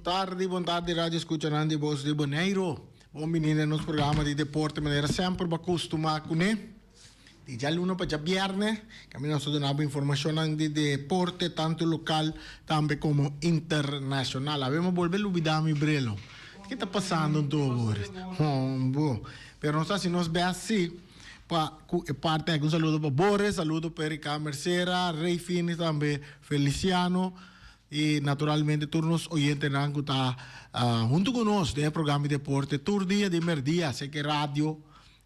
tardi, bon tardi radio escuchanan di Voz di Boneiro. Bon bini den nos programa di deporte manera semper bo a costuma cune. Di djaluna pa djabierne caminda nos ta duna bo informacionnan di deporte tanto local tambe como internacional. Awe mi a bolbe lubida mi bril. Ke ta pasando anto Boris? Hombo. Pero nos ta haci nos best si pa cu e parti aki. Un saludo pa Boris, saludo pa Erika Mercera, Rey Fini tambe, Feliciano. Y naturalmente tur nos oyentenan cu ta hunto cu nos den e programa di deporte tur dia di merdia. Así que radio,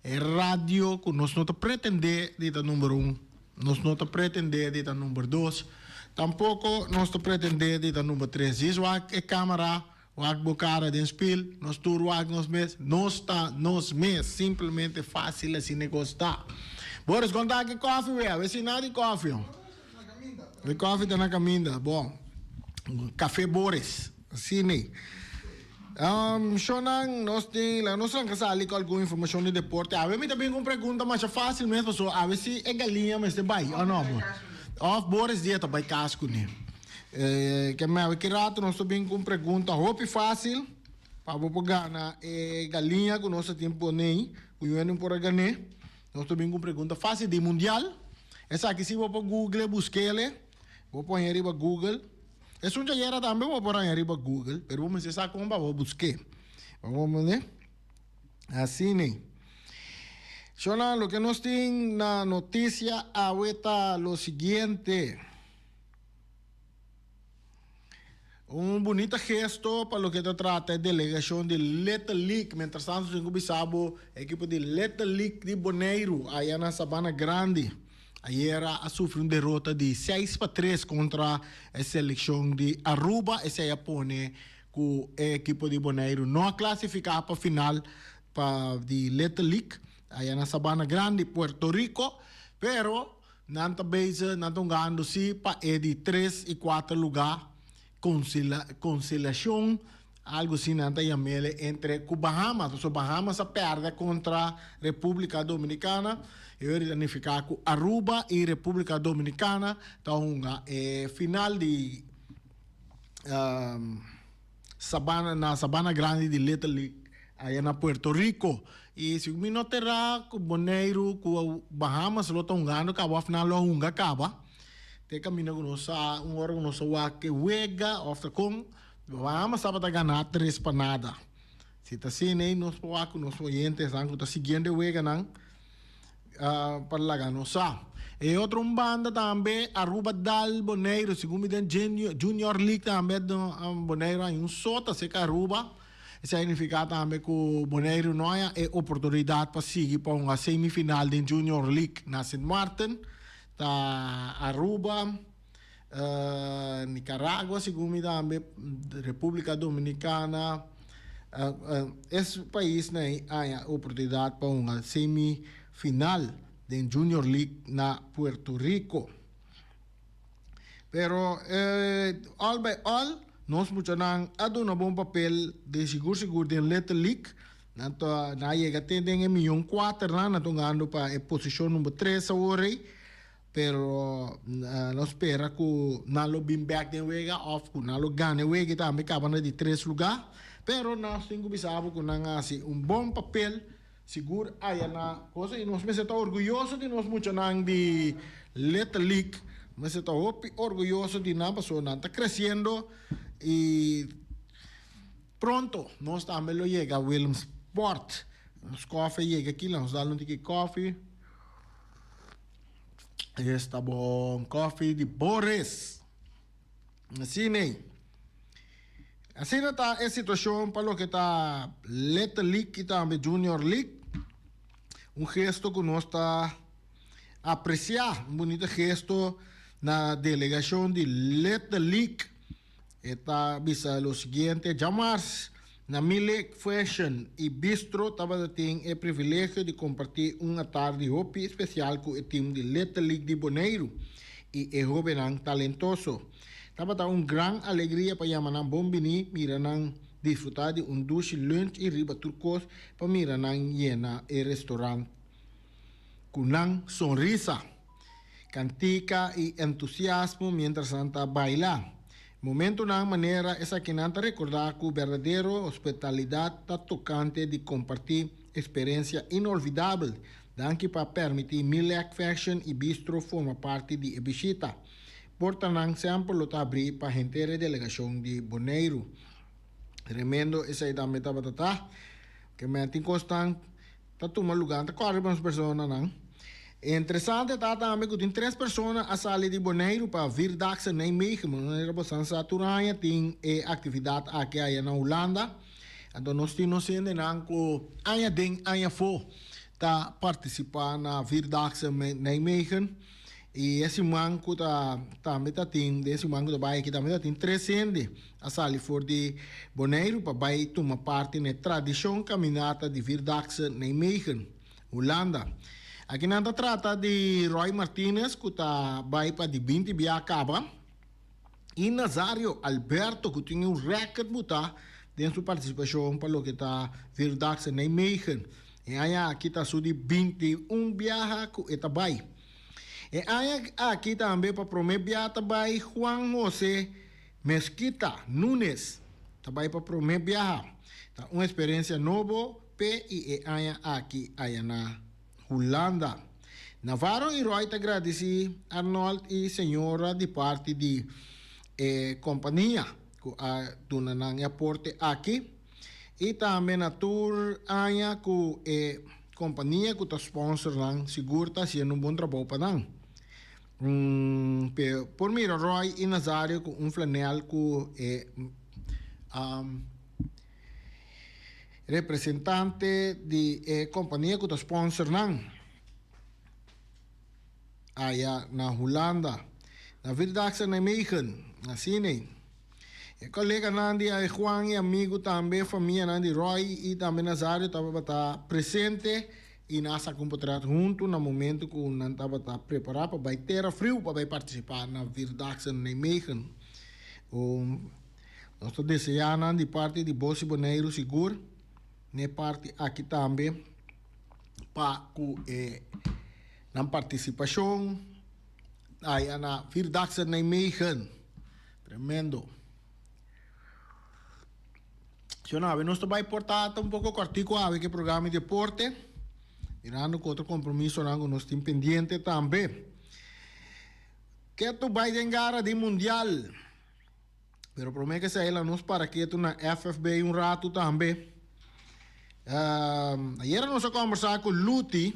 e radio cu nos no ta pretende di ta number un, nos no ta pretende di ta number dos, tampoco nos ta pretende di ta number tres. Djis wak e camera, wak bo cara den spiel, nos tur wak nos mes, nos ta nos mes, simplemente facil asina e cos ta. Boris, con ta aki koffie wea? We si nada di koffie. E koffie ta na caminda. Bon. Café Boris. Asina ei. Shownan, nos tin, laga nos ranca sali cu algun informacion di deporte. Awe mi ta bin cu un pregunta masha facil mes, pasobra awe si e galiña mester bay, o no? Of Boris dia ta bay cas cune. Ke me awe ki rato nos ta bin cu un pregunta hopi facil pa bo por gana e galiña cu nos ta tin pone ei, cu Juenin por a gane. Nos ta bin cu un pregunta facil di mundial. Esaki si bo por google buskele, bo por haña riba google. Esun djayera tambe bo por haña riba google, pero bo mester sa kon pa bo busk'é. Bo comprende? Asina. Shona, loke nos tin na noticia awe ta lo siguiente. Un bunita gesto pa loke ta trata e delegacion di Little League. Mientras tanto tin cu bisa bo ekipo di Little League di Boneiru aya na Sabana Grandi ayera a sufri un derota di 6-3 contra e seleccion di Aruba. Esey a pone cu e ekipo di Boneiru no a clasifica pa final pa di Little League aya na Sabana Grandi, Puerto Rico. Pero Nan ta bezig, nan ta hungando si pa e di tres i kuater lugá, konsiliashon, algu así nan ta yam'el entre ku Bahamas. Pasobra Bahamas a pèrdè kontra Repúblika Dominikana, e ora ta nifiká ku Aruba i Repúblika Dominikana ta hunga e final di Sabana, na Sabana Grandi di Little League aya na Puerto Rico. I si mi no ta erá ku Boneiru ku Bahamas lo ta hungando kaba òf nan lo a hunga kaba. Te kaminda ku nos sa un ora ku nos a wak e wega òf ta kon Bahamas tabata gana tres pa nada. Si ta asina ei nos por wak ku nos oyentenan ku ta siguiendo e weganan pa laga nos sa. E otro un banda tambe Aruba dal Boneiru segun mi den Junior League tambe Boneiru hay un sota cerca Aruba. Esei nifiká tambe ku Boneiru no haña e oportunidat pa sigui pa hunga semifinal den Junior League na Sint Maarten. Ta Aruba, Nicaragua segun mi tambe, Repúblika Dominikana, es paisnan ei haña e oportunidat pa hunga semifinal den Junior League na Puerto Rico. Pero all by all nos muchanan a duna bon papel den sigur sigur den Little League. Nan ta nan a yega te den e miyon kuaternan, nan ta hungando pa e posishon number tres awor ei. Pero nos spera ku nan lo bin bek den wega òf ku nan lo gana e wega i tambe kaba na di tres lugá. Pero nos tin ku bisa bo ku nan a hasi un bon papel. Sigur aya na cosa y nos mester ta orguyoso di nos muchanan di Little League. Mester ta hopi orguyoso di nan pasobra nan ta creciendo y pronto nos tambe lo yega Willemsport. Nos koffie yega aki, nos dal un tiki koffie. Esta bon koffie di Boris. Asina ei. Asina ta e situashon pa loke ta Little League i tambe Junior League. Un gesto ku nos ta apresiá, un bunita gesto na delegashon di Little League. E ta bisa lo siguiente, Djamars na Milik Fashion i Bistro tabata tin e privilegio di kompartí un atardi hopi spesial ku e tim di Little League di Boneiru i e hóbennan talentoso. Tabata un gran alegria pa yama nan bon biní, mira nan disfrutá di un dushi lunch i riba tur kos pa mira nan yena e restorant ku nan sonrisa, kantika i entusiasmo miéntras nan ta baila. Momentonan manera esakinan ta rekordá ku berdadero hospitalidat ta tokante di kompartí eksperensia inolvidabel. Danki pa permití Milek Fashion i Bistro forma parti di e bishita. Portanan semper lo ta abrí pa henter e delegashon di Boneiru. Tremendo esei tambe tabata ta. Ke men tin kosnan ta tuma lugá, ta kòrda riba nos personanan. Interesante ta tambe ku tin tres persona a sali di Boneiru pa Vierdaagse Nijmegen. Manera bosan sa tur aña tin e aktividat aki aya na Hulanda. Anto nos tin nos hendenan ku aña den aña afó ta partisipá na Vierdaagse Nijmegen. I e siman ku ta tambe ta tin, den e siman ku ta bai aki tambe ta tin tres hende a sali for di Boneiru pa bai tuma parti na e tradishon kaminata di Vierdaagse Nijmegen, Hulanda. Aki nan ta trata di Roy Martinez ku ta bai pa di binti bia kaba i Nazario Alberto ku tin un rèkert butá den su partisipashon pa loke ta Vierdaagse Nijmegen. E aña aki ta su di 21 biaha ku e ta bai. E aña aki tambe pa promé bia ta bai Juan Jose Mezquita Nunes ta bai pa promé biaha. Ta un eksperensia nobo p'e i e aña aki aya na Hulanda. Navarro i Roy ta gradisí Arnold i señora di parti di e kompania ku a duna nan e aporte aki. I tambe na tur aña ku e kompania ku ta sponsor nan sigur ta hasiendo un bon trabou pa nan. Pe por mira Roy i Nazario ku un flanel ku e representante di e kompania ku ta sponsor nan aya na Hulanda. Na Vierdaagse Nijmegen, asina. E koleganan di Juan i amigu tambe famianan di Roy i tambe Nazario tabata presente i nan a saka un potret huntu na momentu ku nan tabata prepará pa bai tera friu pa bai partisipá na Vierdaagse Nijmegen. Nos ta deseá nan di parti di Bosi Boneiru sigur n'e parti aki tambe pa ku e nan partisipashon aya na Vierdaagse Nijmegen. Tremendo. Sho awe nos ta bai por ta un poco cortico awe ke programa di deporte. Mirando ku otro compromisonan ku nos tin pendiente tambe. Ketu bai den gara di mundial. Pero prome ke esei la nos para ketu na FFB un rato tambe. Ayera nos a conversa ku Luti.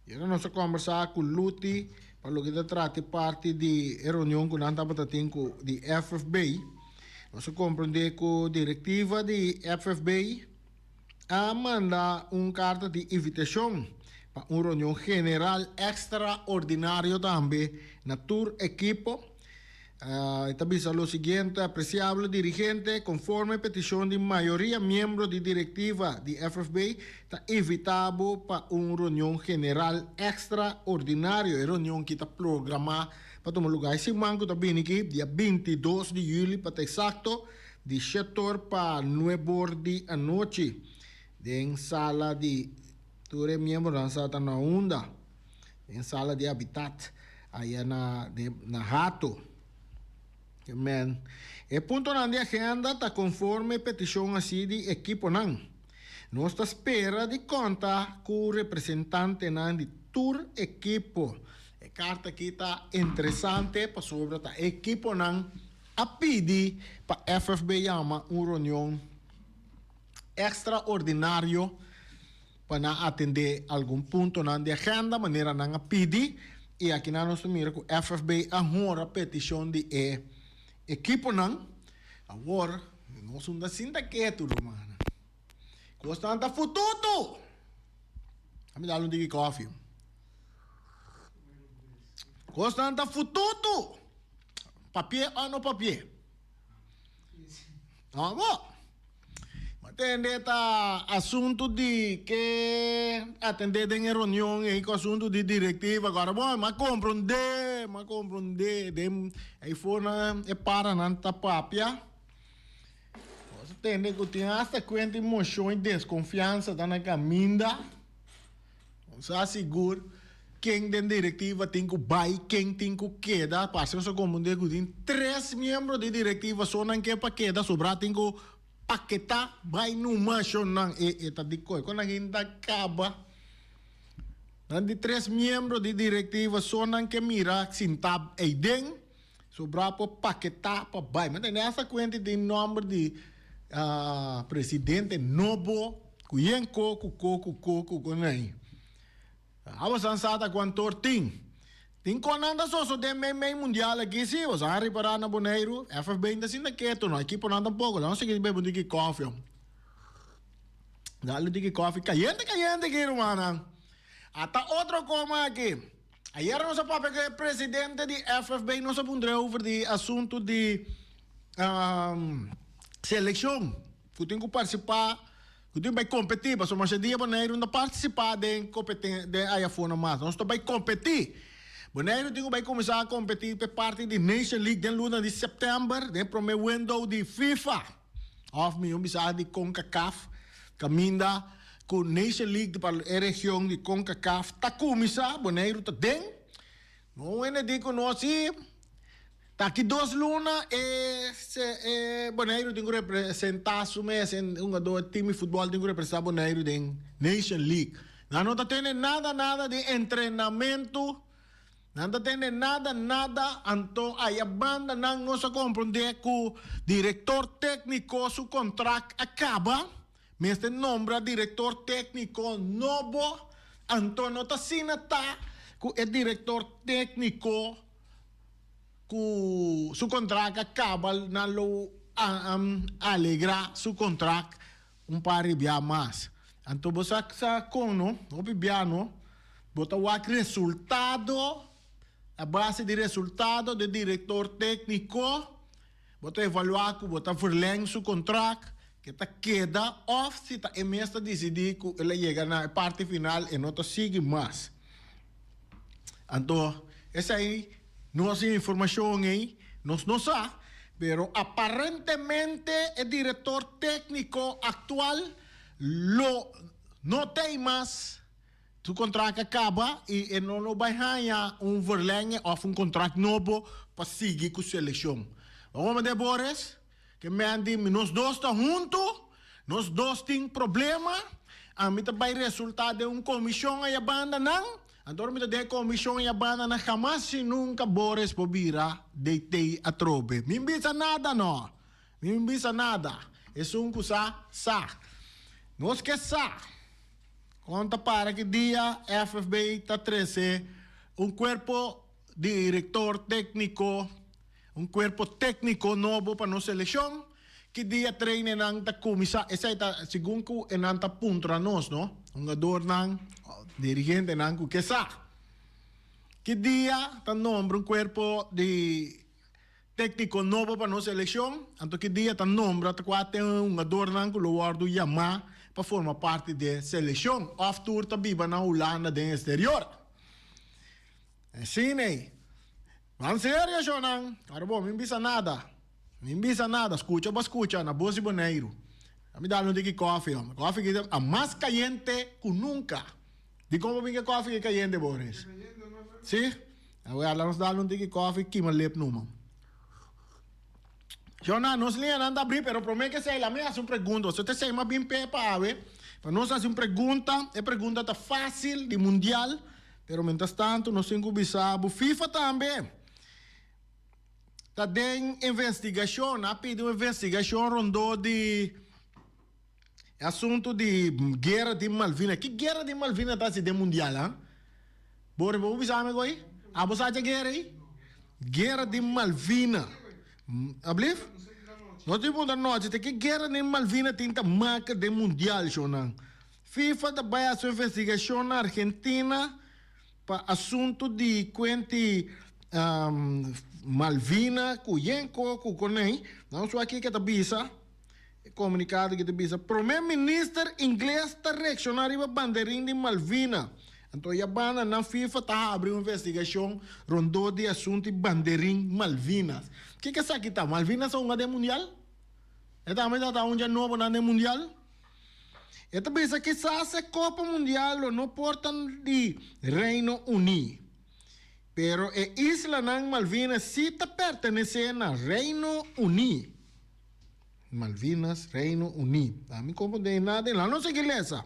Yera nos a kombersá ku Luti pa loke ta trata e parti di e reunion ku nan tabata tin ku di FFB. Nos a komprendé ku direktiva di FFB a manda un karta di invitashon pa un reunion general ekstraordinario tambe na tur ekipo. E ta bisa lo siguiente, Apreciable dirigente, conforme peticion di mayoria miembro di directiva di FFB, ta invita bo pa un reunion general extraordinario. E reunion ki ta programa pa tuma lugar e siman cu ta bini aki, dia 22 di juli pa ta exacto, di shetor pa nuebor di anochi, den sala di tur e miembronan sa ta na unda. Den sala di habitat aya na na Hato. Amen. E puntonan di agenda ta konforme petishon hasi di ekiponan. Nos ta spera di konta ku representantenan di tur ekipo. E karta aki ta interesante pasobra ta ekiponan a pidi pa FFB yama un reunion ekstraordinario pa nan atendé algun puntonan di agenda manera nan a pidi i akinan nos ta mira ku FFB a honra petishon di e ekiponan. Awor nos un ta sinta ketu rumannan. Kosnan ta fututu! A mi dal un tiki kòfi. Kosnan ta fututu! Papié o no papié? Amo. Ma tende ta asuntu di ke atende den e reunion ei ku asuntu di direktiva. Agora bon, m'a komprondé, m'a komprondé den ei for nan e paranan ta papia. Nos a tende ku tin asta kuenta i moshon i deskonfiansa ta na kaminda. No sa sigur. ken den direktiva tin ku bai, ken tin ku keda. Parse nos a komprondé ku tin tres miembro di direktiva so nan ke pa keda, sobrá tin ku paketá bai numa shonnan. E e ta di koe ku nan hinta kaba. Nan di tres miembro di direktiva so nan ke mira sintá eiden. Sobrá por paketá pa bai. Mi tende hasta kuenta den nòmber di presidente nobo ku yen ko ku ko ku ko ku ko nei. Abo san sa ta kuantor tin. Tin konan ta sosodé mei mei mundial aki si. Bo san a ripará na Boneiru, FFB no ta sinta ketu no. Ekiponan tampoko. Nan sigui bebe un tiki kòfi. Dal un tiki kòfi kayente kayente aki rumannan. Ata otro koma aki. Ayera nos a papia ku e presidente di FFB, nos a puntra over di asuntu di selekshon ku tin ku partisipá, ku tin bai kompetí, pasobra masha dia Boneiru no ta partisipá den den ayafó mas, nos ta bai kompetí. Boneiru tin ku bai kuminsá kompetí pa e parti di Nation League den luna di sèptèmber, den e promé window di FIFA. Òf mihó bisa di Concacaf, kaminda ku Nation League pa e region di Concacaf ta kuminsá, Boneiru ta den. No hende di ku nos si ta aki dos luna e e Boneiru tin ku representá su mes en hungadó e tim di futbòl tin ku representá Boneiru den Nation League. Nan no ta tene nada nada di entrenamentu. Nan ta tende nada nada, anto aya banda nan nos a comprende cu director tecnico su contract a caba, mester nombra director tecnico nobo, anto no ta asina ta cu e director tecnico cu su contract a caba nan lo alegra su contract Un par di bia mas. Anto bo sa sa kon no, hopi bia no, bo ta wak resultado, a base di resultado di direktor tékniko, bo ta evaluá ku bo ta verleng su kontrakt, ke ta keda òf si ta e mes ta disidí ku el a yega na e parti final e no ta sigui mas. Anto esei nos informashon ei nos no sa, pero aparentemente e direktor tékniko aktual lo no t'ei mas, su kontrakt a kaba i e no lo bai haña un verlenge òf un kontrakt nobo pa sigui ku selekshon. Bo a manda Boris? Ke men di mi, nos dos ta huntu, nos dos tin problema, ami ta bai resulta den un komishon aya banda nan, anto ora mi ta den e komishon aya banda nan hamas i nunka Boris por bira DT atrobe. Mi bisa nada no, mi bisa nada, esun ku sa, sa. Nos ke sa kon ta para ki dia FFB ta trese un kuerpo direktor tékniko. Un cuerpo tecnico nobo pa nos seleccion. Ki dia trainingnan ta cuminsa? Esey ta segun cu e nan ta puntra nos, no? Hungadornan, dirigentenan cu ke sa. Ki dia ta nombra un cuerpo di tecnico nobo pa nos seleccion? Anto ki dia ta nombra ta cua ten hungadornan cu lo wordo yama pa forma parti di seleccion of tur ta biba na Hulanda den exterior? Asina ey. Ban serio shownan. Ora bo, mi bisa nada. Mi bisa nada. Scucha bo scucha na Bos di Boneiru. A mi dal un tiki koffie, hombre. Koffie ki a mas cayente cu nunca. Dicon bo bin ke koffie ki cayente, Boris? Si? Awor la nos dal un tiki koffie kima lep numa. Shownan, nos liñanan ta abri, pero prome ke esei la mi haci un pregunta. Boso ta esei mas bin pe pa awe. Pa nos haci un pregunta. E pregunta ta facil di mundial. Pero mientras tanto nos tin cu bisa bo FIFA tambe ta den investigacion, a pidi un investigacion rondó di e asunto di guera di Malvina. Ki guera di Malvina ta haci den mundial ha? Bo bo por bisa mi goy? Abo sa dje guera ey? Guera di Malvina. Ablief? No tin punta nochi te ki guera di Malvina tin ta maka den mundial shownan. FIFA ta bai hasi un investigashon na Argentina pa asuntu di kuenti Malvina ku yen ko ku konei. Nan su aki ke ta bisa, e komunikado ki ta bisa, Prome Minister Ingles ta reakshoná riba banderin di Malvina. Anto ya banda nan FIFA ta habri un investigashon rondó di asuntu di banderin Malvinas. Kiko esaki ta? Malvinas a hunga den mundial? E tambe ta ta un dja nobo nan den mundial? E ta bisa kisas e Kopa Mundial lo no por ta di Reino Uní, pero e islanan Malvinas sí ta pertenesé na Reino Uní. Malvinas, Reino Uní. Ami komprondé nada ei. Nos sigui lesa.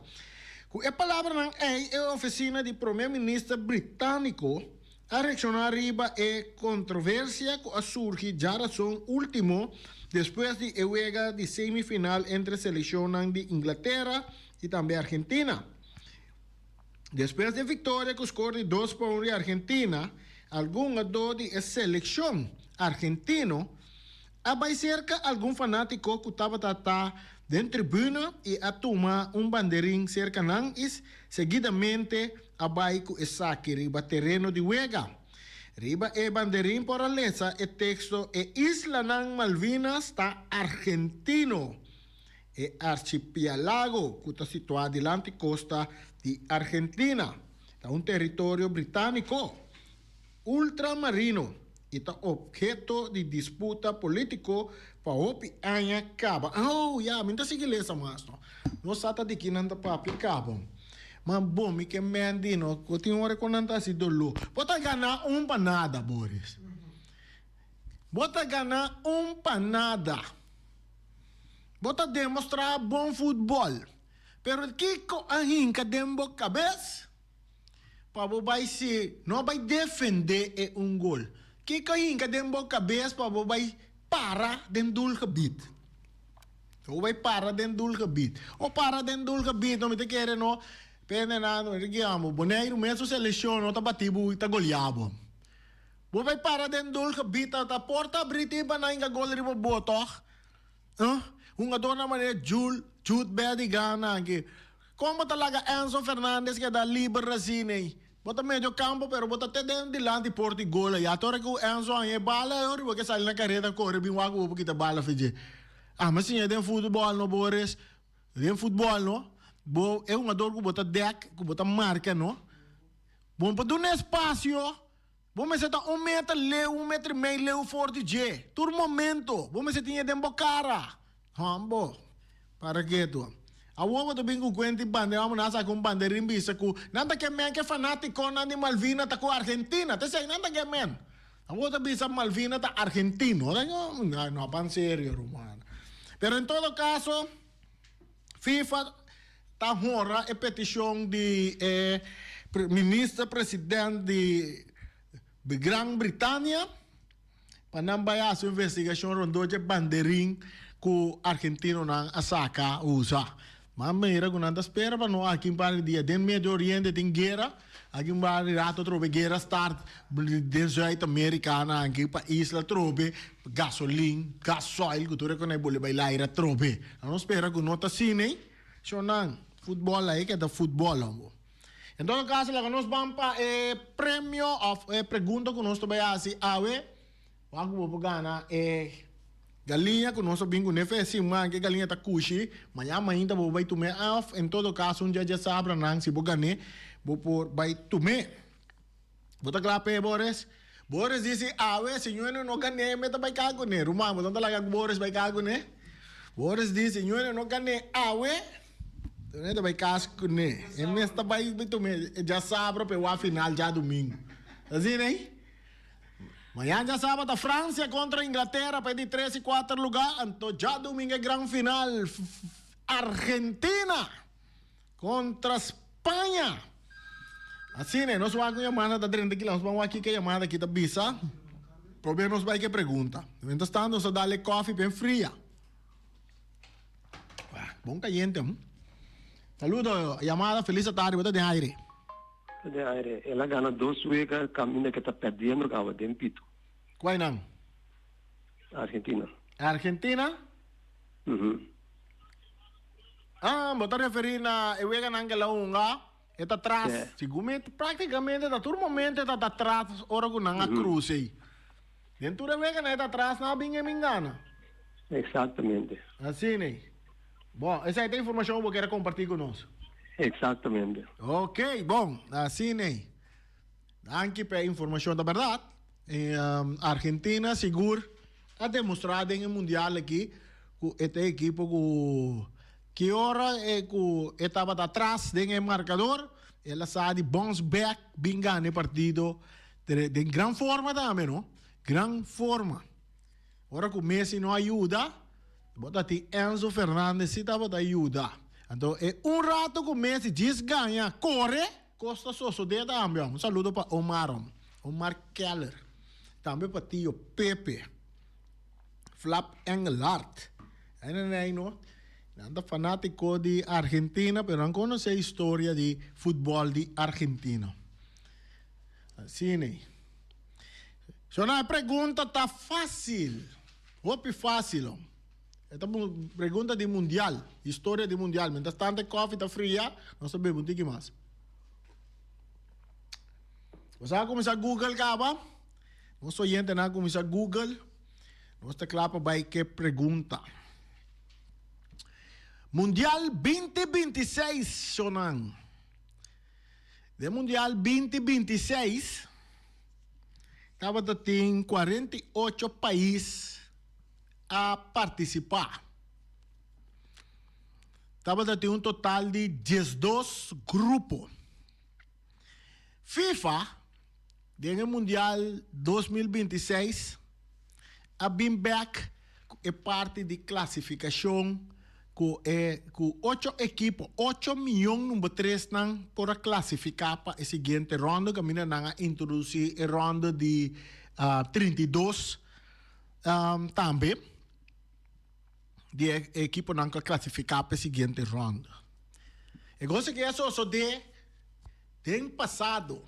Ku e palabranan ei e ofisina di Prome Minister Britániko a reakshoná riba e kontroversia ku a surgi djarason último despues di e wega di semifinal entre selekshonnan di Inglatera i tambe Argentina. Despues di e viktoria ku skor di dos pa un di Argentina, algun hungadó di e selekshon argentino a bai serka algun fanátiko ku tabata ta den tribuna i a tuma un banderin serka nan i seguidamente a bai ku esaki riba tereno di wega. Riba e banderin por a lesa e teksto E islanan Malvinas ta argentino. E archipialago ku ta situá dilanti kosta di Argentina ta un teritorio britániko ultramarino i ta obheto di disputa polítiko pa hopi aña kaba. Oh, ya, mi no ta sigui lesa mas no. No sa ta di ki nan ta papia kaba. Ma bo, mi ke mendi no, ku tin ora ku nan ta hasi doló. Bo ta gana un pa nada, Boris. Bo ta gana un pa nada. Bo ta demostrá bon futbòl, pero kiko a hinka den bo kabes pa bo bai si no bai defendé e un gol? Kiko a hinka den bo kabes pa bo bai para den doelgebied? Bo bai para den doelgebied. O para den doelgebied no mi ta kere no pende nan mi ta guia bo. Boneiru mes su selekshon no ta bati bo i ta golia bo. Bo bai para den doelgebied ta porta abri tin pa nan hinka gol riba bo tòg? Huh? Hungadornan manera Jul, Jude Bellingham nan aki. Kon bo ta laga Enzo Fernandez keda liber asina ei? Bo ta medio kampo pero bo ta te den dilanti por di gol aya. Te ora ku Enzo haña e bala e ora bo ke sali na kareda kore bin wak ku bo por kita bala for dje. Ama siña den futbòl no Boris. Den futbòl no, bo e hungador ku bo ta dèk, ku bo ta marka no, bo no por duna espasio. Bo mester ta un meter leu, un meter i mei leu for di dje. Tur momento, bo mester tin e den bo kara. Hombo, para ketu. Awor bo ta bin ku kuenta i bandera, amo nan a saka un banderin bisa ku nan ta ke men ke fanatikonan di Malvina ta ku Argentina. Ta esei nan ta ke men. Awor ta bisa Malvina ta argentino. No, ban serio, ruman. Pero en todo kaso, FIFA ta honra e peticion di e minister president di Gran Britania pa nan bai haci un investigacion rondó dje banderin cu argentinonan a saca usa. Ma mira cu nan ta spera pa no aki un par di dia den Medio Oriente tin guera, aki un par di rato atrobe guera start den Zuid America nan aki pa isla atrobe gasolin, gasoil cu tur e con e bole bai laira atrobe. Nan spera cu no ta asina ey. Shonnan, futbol ahí keda futbol hombo. En todo caso laga nos ban pa e premio of e pregunta cu nos ta bay haci awe. Wak cu bo por gana e galiña cu nos a bin cune fe siman cu e galiña ta cushi. Mañana mainta bo por bay tume of en todo caso un dia djasabra nan si bo gane bo por bay tume. Bo ta kla p'e, Boris? Boris di si, Awe, si ñuene no gané, mi ta bai ka kuné. Ruman, bo no ta laga ku Boris bai ka kuné? Boris di, Si ñuene no gané awe, mi ta bai kas kuné. E mes ta bai tum'é djasabra p'e wak final djadumingu. Ta asina ei? Mañan djasabra ta Francia kontra Inglatera pa e di tres i kuater lugá, anto djadumingu e gran final, Argentina Contra Spaña. Asina, nos wak un yamada ta drenta kila, nos ban wak kiko e yamada aki ta bisa. Probeer nos bai ke pregunta. Mientras tanto nos ta dale koffie pa e fria. Bon cayente. Hm? Saludo, yamada, feliz atardi, bo ta den aire. Ta den aire. El a gana dos wega caminda ke ta perdiendo awe den pito. Cuai nan? Argentina. Argentina? Mhm. Ah, bo ta referí na e weganan ke la hunga, e ta tras. Yeah. Segun mi, práktikamente ta tur momento e ta ta tras ora ku nan a krus ei. Den tur e weganan e ta tras, nan a bin e min gana. Exactamente. Asina ei. Bon, esei ta informashon ku bo kier a kompartí ku nos. Exactamente. Ok, bon, asina ei. Danki pa e informashon, ta bèrdat. Argentina sigur a demostrá den e mundial aki ku e ta e ekipo ku. Ki ora e ku e tabata atras den e markador, el a sa di bounce back bin gana e partido den gran forma tambe no, gran forma. Ora ku Messi no a yuda, bo ta tin Enzo Fernandez si tabata yuda. Anto e un rato ku Messi djis gaña kore, kos ta sosode tambe. Un saludo pa Omar, Omar Keller. Tambe pa tio Pepe. Flap Engelhardt. Ai no. Nan ta fanátiko di Argentina, pero nan konosé historia di futbòl di Argentina. Asina ei. So nan e pregunta ta fásil. Hopi fásil. E ta pregunta di mundial, historia di mundial. Mientras tanto e kòfi ta fria, nos ta bebe un tiki mas. Bo sa kuminsá Google kaba? Nos oyentenan a kuminsá Google. Nos ta kla pa bai ke pregunta. Mundial 2026, shonan. Den Mundial 2026 tabata tin 48 pais a partisipá. Tabata tin un total di 12 grupo. FIFA den e Mundial 2026 a bin bek ku e parti di klasifikashon ku e ku ocho ekipo, ocho miyon number tresnan por a klasifiká pa e siguiente rònde kaminda nan a introdusí e rònde di 32 tambe di e ekiponan ku a klasifiká pa e siguiente rònde. E gosa ke a sosodé den pasado.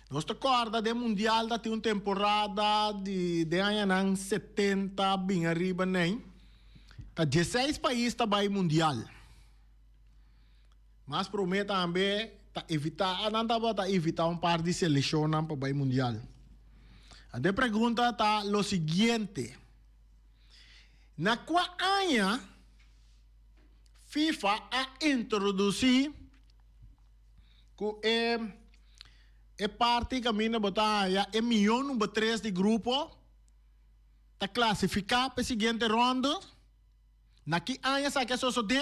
Nos ta kòrda den mundial ta tin un temporada di den añanan setenta bin ariba nei, ta dieseis pais ta bai mundial. Mas promé tambe ta evitá, nan tabata evitá un par di seleshonnan pa bai mundial. Anto e pregunta ta lo siguiente, Na kua aña FIFA a introdusí ku e e parti kaminda bo ta haya e miyon number tres di grupo ta klasifiká pa e siguiente ronde? Na ki aña esaki a sosodé?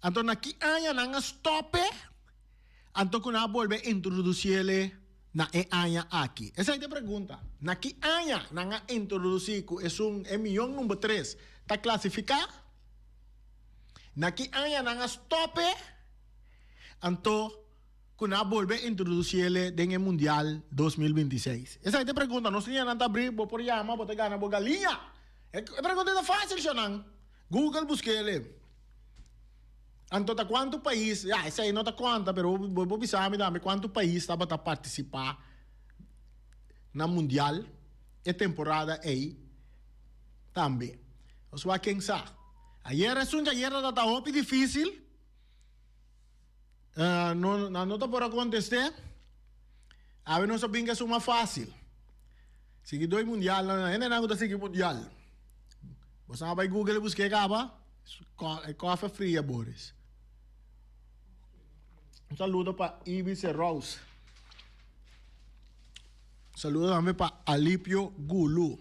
Anto na ki aña nan a stòp e? Anto ku nan a bolbe introdusiel na e aña aki? Esei ta e pregunta. Na ki aña nan a introdusí ku esun e miyon number tres ta klasifiká? Na ki aña nan a stòp e? Anto ku nan a bolbe introdusiel den e Mundial 2026? Esei ta e pregunta. Nos liñanan ta abrí, bo por yama, bo ta gana bo galiña. E pregunta ta fácil shonan. Google busk'el. Anto ta kuantu pais, ya esei no ta konta pero bo por bisa mi tambe kuantu pais tabata partisipá na mundial e temporada ei tambe. Nos wak ken sa. Ayer esun di ayer tabata hopi difísil. No, nan no ta por a kontest'é. Awe nos a bin ku esun mas fásil. Siguidó e mundial, hendenan ku ta sigui mundial. Bo sa bai Google i busk'é kaba? E kofe fria, Boris. Un saludo pa Ibis Rose. Saludo tambe pa Alipio Gulu.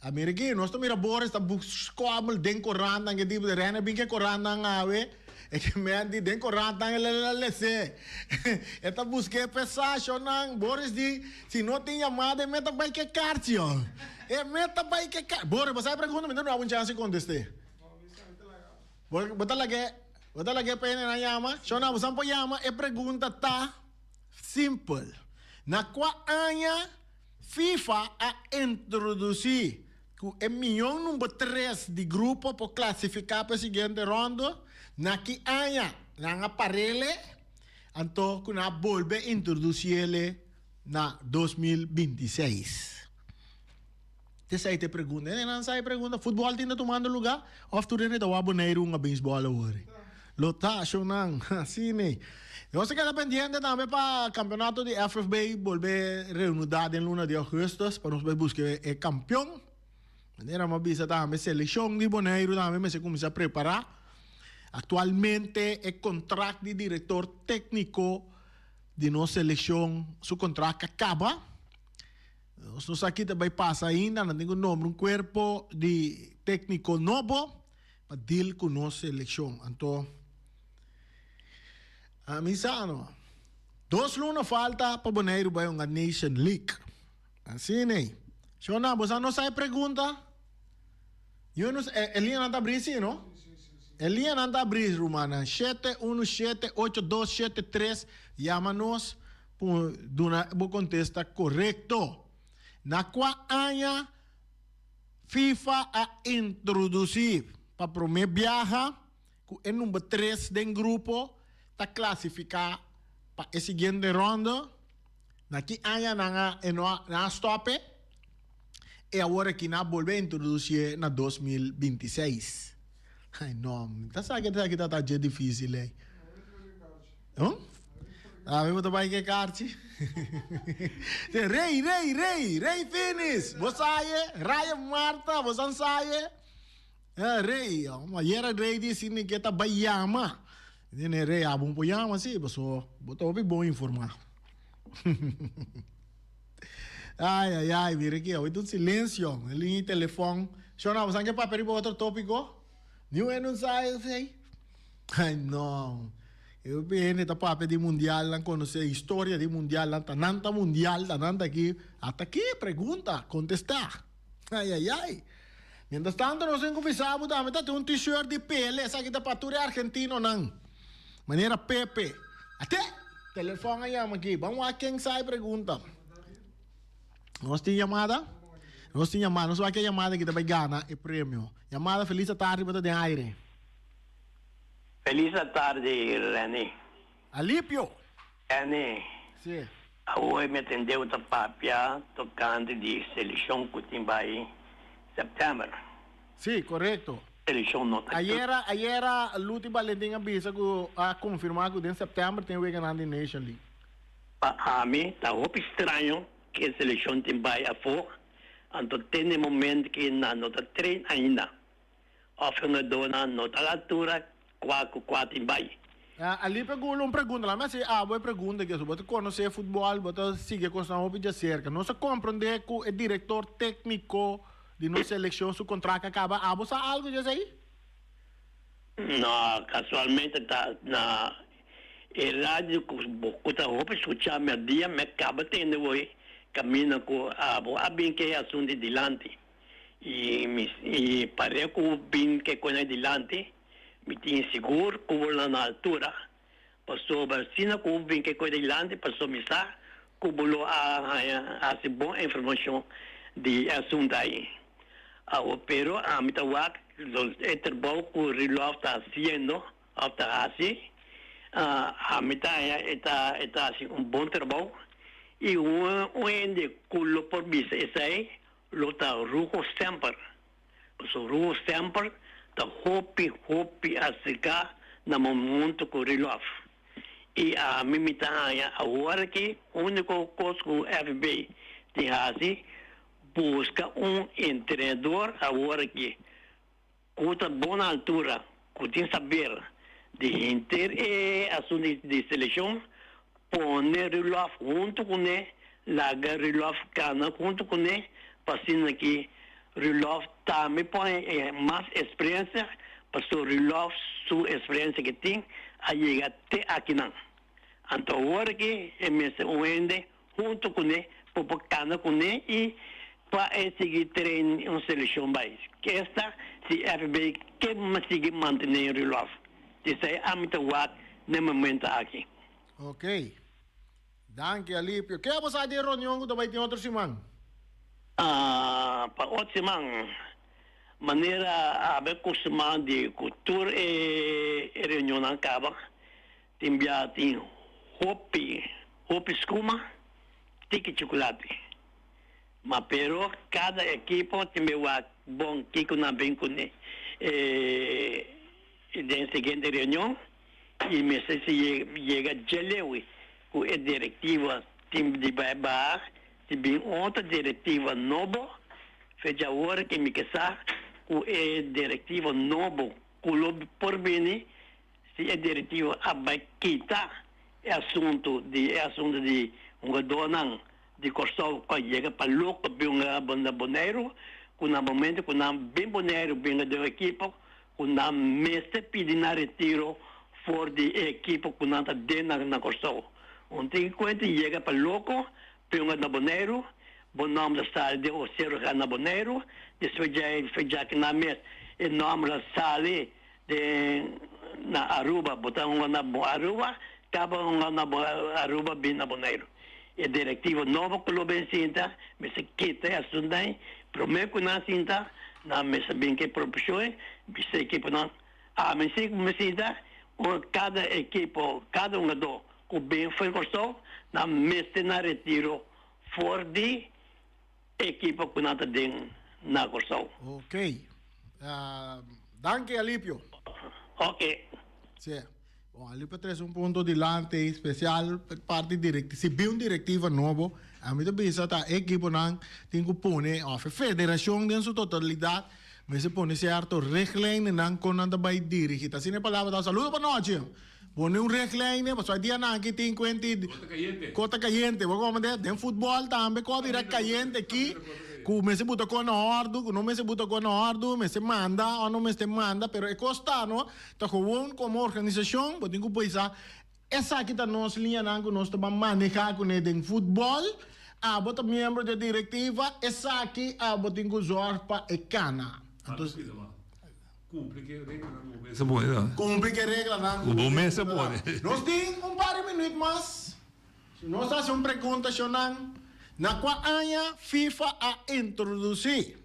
A mira aki, nos ta mira Boris ta scobbel den corantnan ke tipo de rene bin ke corantnan awe. E ke men di den corantnan el a lese. E ta buska e pesacionan. Boris di, si no tin yamada e men ta bai ke karchi yo. E men ta bai ke karchi. Boris, bo sa e pregunta? Mi ta duna bo un chance di conteste. Bo ta lag'e, bo ta lag'e pa hende nan yama? Shona, bo sa por yama? E pregunta ta simpel. Na kua aña FIFA a introdusí ku e mion number tres di grupo por klasifiká pa e siguiente rondo? Na ki aña nan a par'ele anto ku nan a bolbe introdusiele na 2026? Esei ta e pregunta. Hende nan sa e pregunta, futbòl tin ta tumando lugá òf tur hende ta wak Boneiru hunga beisbòl awor? Lo ta, shownan. Asina. Nos ta keda pendiente tambe pa kampeonato di FFB bolbe reunudá den luna di augustus pa nos bai buska e kampeon. Manera mi a bisa tambe selekshon di Boneiru tambe mester kuminsá prepará. Aktualmente e kontrakt di direktor tékniko di nos selekshon su kontrakt a kaba. Nos no sa ki ta bai pasa ainda, nan tin ku nombra un kuerpo di tékniko nobo. pa deal ku nos selekshon. Anto ami sa no. Dos luna falta pa Boneiru bai hunga Nation League. Asina ei. Shona, bo sa no sa e pregunta? Yo no sa, e liñanan ta abrí si no? E liñanan ta abrí rumannan. 7178273 yama nos pa duna bo kontesta korekto. Na kua aña FIFA a introdusí pa promé biaha ku e number tres den grupo ta klasifiká pa e siguiente ronde? Na ki aña nan a e no a nan a stòp e i awor aki nan a bolbe introdusié na 2026? Ai no, mi ta sa ke esaki ta ta dje difísil ei. Huh? Awe bo ta bai ke karchi? Rei, rei, rei, rei Finis, bo sa e? Raya Marta, bo san sa e? Eh, rei, ayera rei di si ke ta bai yama. Dine rei, abo por yama si, paso bo ta hopi bon informa. Ai, ai, ai, mira aki, awe ta un silencio, e liña di telefon. Shona, bo san ke papia riba otro topico? Niun hende no sa esei. Ai no, e hopi hende ta papia di mundial, nan conoce historia di mundial, nan ta nan ta mundial, ta nan ta aki. Ata aki, pregunta, contesta. Ai, ai, ai. Mientras tanto nos tin cu bisa bo tambe ta tin un t-shirt di Pele, esaki ta pa tur e argentinonan. Manera Pepe. Ate! Telefon a yama aki. Ban wak ken sa e pregunta. Nos tin yamada? Nos tin yamada. Nos wak e yamada ki ta bay gana e premio. Yamada, feliz atardi, bo ta den aire. Feliz atardi, Renny. Alipio! Renny. Si. Awoe mi a tendeu ta papia tocante di seleccion cu tin bay september. Si, corecto. Seleccion no ta. Ayera, ayera Luti Valentin a bisa cu a confirma cu den september tin weganan di Nation League. Pa ami ta hopi straño cu e seleccion tin bay afo, anto te n'e momento cu nan no ta train ainda. Of hungadónan no ta la altura kua ku kua tin bai. Ali pegula un pregunta, lami hasi abo e pregunta aki, bo ta konosé futbòl, bo ta sigui e kosnan hopi djaserka. Nos a komprondé ku e direktor tékniko di nos selekshon su kontrakt a kaba, abo sa algu di esei? No, kasualmente ta na e radio ku bo ku ta hopi skuchá mèrdia mi a kaba tende woi kaminda ku abo a bin ke e asuntu dilanti. I mi i parea ku bin ke kona dilanti, mi tin sigur ku bo lo na altura, pasobra asina ku bo bin ke kona dilanti, pasobra mi sa ku bo lo a haña hasi bon informashon di e asuntu ai. Awor, pero ami ta wak e trabou ku Rilòf ta hasiendo òf ta hasi, ami ta haña e ta e ta hasi un bon trabou, i un hende ku lo por bisa esei Lo ta ruho semper, pasobra ruho semper ta hopi hopi aserká na momento ku Rilòf. I ami mi ta haña awor aki úniko kos ku FB tin hasi buska un entrenador awor aki Ku ta bon na altura, ku tin saber di henter e asuntu di selekshon, pone Rudolf huntu kuné, laga Rudolf kana huntu kuné, pa asina ki Rudolf tambe por haña mas eksperensia, pasobra Rudolf su eksperensia ke tin a yega te akinan. Anto awor aki e mester un hende huntu kuné por por kana kuné i pa e sigui train un selekshon bai. Esta si FB ke sigui mantené Rudolf. Esei ami ta wak na e momento aki. Ok. Danki Alipio. Ke abo sa di e reunion ku ta bai tin otro siman? Pa otro siman, manera abe kustumá di ku tur e reunionnan kaba, Tin bia tin hopi hopi skuma, tiki chukulati. Ma pero kada ekipo tin be wak bon kiko nan bin kune den siguiente reunion y mester si yega djelewi ku e direktiva tin di bai baha si bin otro direktiva nobo fecha awor ke mi ke sa ku e direktiva nobo ku lo por bini. Si e direktiva a bai kita e asuntu di e asuntu di hungadónan di Kòrsou ku a yega pa loko bin hunga na Boneiru, ku na momentu ku nan bin Boneiru bin den un ekipo. ku nan mester pidi nan retiro for di e ekipo ku nan ta den na Kòrsou. Un tin kuenta yega pa loko, punga na Boneiru, bo nòmber ta sali den Osero Ga na Boneiru, despues dje djaki nan mes e nòmber a sali den na Aruba, bo ta hunga na Aruba, kaba hunga na Aruba bin na Boneiru. E direktiva nobo ku lo bin sinta mester kita e asuntu ei, promé ku nan sinta nan mester bin ku e proposishon ei, bisa ekiponan, ami si ku mi sinta, kada ekipo, kada hungadó ku bin for Kòrsou nan mester na retiro for di ekipo ku nan ta den na Kòrsou. Ok. Danki Alipio. Ok. Sí. Bon, Alipio trese un punto dilanti especial parti direct si bin un directiva nobo, ami ta bisa ta e ekiponan tin ku pone of e federacion den su totalidad mester pone cierto richtlijnennan kon nan ta bai dirigi. Ta asina e palabra ta. Saludo pa nochi. Pone un richtlijnen pasobra e dianan aki tin kuenti Kota kayente. Kota kayente. Bo komo de den futbol tambe ko a bira kayente aki ku mester buta kon na òrdu ku no mester buta kon na òrdu mester manda òf no mester manda pero e kos ta no ta gewoon komo organisashon bo tin ku pensa esaki ta nos liñanan ku nos ta ban maneha kuné den futbol abo ta miembro di e direktiva esaki abo tin ku zòrg pa e kana. Anto. Cumpli ke reglanan ku bo mes a pone ta. Cumpli ke reglanan ku bo mes a pone. Nos tin un par di minuut mas. Si nos hasi un pregunta shonnan, na kua aña FIFA a introdusi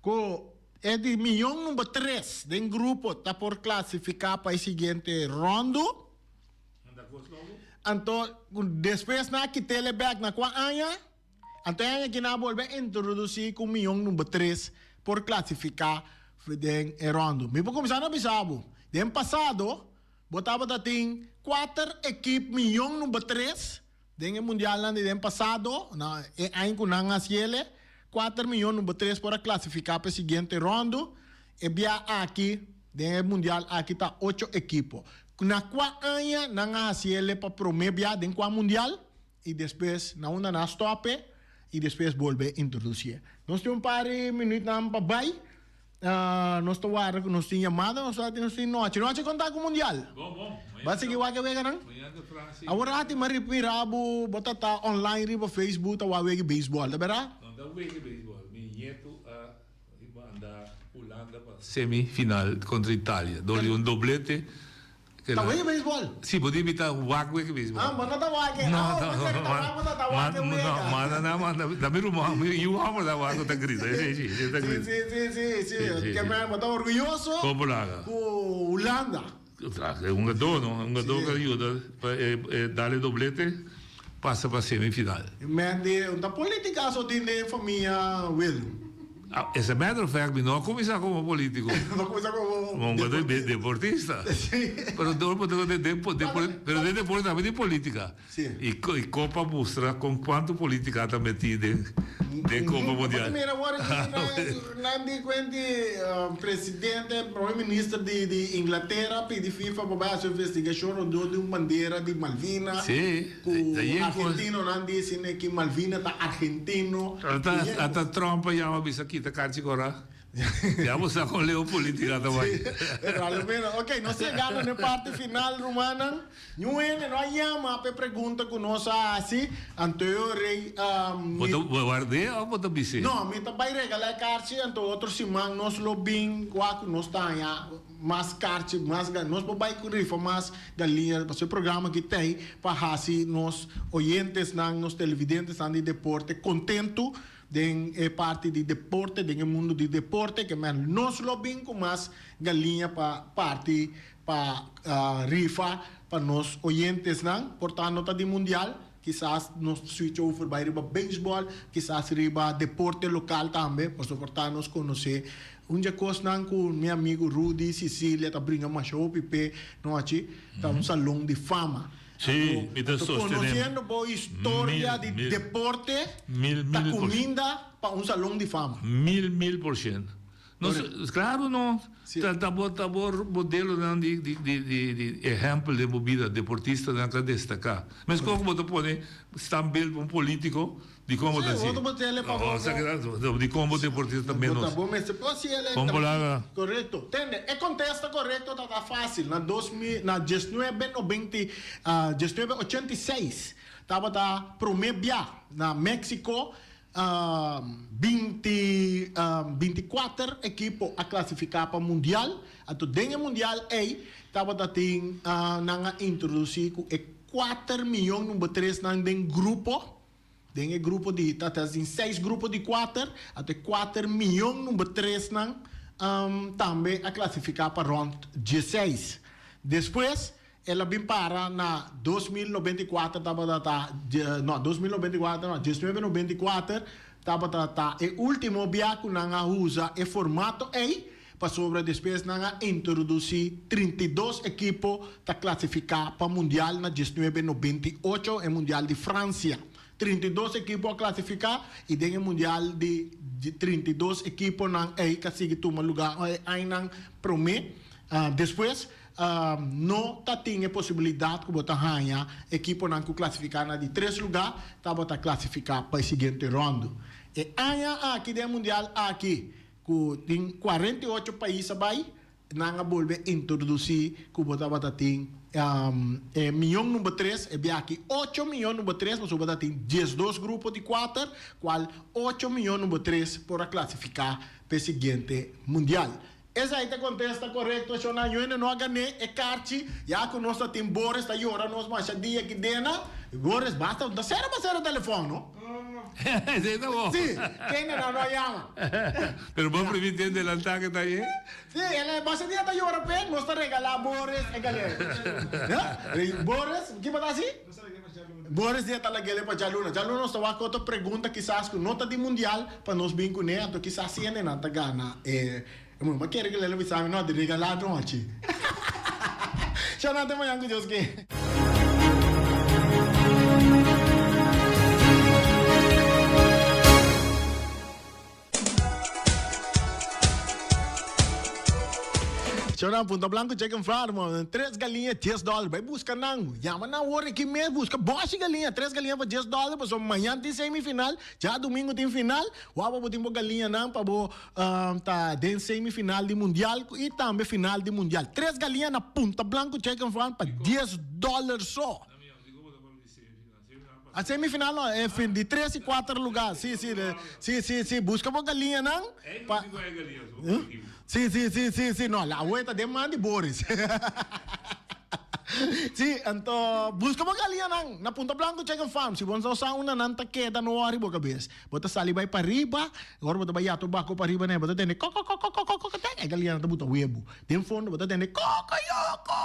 ku e di miyon number tres den grupo ta por klasifiká pa e siguiente rondu? Anto despues nan a kit'el e bèk na kua aña? Anto e aña aki nan a bolbe introdusí ku mion number tres por klasifiká den e ròndu. Mi por kuminsá na bisa bo, den pasado bo tabata tin kuater ekip mion number tres den e mundialnan di den pasado, na e aña ku nan a hasiel e, kuater mion number tres por a klasifiká pa e siguiente ròndu. E bia aki den e mundial aki ta ocho ekipo. Na kua aña nan a hasiel e pa promé bia den kua mundial? I despues na unda nan a stop e i despues bolbe introducié. Nos tin un par di minuutnan pa bai. Nos ta warda cu nos tin yamada, nos ta nos tin nochi. Nochi con ta cu mundial? Bon, bon. Ba sigui wak e weganan? Mañana ta Francia. Awor rati mi a mira bo, bo ta ta online riba Facebook ta wak wega baseball, ta berdad? No ta wega baseball. Mi nieto a manda Hulanda pa semifinal contra Italia door di un doblete. Ta wega beisbòl? Si, bo di mi ta wak wega beisbòl. Ah, bo no ta wak e. No, Ah, no, bo ta wak, bo ta wak e wega. No, manda nan, manda. Ta mi ruman, mi yu hòmber ta wak ku ta grita. Si, si, si, ta grita. Si, si, si, si, si. Ke men, bo ta orguyoso. Kon bo laga? Ku Hulanda. E hungadó, no? E hungadó ku a yuda pa e dal e doblete pasa pa semifinal. Men di, un ta politica so tin den famia Willem. As a matter of fact, mi no a cuminsa como politico. No a cuminsa como Como deportista. Sí. Pero door bo ta den pero den deporte tambe tin politica. Sí. Y Copa mustra con cuanto politica ta meti den den Copa Mundial. Bo ta mira awor aki nan di cuenti presidente, prome minister di Inglatera pidi FIFA pa bay haci un investigacion rondó di un bandera di Malvina. Sí. Ku argentinonan di sine ki Malvina ta argentino. Ata Trump a yama bisa kita karchi kora. Ya bo sa kon leu politica ta bai. Ok, nos yegando na e parti final rumannan. Niun hende no a yama pa e pregunta ku nos a hasi. Anto e rei. Bo ta ward'é òf bo ta bis'é? No, mi ta bai regalá e karchi anto otro siman nos lo bin wak ku nos ta haña. Mas karchi, mas ga, nos por bai ku rifa mas galiña, pasobra e programa aki t'ei pa hasi nos oyentesnan, nos televidentesnan di deporte kontentu den e parti di deporte, den e mundu di deporte, ke men nos lo bin ku mas galiña pa parti pa rifa pa nos oyentesnan, por ta no ta di mundial, kisas nos switch over bai riba beisbòl, kisas riba deporte lokal tambe, pasobra por ta nos konosé Un dje kosnan ku mi amigu Rudy Cicilia ta bringa masha hopi p'e nochi ta un salon di fama. Sí, mi ta sostené. Konosiendo bo historia di deporte ta kuminda pa un salon di fama. Mil, mil por shent. Nos, claro no. Ta ta bo ta bo modelonan di di di di di ehempel den bo bida, deportistanan ta destaca. Mescos cu bo ta pone standbeeld pa un politico, dicon bo ta haci? No, dicon bo deportista ta menos? Con bo laga? Correcto. Tende, e contesta correcto ta ta facil. Na dos mil, na diesnuebe noventa i, 1986 tabata prome bia na Mexico 20, 24 ekipo a klasifiká pa mundial. Anto den e mundial ei tabata tin nan a introdusí ku e kuater mion number tresnan den grupo. Den e grupo di ta tin seis grupo di kuater, anto e kuater mion number tresnan tambe a klasifiká pa rònt dieseis. Despues El a bin para na 2094 tabata ta, no, 2094 no, 1994 tabata ta e ultimo bia ku nan a usa e formato ei, pasobra despues nan a introdusí 32 ekipo ta klasifiká pa Mundial na 1998, e Mundial di Fransia. 32 ekipo a klasifiká i den e Mundial di 32 ekiponan ei ka sigui tuma lugá e añanan promé. Despues No ta tin e posibilidat ku bo ta haña ekiponan ku klasifiká na di tres lugá tabata klasifiká pa e siguiente ròndu. E aña aki den e mundial aki ku tin 48 pais a bai, nan a bolbe introdusí ku bo tabata tin e mion number tres, e bia aki ocho mion number tres pasobra bo ta tin 12 grupo di kuater, kual ocho mion number tres por a klasifiká pa e siguiente mundial. Esei ta kontesta korekto, Shona. Yuende no a gané e karchi, ya ku nos ta tin Boris ta yora nos masha dia ki dena. Boris, basta, ta sera pa sera telefòn, no? Esei ta bon. Sí, kende nan no a yama. Pero bo primiti e delantá ke ta aye? Sí, el a masha dia ta yora p'e, nos ta regalá Boris e galera. Boris, ki bo ta hasi? Boris dia ta lag'el pa djaluna. Djaluna nos ta wak otro pregunta kisas ku no ta di mundial pa nos bin kuné, anto kisas si hende nan ta gana e mundial. Ma kere ku lelo bisa mi no di regalá anochi. Shò nan te mañan ku Dios ke. Shownan Punta Blanco Chicken Farm, tres galiña dies dòler. Bai buska nan, yama nan awor aki mes, buska bòshi galiña, tres galiña pa dies dòler, pasobra mañan tin semifinal, djadumingu tin final, wou pa bo tin bo galiñanan pa bo ta den semifinal di mundial i tambe final di mundial. Tres galiña na Punta Blanco Chicken Farm pa dies dòler so. A semifinal no, e fin di tres y cuater lugar. Sí, sí, sí, sí, sí. Busca bo galiñanan. Pa... Sí, sí, sí, sí, sí. No, la awe ta den man di Boris. Sí, anto busca bo galiñanan na Punta Blanco Chicken Farm. Si bo no sa unda nan ta keda, no worry bo cabes. Bo ta sali bai pariba, ora bo ta bai yato bako pariba ne, bo ta tende koko koko koko koko e galiñanan ta buta webu. Den fondo bo ta tende kokoyoko!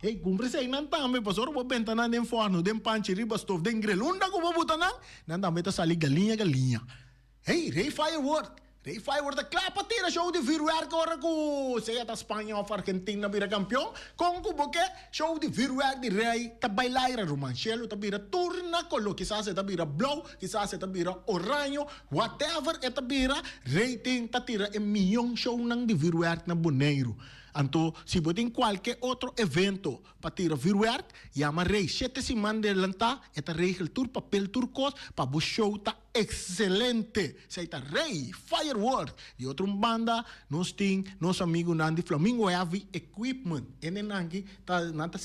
Ey, kumpra eseinan tambe, pasobra bo benta nan den forno, den panchi, riba stof, den grill, unda ku bo buta nan, nan tambe ta sali galiña galiña. Hey, Rey Firework! Rey Firework ta kla pa tira show di vuurwerk ora ku sea ta Spaña òf Argentina bira kampion. Kon ku bo ke, show di vuurwerk di Rey ta bai laira, ruman. Shelu ta bira tur na koló, kisas e ta bira blou, kisas e ta bira oraño, Whatever e ta bira, Rey tin ta tira e miyon shownan di vuurwerk na Boneiru. Anto, si bo tin kualke otro evento pa tira vuurwerk, yama Rey shete siman delantá, e ta regel tur papel, tur kos, pa bo show ta ekselente. Esei ta Rey Firework. Di otro un banda, nos tin nos amigunan di Flamingo Heavy Equipment. Hendenan aki ta, nan ta.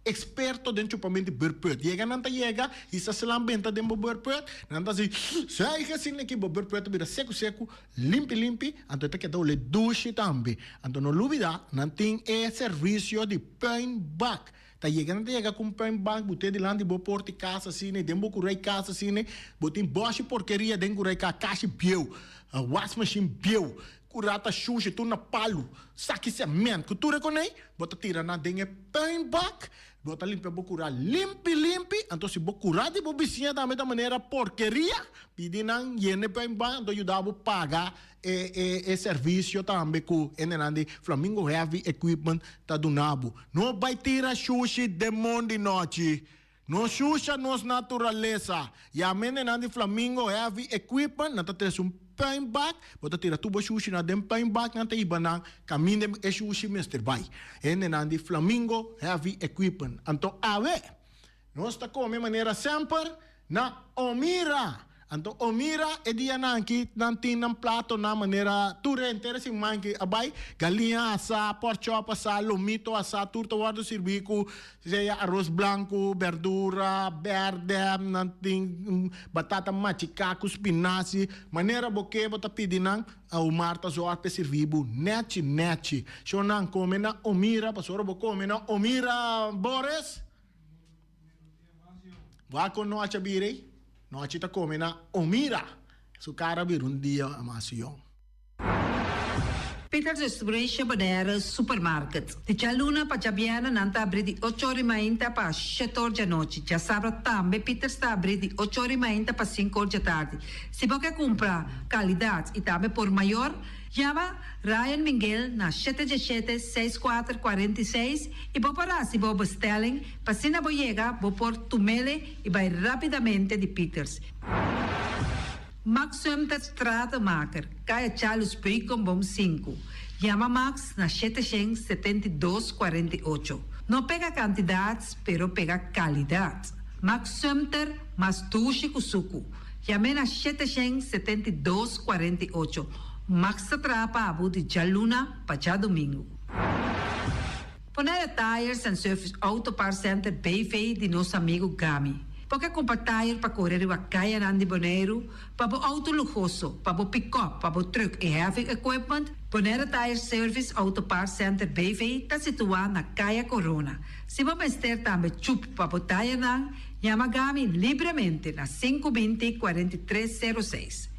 Experto den chupamento di burput. Yega nan ta yega y sa slan benta den bo burput, nan ta haci zuig asina aki bo burput ta bira seco seco, limpi limpi, anto e ta keda ole dushi tambe. Anto no lubida nan tin e servicio di puinbak. Ta yega nan ta yega cu un puinbak bo te dilanti bo porta di casa asina, den bo curai casa asina, bo tin boshi porkeria den curai casa, cashi bieu, wasmachine bieu, Ku rata shushi tur na palu, saki sement ku tur e konei, bo ta tira nan den e puinbak, bo ta limpia bo kurá limpi limpi, anto si bo kurá di bo bisiña tambe ta manera porkeria, pidi nan yena e puinbak anto yuda bo paga e e e servisio tambe ku hendenan di Flamingo Heavy Equipment ta duna bo. No bai tira shushi den mondi nochi. No shusha nos naturalesa. Yama hendenan di Flamingo Heavy Equipment, nan ta trese un. puinbak, bo ta tira tur bo shushinan den puinbak, nan ta hiba nan kaminda e shushi mester bai. Hendenan di Flamingo Heavy Equipment. Anto awe nos ta kome manera semper na Omira. Anto Omira e dianan aki nan tin nan platonan manera tur henter siman ki a bai, galiña asá, porkchop asá, lomito asá, tur ta wòrdu sirbí ku sea aros blanku, berdura bèrdè, nan tin batata machiká ku spinasi, manera bo ke bo ta pidi nan, Omar ta zòrg pa e sirbi bo nèchi nèchi. Shonnan kome na Omira, pasobra bo kome na Omira Boris. Wak kon nochi a bira ei? Nochi ta kome na Omira. Su kara a bira un dia mas yong. Peters Restauration Bonaire Supermarket. Di djaluna pa djabièrnè nan ta abrí di ocho or i mainta pa shete or djanochi. Djasabra tambe Peters ta abrí di ocho or i mainta pa sinku or djatardi. Si bo ke kumpra kalidat i tambe por mayor, Yama Ryan Minguel na shete djeshete seis kuater 46 i bo por hasi bo bestelling pa asina bo yega bo por tumele i bai rapidamente di Peters. Max Sumter Stratenmaker, Kaya Charles Beukenboom sinku. Yama Max na 772 48. No pega kantidat pero pega kalidat. Max Sumter mas dushi ku suku. Yam'é na 772 48. Max ta traha pa abo di djaluna pa djadumingu. Bonaire Tires and Service Auto Parts Center BV di nos amigu Gami. Bo ke kumpra tire pa kore riba kayanan di Boneiru, pa bo outo luhoso, pa bo pikòp, pa bo trùk i heavy equipment? Bonaire Tires Service Auto Parts Center BV ta situá na Kaya Corona. Si bo mester tambe chup pa bo tayernan, yama Gami libremente na 5 20 43 06.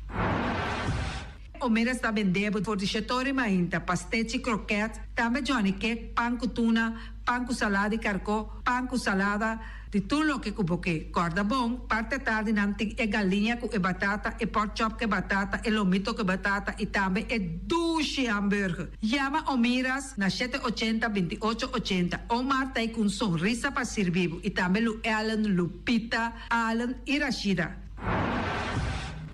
Omeras ta bende bo for di shetori mainta, pastechi, kroket, tambe johnny cake, pan ku tuna, pan ku salada di karkó, pan ku salada, di tur loke ku bo ke. Kòrda bon, parti atardi nan tin e galiña ku e batata, e pork chop ku e batata, e lomito ku e batata i tambe e dushi hamburger. Yama Omiras na shete ochenta, 28 ochenta. Omar ta ei ku un sonrisa pa sirbi bo i tambe Lu Ellen, Lupita, Allen i Rashida.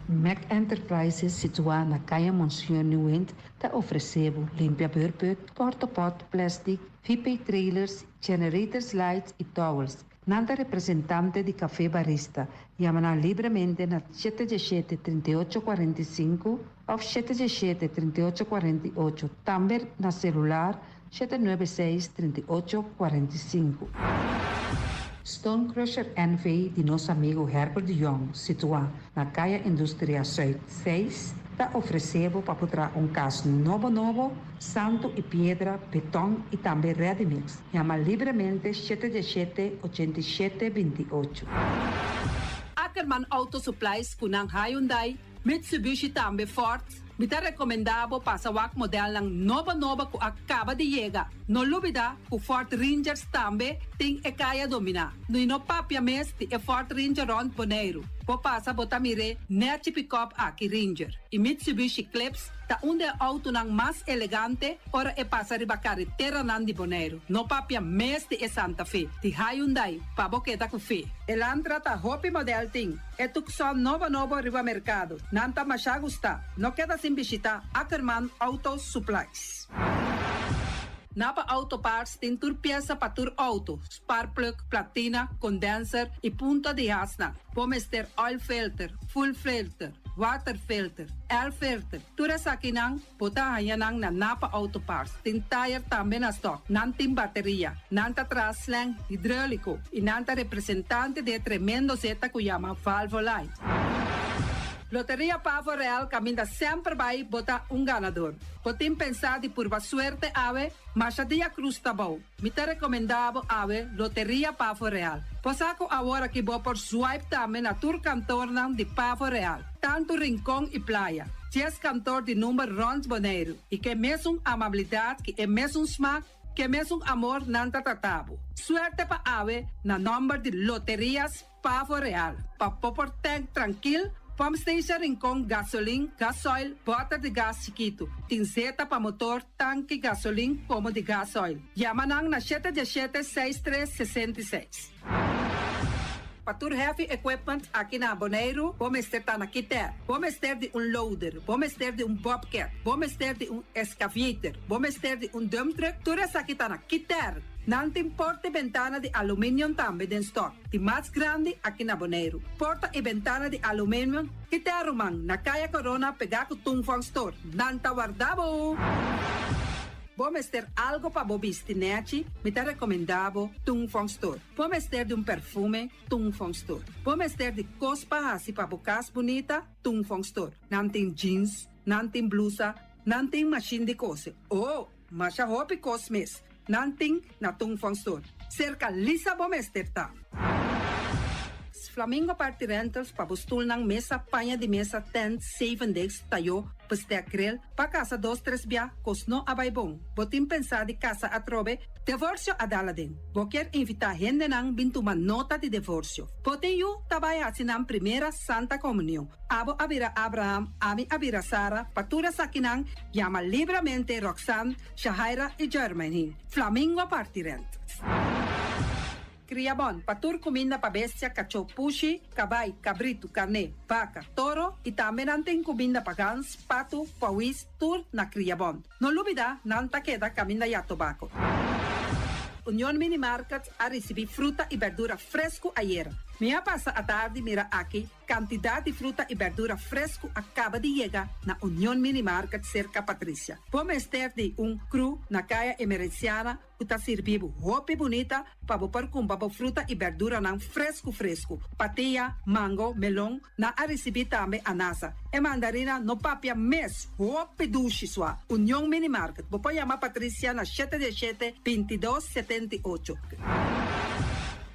Mac Enterprises situá na Kaya Monsignor Nieuwind ta ofresé bo limpia beurput, portapot, plastic, VP trailers, generators lights i towels. Nan ta representante di Café Barista. Yama nan libremente na shete djeshete 38 45 òf shete djeshete 38 48, tambe na selular 796 38 45. Stone Crusher NV di nos amigu Herbert de Jong, situá na Kaya Industria Zuid 6, ta ofresé bo pa por traha un kas nobo nobo, santu i piedra, beton i tambe ready mix. Yama libremente shete djeshete 87 28. Ackerman Auto Supplies ku nan Hyundai, Mitsubishi tambe Ford. Mi ta rekomendá bo pasa wak modelnan nobo nobo ku a kaba di yega. No lubidá ku Ford Rangers tambe tin e kaya dominá. I no papia mes di e Ford Ranger rònt Boneiru. Bo pasa bo ta mir'é nèchi pikòp aki Ranger. I Mitsubishi Eclipse ta un di e outonan mas elegante ora e pasa riba kareteranan di Boneiru. No papia mes di e Santa Fe di Hyundai pa bo keda ku fe. Elantra ta hopi modèl tin. E Tucson nobo nobo riba merkado. Nan ta masha gustá. No keda sin bishitá Ackerman Auto Supplies. Napa Auto Parts tin tur piesa pa tur outo, sparkplug, platina, condenser i punta di hasnan. Bo mester oil filter, fuel filter, water filter, air filter, tur esakinan bo ta haña nan na Napa Auto Parts. Tin tayer tambe na stock. Nan tin bateria. Nan ta traha slang hidróliko i nan ta representante di e tremendo zeta ku yama Valvoline. Loteria Pavo Real kaminda semper bai bo ta un ganador. Bo tin pensá di purba suerte awe? Masha dia Cruz ta bou. Mi ta rekomendá bo awe Loteria Pavo Real. Bo sa ku awor aki bo por swipe tambe na tur kantornan di Pavo Real, tantu Rincon i Playa. Dies kantor di number rònt Boneiru i ke mesun amabilidat ki e mesun smak, ke mesun amor nan ta trata bo. Suerte pa awe na nòmber di Loterias Pavo Real. Pa bo por tank trankil, pump station Rincon gasolin, gasoil, bòter di gas chikitu. Tin zeta pa motor, tanki gasolin komo di gasoil. Yama nan na 7 17 6 3 66. Pa tur heavy equipment aki na Boneiru, bo mester ta na Kiter. Bo mester di un loader, bo mester di un bobcat, bo mester di un excavator, bo mester di un dump truck, tur esaki ta na Kiter. Nan tin porta y bentana di aluminium tambe den stock, di mas grandi aki na Boneiru. Porta y bentana di aluminium, Kiter ruman, na Kaya Corona pegá ku Tung Fong Store. Nan ta warda bo! Bo mester algo pa bo bisti nechi? Mi ta recomenda bo Tung Fong Store. Bo mester di un perfume? Tung Fong Store. Bo mester di cos pa haci pa bo cas bunita? Tung Fong Store. Nan tin jeans, nan tin blusa, nan tin machine di cose. Oh, masha hopi cos mes. Nan tin na Tung Fong Store. Cerca Lisa bo mester ta. Flamingo Party Rentals pa bo stulnan, mesa, paña di mesa, tent, zevendegs, tayo, bestek, grill, pa casa dos tres bia, cos no a bay bon. Bo tin pensa di casa atrobe? Divorcio a dal aden. Bo kier invita hendenan bin tuma nota di divorcio. Bo tin yu ta bay haci nan primera Santa Comunion. Abo a bira Abraham, ami a bira Sara, pa tur esakinan yama libramente Roxanne, Shahaira y Jermaine. Flamingo Party Rentals. Kria bon pa tur kuminda pa bestia, kachó, pushi, kabai, kabritu, karné, baka, toro i tambe nan tin kuminda pa gans, patu, pawis, tur na Kria Bon. No lubida nan ta keda kaminda ya tobako. Union Mini Market a risibí fruta i berdura fresku ayera. Mi a pasa atardi mira aki Kantidat di fruta i bèrdura fresku a kaba di yega na Union Mini Market serka Patricia. Bo mester di un kru na Kaya Emerenciana ku ta sirbi bo hopi bunita pa bo por kumpra bo fruta i bèrduranan fresku fresku. Patia, mango, melon, nan a risibí tambe anasa. E mandarina no papia mes, hopi dushi sua. Union Mini Market, bo por yama Patricia na shete diesshete, bintidos, setenti'ocho.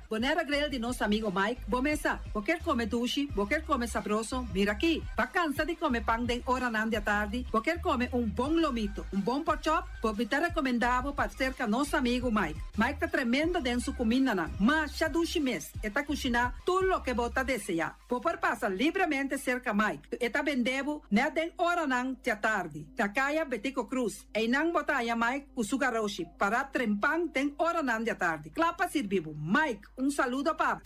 Bonera Grill di nos amigo Mike, bo mesa. Bo kier come dushi, bo kier come sabroso, mira aki. Ba cansa di come pan den oranan di atardi, bo kier come un bon lomito, un bon porkchop, bo mi ta recomenda bo pa cerca nos amigo Mike. Mike ta tremendo den su cumindanan, masha dushi mes, e ta cushina tur loke bo ta desea. Bo por pasa libremente cerca Mike, e ta bende bo net den oranan di atardi, na caya Betico Cruz. Einan bo ta haña Mike ku su garoshi pará trempan den oranan di atardi, kla pa sirbi bo. Mike, un saludo pa bo.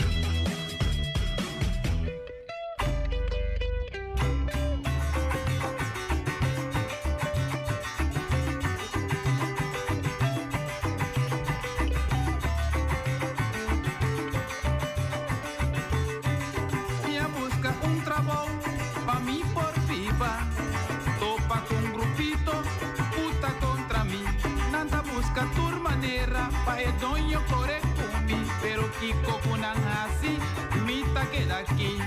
Mi a buska un trabou pa mi por biba. Topa ku un grupito ku ta kontra mi. Nan ta buska tur manera pa e doño kore ku mi. Pero kiko ku nan hasi, mi ta keda aki.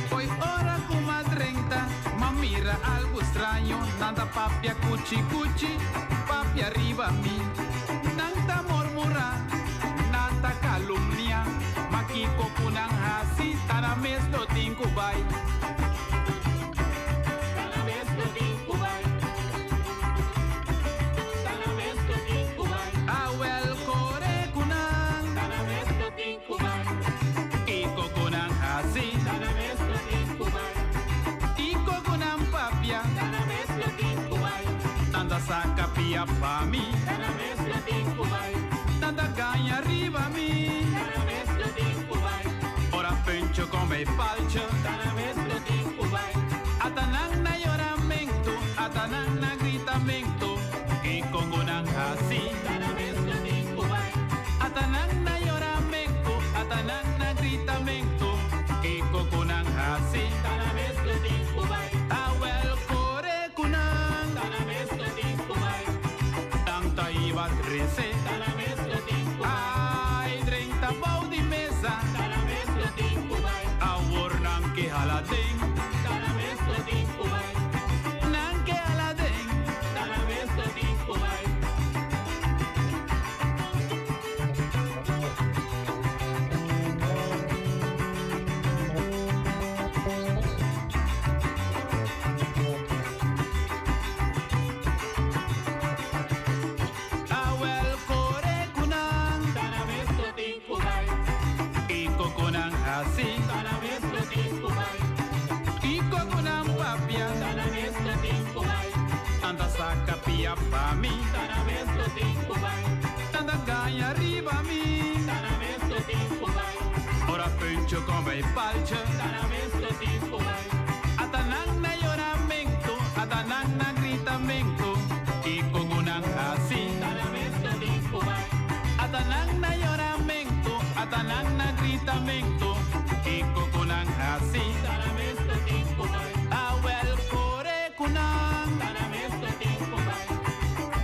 Poi ora ku m'a drenta, m'a mira algu straño, nan ta papia kuchi kuchi, papia riba mi. Nan ta murmurá, nan ta kalumniá, ma kiko ku nan hasi ta nan mes lo tin ku bai. Awel kore ku nan. Kiko ku nan hasi. Kiko ku nan papia. Nan ta saka pia pa mi. Nan ta gaña riba mi. Ora Pencho come palcho. Ata nan na yoramentu, ata nan na gritamentu, kiko ku nan hasi? Ata nan na yoramentu, ata nan na gritamentu, kiko ku nan hasi? Awel kore ku nan, nan ta iba trese, ai drenta bou di mesa, awor nan ke hala den. Nan ke hala den. Awel. mi. Nan ta gaña riba mi. Ora puntje kom bij paaltje. Ata nan na yoramento, ata nan na gritamento. Kiko ku nan hasi? Ata nan na yoramento, ata nan na gritamento. Kiko ku nan hasi? Awel kore ku nan.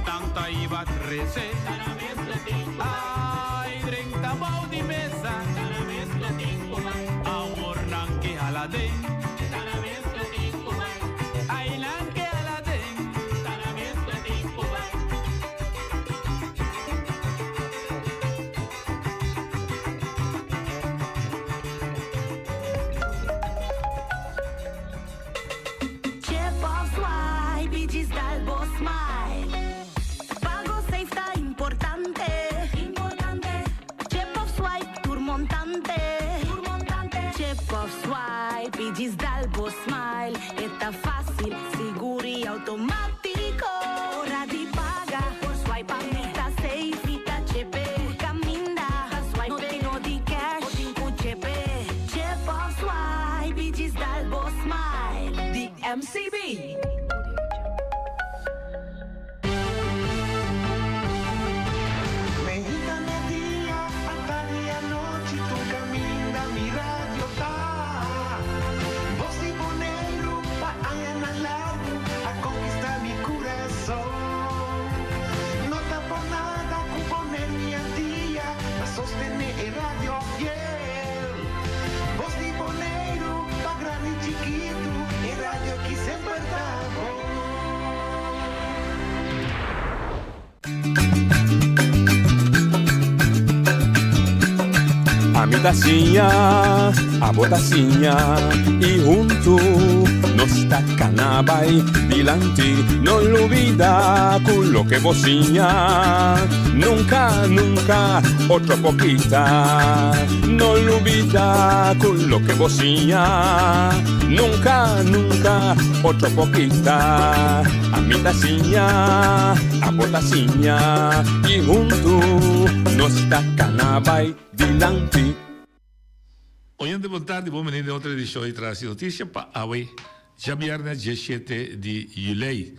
Tanta iba trese. Ai drenta bou di mesa. Awor nan ke hala den. Ai nan ke hala den. Chip of swipe y djis dal bo smile. Pago safe ta importante. Chip of swipe tur montante. Chip of swipe y djis dal bo smile. E ta facil, sigur y automatico. Ora di paga por swipe pa mi ta safe. Mi ta chip e tur caminda. No tin no di cash, bo tin cu chip e. Chip of swipe y djis dal bo smile. Di MCB. Meinta media, atardi anochi, tur caminda mi radio ta. Bos di Boneiru pa añanan largu a conquista mi curason. No ta por nada cu Boneiru y Antia ta sostene e radio fiel. Bos di Boneiru pa grandi y chikitu, e radio aki semper ta bon. Ami ta siña, abo ta siña y huntu nos ta cana bay dilanti. No lubida cu loke bo siña nunca, nunca otro por kita. No lubida cu loke bo siña nunca, nunca otro por kita. Ami ta siña, abo ta siña y huntu nos ta cana bay dilanti. Oyente bon tardi, bon bini den otro edicion di Tras di Noticia pa awe djabièrnè diesshete di julei.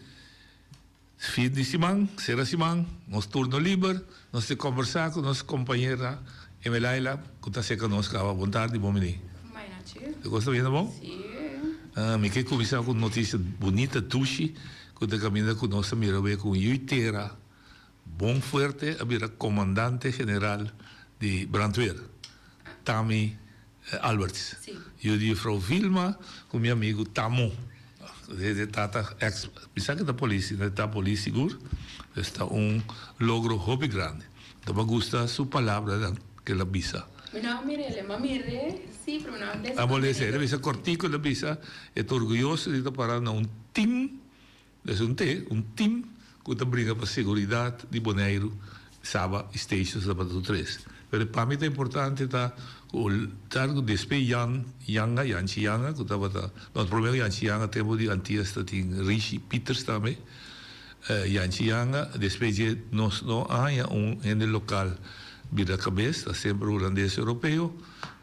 Fin di siman, sera siman, nos turno liber, nos te combersa cu nos compañera Emelaila cu ta cerca nos caba. Bon tardi, bon bini. Te cos ta bini bon? Mi ke cuminsa cu un noticia bunita, dushi, cu ta caminda cu nos ta mira awe cu un yui tera bon fuerte a bira comandante general di brandweer, Tami Alberts. Yu di juffrouw Vilma cu mi amigo Tamo. E tata ex, mi sa cu ta polis, e ta polis sigur. Dus ta un logro hopi grandi. Ta pa gusta su palabranan cu el a bisa. Mi no a mir'el, mi a mir'e si, pero mi no a lesa. Abo lesa, el a bisa cortico, el a bisa e ta orguyoso di ta para na un team. Es un te, un team ku ta bringa pa seguridat di Boneiru, Saba i Statius tabata tur tres. Pero pa mi ta importante ta ku tar ku despe Jan Janga, Janchi Janga ku tabata, no prome ku Janchi Janga tempu di Antias ta tin Rishi Pieters tambe, Janchi Janga despe dje nos no a haña un hende lokal bira kabes, ta semper hulandes europeo,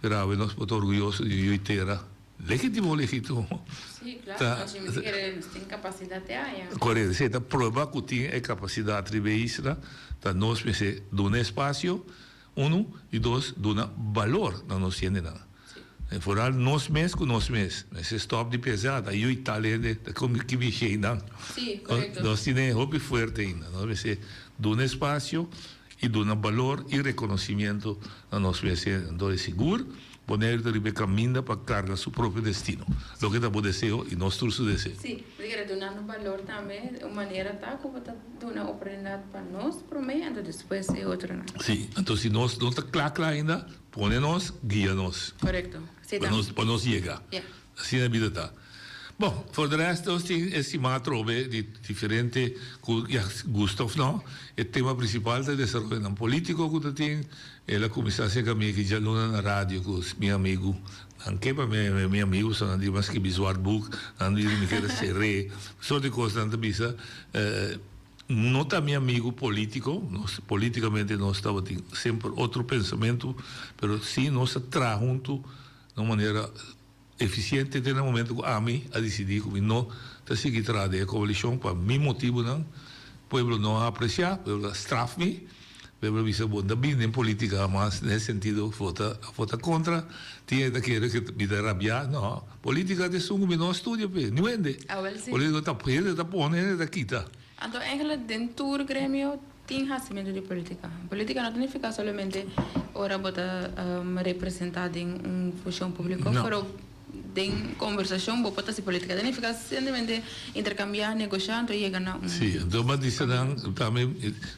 pero awe nos por ta orguyoso di yu i tera. Legítimo, legítimo. Sí, claro, nos mi kere nos tin capacidad te aya. Correcto, esey ta prueba cu tin e capacidad riba e isla, ta nos mester duna espacio, uno, y dos, duna balor na nos hendenan. En vooral nos mes cu nos mes, mester stop di pensa, ta yu y tal hende ta come ki mi geennan. Sí, correcto. Nos tin e hopi fuerte ainda, nos mester duna espacio y duna balor y reconocimiento na nos mes hendenan. Entonces sigur. Boneiru ta riba e kaminda pa karga su propio destino. Loke ta bo deseo i nos tur su deseo. Sí, bo ta kere duna nos balor tambe. Un manera ta ku bo ta duna oportunidat pa nos promé, anto despues e otronan. Sí, anto si nos no ta kla kla ainda, pone nos, guia nos. Korekto. Así ta. Pa nos yega. Ya. Asina e bida ta. Bon, for de rest nos tin e siman atrobe di diferente ku ya gusta of no, e tema principal ta e desaroyonan politico ku ta tin. El a kuminsá aserka mi aki djaluna na radio ku mi amigu. Nan ke pa mi mi amigu so nan di mi a skibi zwart boek, nan di mi keda ser'é, sort di kos nan ta bisa. No ta mi amigu polítiko, nos polítikamente nos tabatin semper otro pensamentu, pero sí nos a traha huntu na un manera efisiente te na momento ku ami a disidí ku mi no ta sigui traha den e koalishon pa mi motibunan. Pueblo no a apresiá, pueblo a straf mi, pueblo a bisa bo no ta bini den polítika mas den e sentido bo ta vota kontra, tin hende ta kere ku mi ta rabiá, no, polítika ta esun ku mi no a studia p'e, niun hende. Polítika ta hende ta pone, hende ta kita. Anto eigenlijk den tur gremio tin hasimentu di politica. Politica no ta nifica solamente ora bo ta representa den un funcion publico, pero den conversacion bo por ta haci politica. Ta nifica simplemente intercambia, negocia anto yega na un. Si, anto bo a bisa nan tambe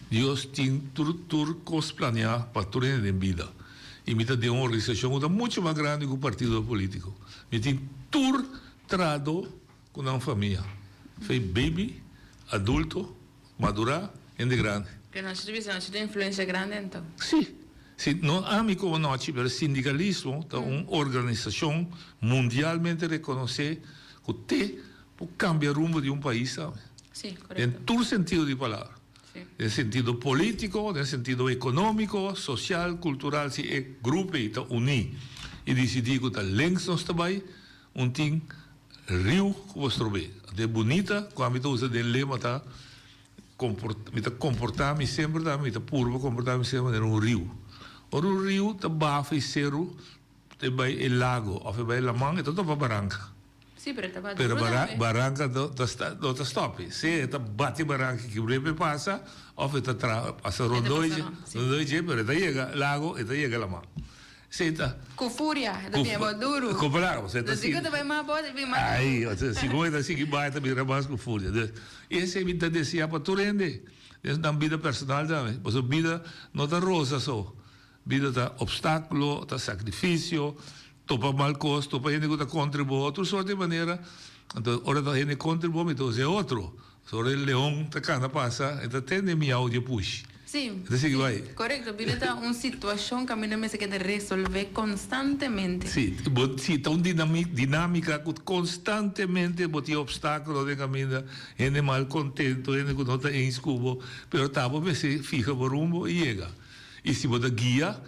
Dios tin tur tur cos planea pa tur hende den bida. Y mi ta den un organisacion cu ta mucho mas grandi cu partido politico. Mi tin tur trado Ku nan famia. Fei baby, adulto, madurá, hende grandi. Pero nochi ta bisa nochi ta influencia grandi anto. Si. Si, no ami komo nochi, pero sindikalismo ta un organisashon mundialmente rekonosé ku te por kambia rumbo di un pais tambe. Si, korekto. Den tur sentido di palabra. Si. Den sentido polítiko, den sentido ekonómiko, sosial, kultural, si e grupo ei ta uní i disidí ku ta links nos ta bai, Un tin riu ku bo strob'é. Anto e bunita ku ami ta usa den lema ta, Mi ta komportá mi semper ta, mi ta purba komportá mi semper manera un riu. Ora un riu ta bafa e seru ta bai e lago òf e bai e laman e ta topa baranka. Sí, pero e ta bati Pero duru tambe. baranka no ta no ta stòp. Sea e ta bati baranka kibr'é pa e pasa òf e ta traha pasa rondó dje, rondó dje pero e ta yega lago, e ta yega laman. Seta. Ku furia, e ta bini bo duru. Ku palabra, bo seta si. Ku ta bai mas bo, ta bini mas. Ai, segun e ta sigui bai, ta bira mas ku furia. Dus, esei mi ta desea pa tur hende, den nan bida personal tambe. Pasobra bida no ta rosa so. Bida ta obstákulo, ta sakrifisio, topa mal kos, topa hende ku ta kontra bo, tur sort di manera. Anto, ora ta hende kontra bo, mi ta usa e otro. Ora e leon ta cana pasa, e ta tende miau di e pushi. Sí, E ta sigui bai. Correcto, bida ta un situacion caminda mester keda resolve constantemente. Sí, bo, sí, ta un dinami, dinamica cu constantemente bo tin obstaculo den caminda, hende malcontento, hende cu no ta eens cu bo, pero ta bo mester fija bo rumbo y yega. Y si bo ta guia,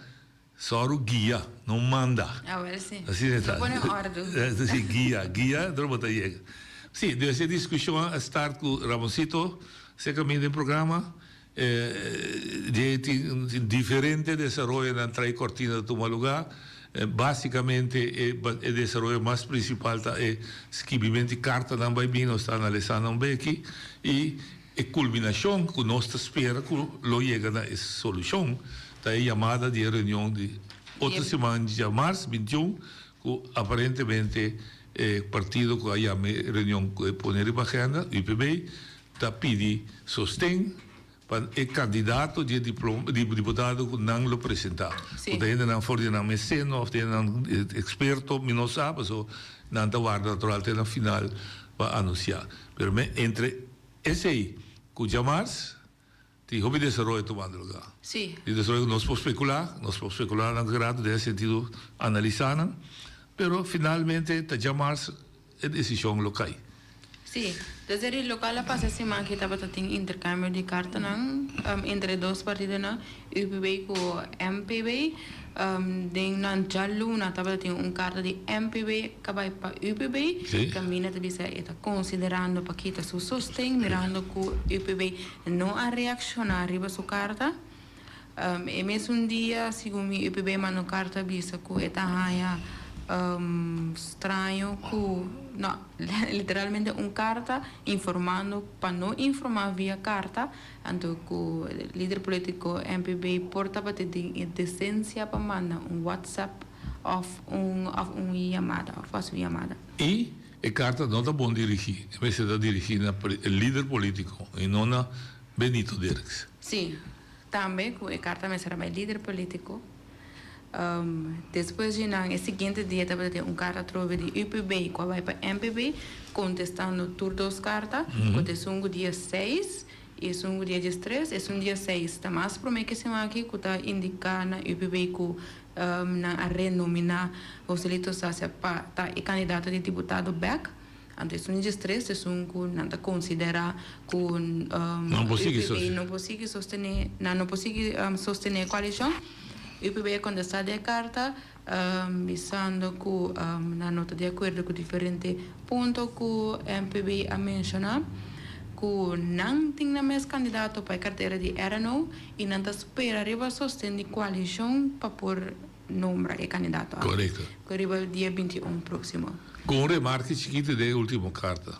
Sòru guia, no manda. Awel si. Asina ta. No pone òrdu. Si, guia, guia, dor bo ta yega. Si, dus e diskushon a start ku Ramoncito serka mi den programa. Dje tin diferente desaroyonan trai kortina ta tuma lugá. Básikamente e desaroyo mas prinsipal ta e skibimento di kartanan bai bin, nos ta analisá nan beki i E kulminashon ku nos ta spera ku lo yega na e solushon ta e yamada di e reunion di otro siman djamars 21 ku aparentemente e partido ku a yama e reunion ku e pone riba agenda, UPB, ta pidi sosten pa e kandidato di e di diputado ku nan lo presenta. Ku ta hendenan for di nan mes seno òf ta hendenan eksperto mi no sa pasobra nan ta warda natural te na final pa anunsiá. Pero me entre Esei ku djamars tin hopi desaroyo tumando lugá. Sí. Di desaroyo ku nos por spekulá, nos por spekulá nan rato den e sentido analisá nan, pero finalmente ta djamars e desishon lo kai. Sí. Desde di lokal a pasa e siman aki tabata tin interkambio di kartanan entre e dos partidonan, UPB ku MPB. Den nan djaluna tabata tin un karta di MPB ka bai pa UPB. Kaminda ta bisa e ta konsiderando pa kita su sosten mirando ku UPB no a reakshoná riba su karta. E mesun dia segun mi UPB manda un karta bisa ku e ta haña straño ku no literalmente un karta informando pa no informá via karta. Anto ku lider politiko MPB por tabata den e desensia pa manda un WhatsApp òf un òf un yamada òf hasi un yamada. I e karta no ta bon dirigí, e mester ta dirigí na e lider politiko i no na Benito Dirks. Sí, tambe ku e karta mester a bai lider politiko. Despues di nan e siguiente dia tabata tin un karta atrobe di UPB ku a bai pa MPB kontestando tur dos karta ku ta esun ku dia seis i esun ku dia diestres. Esun dia seis ta mas prome ke siman aki ku ta indiká na UPB ku nan a renominá Joselito Sasia pa ta e kandidato di diputado bèk. Anto esun di 13 esun ku nan ta konsiderá ku No por sigui UPB no por sigui sostené, nan no por sigui sostené e koalishon. UPB a kontestá di e karta bisando ku nan no ta di akuerdo ku diferente punto ku MPB a menshoná, ku nan tin nan mes kandidato pa e kartera di RNO i nan ta spera riba sosten di koalishon pa por nombra e kandidato aki. Korekto. Ku riba dia 21 próksimo. Ku un remarke chikitu den e último karta.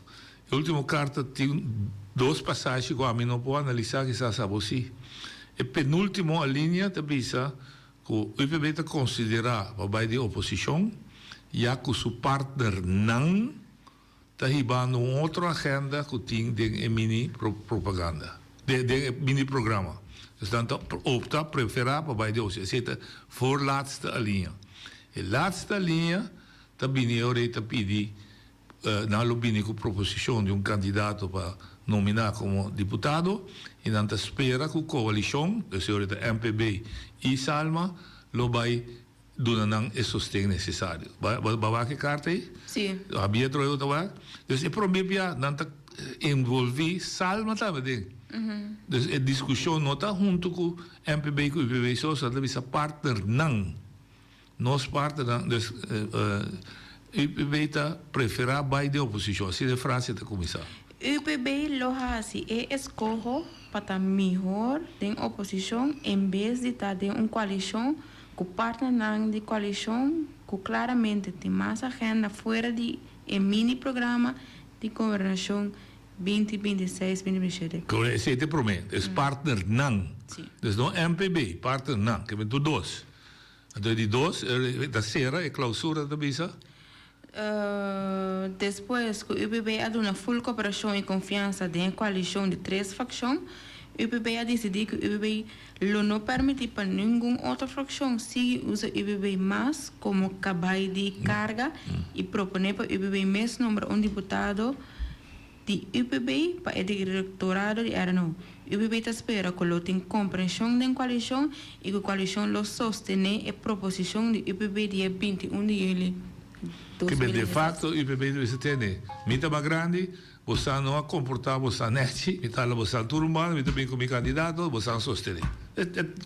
E último karta tin dos pasashi ku ami no por analisá, kisas abo sí. E penúltimo alinea ta bisa ku UPB ta konsiderá pa bai den oposishon ya ku su partnernan ta hibando un otro agenda ku tin den e mini propaganda, den e mini programa. Dus nan ta opta, preferá pa bai den oposishon. Esei ta voorlaatste alinea. E laatste alinea ta bini e ora ei ta pidi Nan lo bini ku proposishon di un kandidato pa nominá komo diputado i nan ta spera ku koalishon, dus e ora ta MPB i Salma, lo bai duna nan e sosten nesesario. Bo a wak e karta ei? Sí. Habia Troyo ta wak? Dus e promé bia nan ta envolví Salma tambe den. Dus e diskushon no ta huntu ku MPB ku UPB so, sa ta bisa partnernan. Nos partnernan, dus UPB ta preferá bai den oposishon, asina e frase ta kuminsá. UPB lo hasi e eskoho pa ta mihor den oposishon en bes di ta den un koalishon ku partnernan di koalishon ku klaramente tin mas agenda fuera di e mini programa di gobernashon binti binti seis binti binti shete. Kore esei ta e promé, dus partnernan, dus no MPB, partnernan, ke men tur dos. Anto e di dos, e ta sera, e clausura ta bisa. Despues ku UPB a duna ful koperashon i konfiansa den e koalishon di tres frakshon, UPB a disidí ku UPB lo no permití pa ningun otro frakshon sigui usa UPB mas komo kabai di karga i proponé pa UPB mes nombra un diputado Di UPB pa e direktorado di RNO. UPB ta spera ku lo tin komprenshon den koalishon i ku koalishon lo sostené e proposishon di UPB dia 21 di yüli Kibe de 2016. facto UPB ta bisa tende, mi ta mas grandi, bosan no a comporta bosan nechi, mi ta hala bosan tur un banda, mi ta bin cu mi candidato, bosan sostene.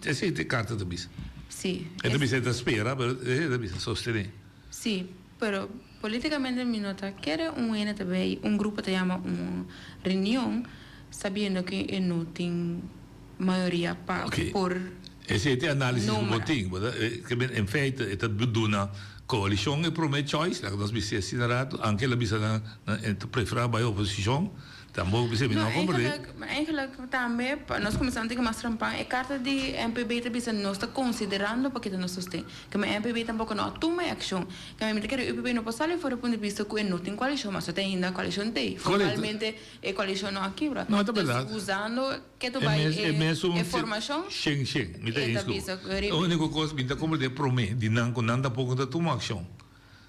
Esey ta e carta ta bisa. Sí. E ta bisa e ta spera, pero e ta bisa sostene. Sí, pero Políticamente mi no ta kere un hende ta bay un grupo ta yama un reunion sabiendo cu e no tin mayoria pa por Esey ta e analisis cu bo nombra. tin. Bo ta en feite e ta duna coalicion e prome choice, laga nos bisa asina rato, anke el a bisa nan e ta prefera bay oposicion, tampoco bisa mi No, no a comprende. eigenlijk, eigenlijk tambe pa nos cuminsa un tiki mas trempan e carta di MPB ta bisa nos ta considerando pa kita nos sosten. Keme MPB tampoco no a tuma e accion. Keme mi ta kere UPB no por sali for e punto di bista ku e no tin koalishon, mas te ainda koalishon t'ei. Formalmente e koalishon no a kibra. No, ta berdad. Dus usando ke ta E bai mes, e e mesun e formashon, shen shen, mi ta e eens ta ku bo. bisa ku E uniko kos mi ta komprende prome di nan ku nan tampoko ta tuma akshon.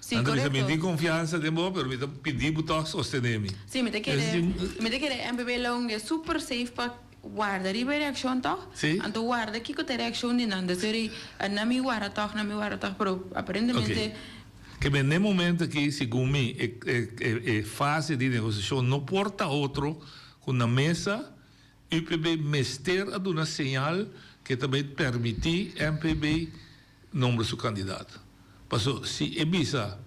Sí, Nan ta bisa mi korekto. tin konfiansa den bo, pero mi ta pidi bo tòg sostene mi. Sí, mi ta kere, mi ta kere MPB lo un super safe pa Warda riba e reaccion toch? Sí. Anto warda kico ta e reaccion di nan. Despues di nan mi warda toch, nan mi warda toch, pero aparentemente. Ok. Ke men n'e momento aki, segun mi, e e e fase di negociacion no por ta otro cu na mesa UPB mester a duna señal ke ta bay permiti MPB nombra su candidato. Paso si e bisa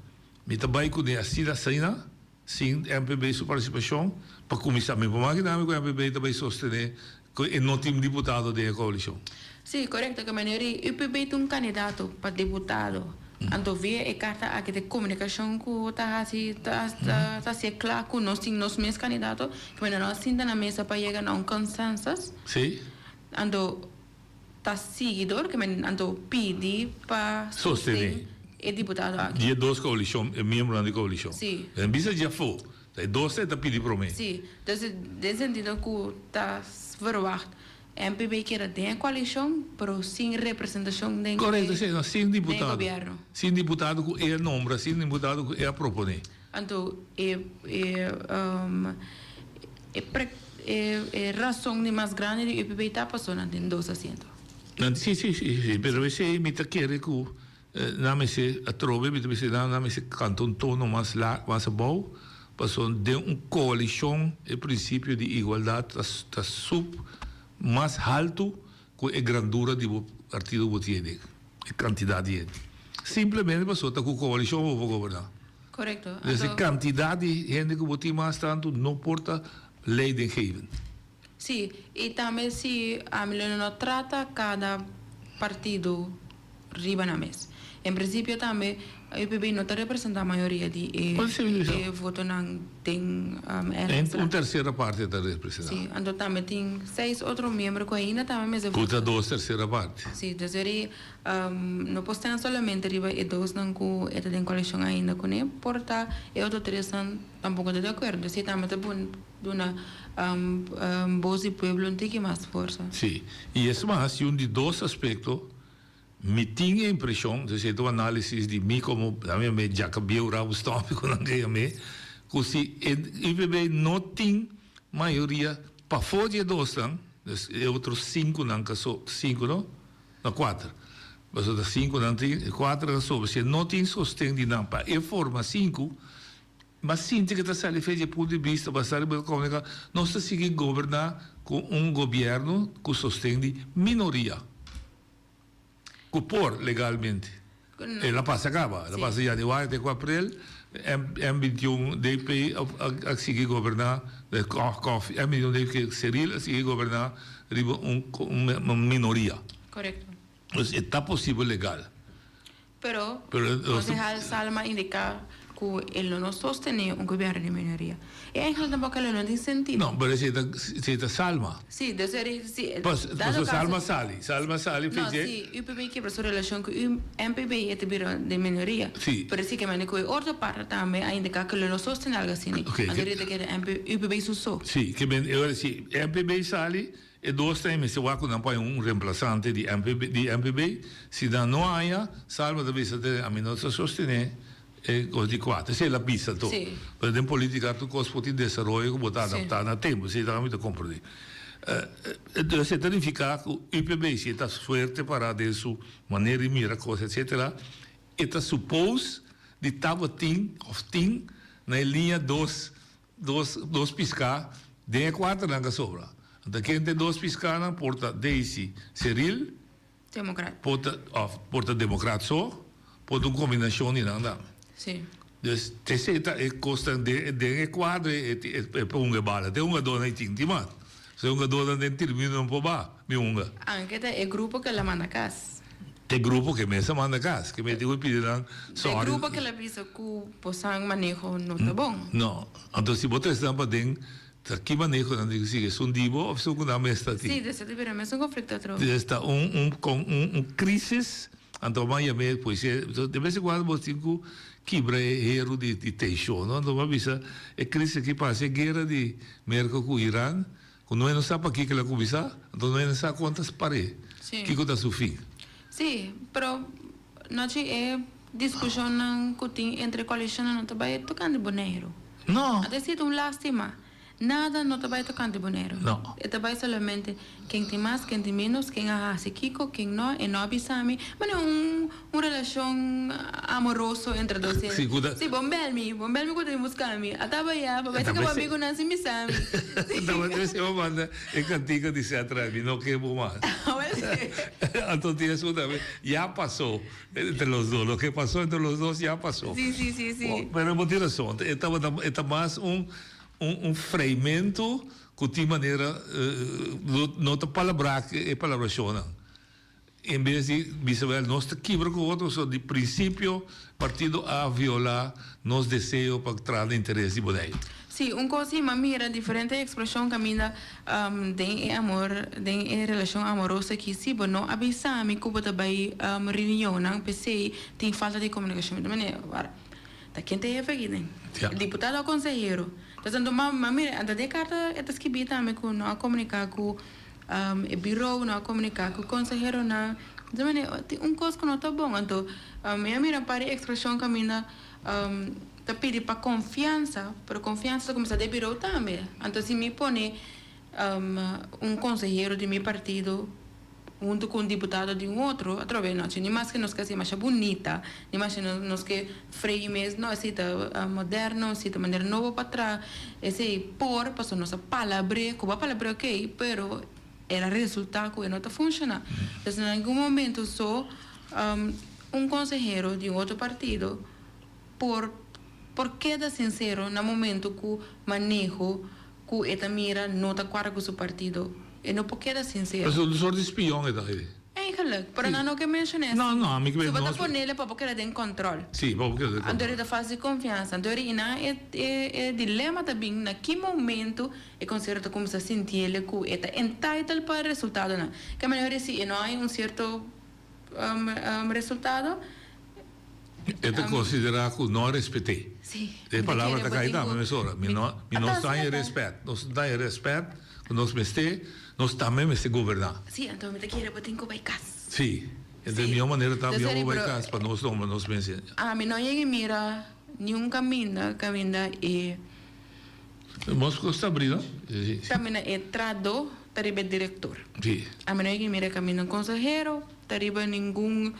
mi ta bay cune asina asina, Sin MPB su partisipashon, pa kuminsá mi por makina mi ku MPB ta bai sostené ku e no tin diputado den e koalishon. Sí, korekto ke manera di UPB ta un kandidato pa diputado, anto via e karta aki di komunikashon ku ta hasi ta ta hasié kla ku nos tin nos mes kandidato, ke manera nos a sinta na mesa pa yega na un consensus. Sí. Anto ta sigui dor ke men anto pidi pa Sostené. sosten e diputado aki. Di e dos koalishon, e miembronan di koalishon. Sí. Den bisa dje afó, ta e dos ta pidi promé. Sí, dus den sentido ku ta verwacht MPB keda den e koalishon, pero sin representashon den Korekto, sí, no, sin den e diputado. gobièrnu. Sin diputado ku e a nombra, sin diputado ku e a proponé. Anto e e e pre e e rason di mas grandi di UPB ta paso nan tin dos asiento. Nan si si si si pero esei mi ta kere ku nan mester atrobe mi ta bisa nan nan mester kanta un tono mas la mas abou. Pasobra den un koalishon e prinsipio di igualdat ta ta sub mas haltu ku e grandura di bo partido bo tin aden, e kantidat di hende. Simplemente pasobra ta ku koalishon bo por goberná. Korekto. Dus e kantidat di hende ku bo tin mas tantu no por ta leidinggevend. Sí, i tambe si ami lo no trata kada partido riba nan mes. En prinsipio tambe UPB no ta representá mayoria di e e votonan den e Un tersera parti ta representá. Sí, anto tambe tin seis otro miembro ku ainda tambe mester vota. Ku ta dos tersera parti. Sí, dus eri no por staan solamente riba e dosnan ku e ta den koalishon ainda kuné, por ta e otro tresnan tampoko ta di akuerdo. Esei tambe ta bon. Duna bos di pueblo un tiki mas forsa. Sí, i es mas, i un di dos aspekto, mi tin e impreshon, esei ta un análisis di mi komo, nan yam'é djaka bieu rabu stòmpi ku nan ke yam'é, ku si e UPB no tin mayoria pafó di e dosnan, dus e otro sinkunan ka so, sinku no? No, kuater. Pasobra ta sinku nan tin, e kuater ta sobra. Si e no tin sosten di nan pa e forma sinku, M'a sinti ku ta sali fe dje punto di bista basá riba e komunika, nos ta sigui goberná ku un gobièrnu ku sosten di minoria, ku por legalmente. El a pasa kaba, el a pasa yanüari te ku aprel, M 21 DP a sigui goberná, M 21 DP Ceril a sigui goberná riba un minoria. Korekto. Dus e ta posibel legal. Pero, Konsehal Salma a indiká ku e lo no sostené un gobièrnu di minoria. E eigenlijk tampoco lo no tin sentido. No, pero esei ta, esei ta Salma. Sí, dus er, sí, Pas, dado paso kaso. Salma sali, Salma sali No, fije. sí, UPB kibra su relashon ku U, MPB e ta bira den minoria. Sí. Pero sí ke mende ku e otro parte tambe a indiká ku lo no sostené algu asina. Oké, Anto ke. rita keda MP, UPB su so. Sí, ke men, e ora si MPB sali, E dos ta e mester wak ku nan por haña un remplasante di MPB, di MPB. Si nan no haña, Salma ta bisa te ami no ta sostené e kos di kuater. Esei el a bisa to. Sí. Pero den politica tur kos por tin desaroyo ku bo ta adaptá na tempu. Esei ta ami ta komprendé. Entonces e ta nifiká ku UPB si e ta fuerte pará den su manera di mira kos etcetera, e ta suppose di tabatin òf tin na e liña dos Dos dos piská den e kuaternan ka sobra. Anto ken ta e dos piskánan? Por ta Daisy Ceril. Demokrat. Por ta òf por ta demokrat so, por ta un kombinashon di nan tambe. Sí. Dus esei ta e kosnan den den e kuadro e e por hunga e bala. Te hungadónan ei tin tin mas. So e hungadónan den tirmino nan por ba mi hunga. Anke ta e grupo ke la manda kas. Te grupo ke mes a manda kas, ke mete ku pidi nan sorry. Te grupo ke la bisa ku bosan maneho no ta bon. No, anto si bo trese nan paden, ta ki maneho nan tin ku sigui? Esun di bo of esun ku nan mes ta tin? Si, des ta bira mesun konflikto atrobe. Des ta un un kon un un krisis, anto bo a yam'é poisie, de bes en kuando bo tin ku kibra e heru di di tenshon, no? Anto bo a bisa e krisis aki pasa e guera di Merka ku Iran, Ku no e no sa pakiko el a kuminsá, anto no e no sa kon ta par'é, kiko ta su fin. Sí, pero nochi e diskushonnan ku tin entre koalishonnan no ta bai tokante Boneiru. No. Anto esei ta un lástima. Nada no ta bai tokante Boneiru. No. E ta bai solamente ken tin mas, ken tin ménos, ken a hasi kiko, ken no, e no a bisa mi. Bueno, un Un relashon amoroso entre dos hende. Sí, ku ta. Sí, bon bel mi, bon bel mi ku ta bin buska mi. A taba ya, pa bai saka bo amigunan sin bisa mi. Tabata mester bo manda e kantika di Setra, mi no ke bo mas. Awel sí. Anto tin esun tambe, ya pasó entre los dos, lo ke pasó entre los dos ya pasó. Sí, sí, sí, sí. Pero bo tin rason, e tabata, e ta mas un, un, un freimentu ku tin manera, no ta palabrá e palabrashonnan. En bes di bisa wel nos ta kibra ku otro so di prinsipio partido a viola nos deseo pa traha na interes di Boneiru. Sí, un kos si m'a mira diferente ekspreshon kaminda den e amor, den e relashon amoroso aki, si bo no a bisa mi ku bo ta bai reunionnan p'esei tin falta di komunikashon. Mi ta manera, wara, ta ken ta e hefe aki den? Diputado o konsehero? Entonces anto m'a mira, anto den e karta e ta skibí tambe ku no a komuniká ku. E birou no a komuniká ku konseheronan. Di manera tin un kos ku no ta bon. Anto mi a mira un par di ekspreshon kaminda ta pidi pa konfiansa, pero konfiansa ta kuminsá den birou tambe. Anto si mi pone un konsehero di mi partido. huntu ku un diputado di un otro atrobe nochi. Ni maske nos ke hasi masha bunita, ni maske nos ke frei mes, no, esei ta moderno, esei ta manera nobo pa traha, esei por, pasobra nos a palabr'é, ku bo a palabr'é okey, pero el a resultá ku e no ta funshoná. Entonces na algun momento so un konsehero di un otro partido por por keda sinsero na momento ku maneho ku e ta mira no ta kuadra ku su partido, e no por keda sinsero. Pasobra un sort di spion e ta ei. Eigenlijk, pero nan no ke menshon'é así. No, no, ami ke Su bo ta nos. ponele pa bo keda den kòntròl. Sí, pa bo keda den Anto kòntròl. e ta fásil konfiansa. Anto e nan e e dilema ta bin na ki momento e konsehero ta kuminsá sintiele ku e ta entitled pa resultadonan. Ke manera si e no hay un sierto resultado. E ta considera cu no a respete. Sí. E palabra ta cay tambe mesora. Mi no mi no ta haña respet. Nos no ta haña respet cu nos mester, nos tambe mester goberna. Sí, anto mi ta kere bo tin cu bay cas. Sí. Entonces e miho manera ta miho bo bay cas pa nos nombra nos mes. Ami no yega mira ni un caminda caminda e. Mosco sta abri no? Sí. Caminda e trado ta riba e director. Sí. Ami no yega mira caminda un consehero ta riba ningun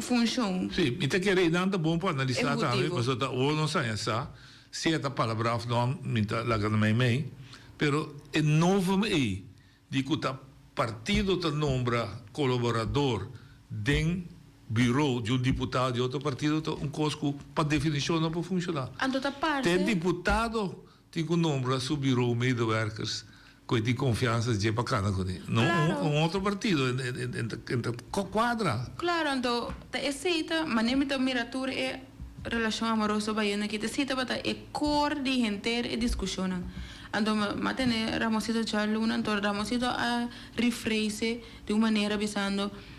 funcion. Sí, mi ta kere nan ta bon pa analisa tambe Ejecutivo. pasobra ta ora nos haña sa si e ta palabra of no mi ta laga na meimei pero e novum ei di ku ta partido ta nombra kolaborador den buro di un diputado di otro partido ta un kos ku pa definishon no por funshoná. Anto ta Te parse. diputado tin ku nombra su buro medewerkers ku e tin konfiansa dje pa kana kuné. No Klaro. un otro partido en ta kuadra. Klaro, anto ta esei ta manera mi ta mira tur e relashon amoroso bayendo aki ta esei tabata e kor di henter e diskushonnan. Anto mi a tene Ramosito djaluna, anto Ramosito a rephrase di un manera bisando,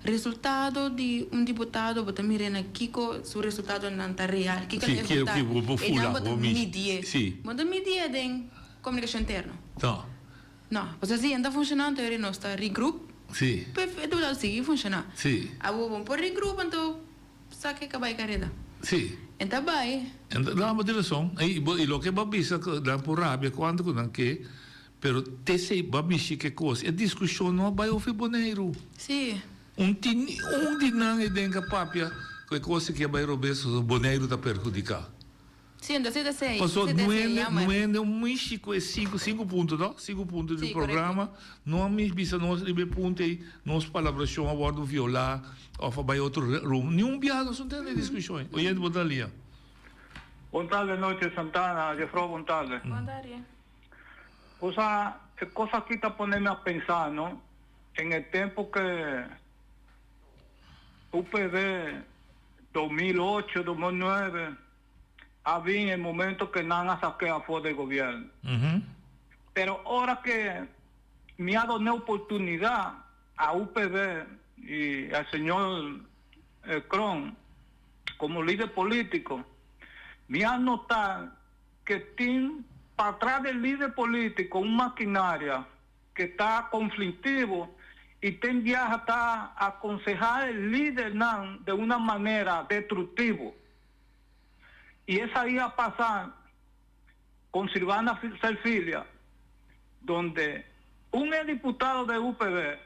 Resultado di un diputado bo ta mir'é na kiko su resultadonan ta real, kiko Sí, el a kiko ehekutá. ki bo por Einan fula, bo ta bo mishi. midié. Sí. Bo no ta midié den komunikashon interno. No. No, pasobra si e no ta funshoná anto eri nos ta regroup. Sí. Pe e diputado sigui funshoná. Sí. Abo bo no por regroup anto sa ke ka bai kareda. Sí. En ta bai. En ta, no, bo tin rason. I bo, i loke bo a bisa ku nan por rabia kuantu ku nan ke, pero te esei bo a mishi ke kos. E diskushon no a bai ofi Boneiru. Sí. Un tin ni un di nan ei den ka papia ku e kos aki a bai robes pasobra Boneiru ta perhudiká. Sí, entonces ta esei, Pasobra esei ta esei, nuende, jammer. nuende un mishi ku e sinku, sinku punto no? Sinku punto di Sí, korekto. programa, no a mi bisa nos riba e punto ei nos palabrashon a wòrdu violá òf a bai otro rumbo. Ni un biaha nos no tene e diskushon ei. Oyente bo ta lia. Bon tarde noche Santana, Jefro bon tarde. Bon tarde. O sea, e cos aki ta poneme a pensa, no? En e tempo ke UPB 2008, 2009 a bin e momento ke nan a sake afo del gobierno. Pero ora ke mi a done oportunidad a UPB y al señor Kroon como lider politico, mi a nota ke tin patras del lider politico un maquinaria ke ta conflictivo y ten biaha ta aconseha e lidernan de una manera destructivo. Y esai a pasa con Silvana Serfilia, donde un e diputado de UPB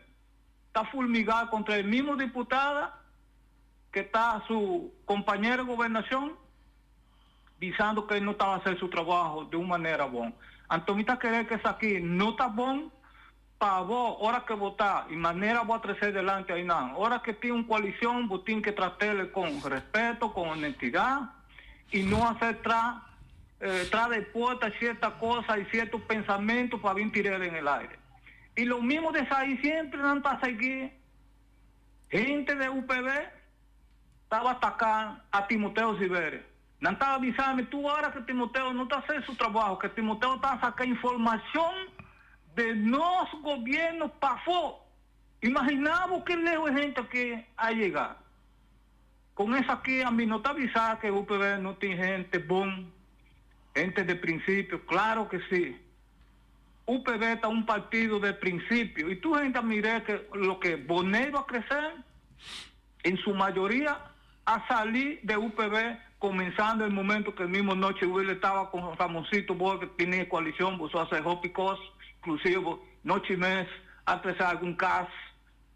ta fulmiga contra e mismo diputada ke ta su compañero de gobernacion, bisando ke no taba hacer su trabajo de un manera bon. Anto mi ta kere ke esaki no ta bon pa bo ora ke bo ta y manera bo a trece delante aynan. Ora ke tin un coalicion bo tin ke tratele con respeto, con honestidad y no hacer tra tra de puerta cierta cosa y cierto pensamento pa bin tirele en el aire. Y lo mismo de esai siempre nan ta sigui hente de UPB taba ataca a Timoteo Silverio. Nan taba bisa mi tur ora ke Timoteo no ta hace su trabajo, ke Timoteo ta saca informacion de nos gobierno pafo. Imagina bo ke leu e hente aki a yega. Con esaki a mi no ta bisa ke UPB no tin hente bon, hente de principio, claro ke si. UPB ta un partido de principio y tur hente a mire ke loke Boneiru a crece, en su mayoria a sali de UPB comenzando el momento que el mismo Noche Wille estaba con Ramoncito Borges tenia coalición boso a hace hopi cos inclusive Noche mes. A trese algun cas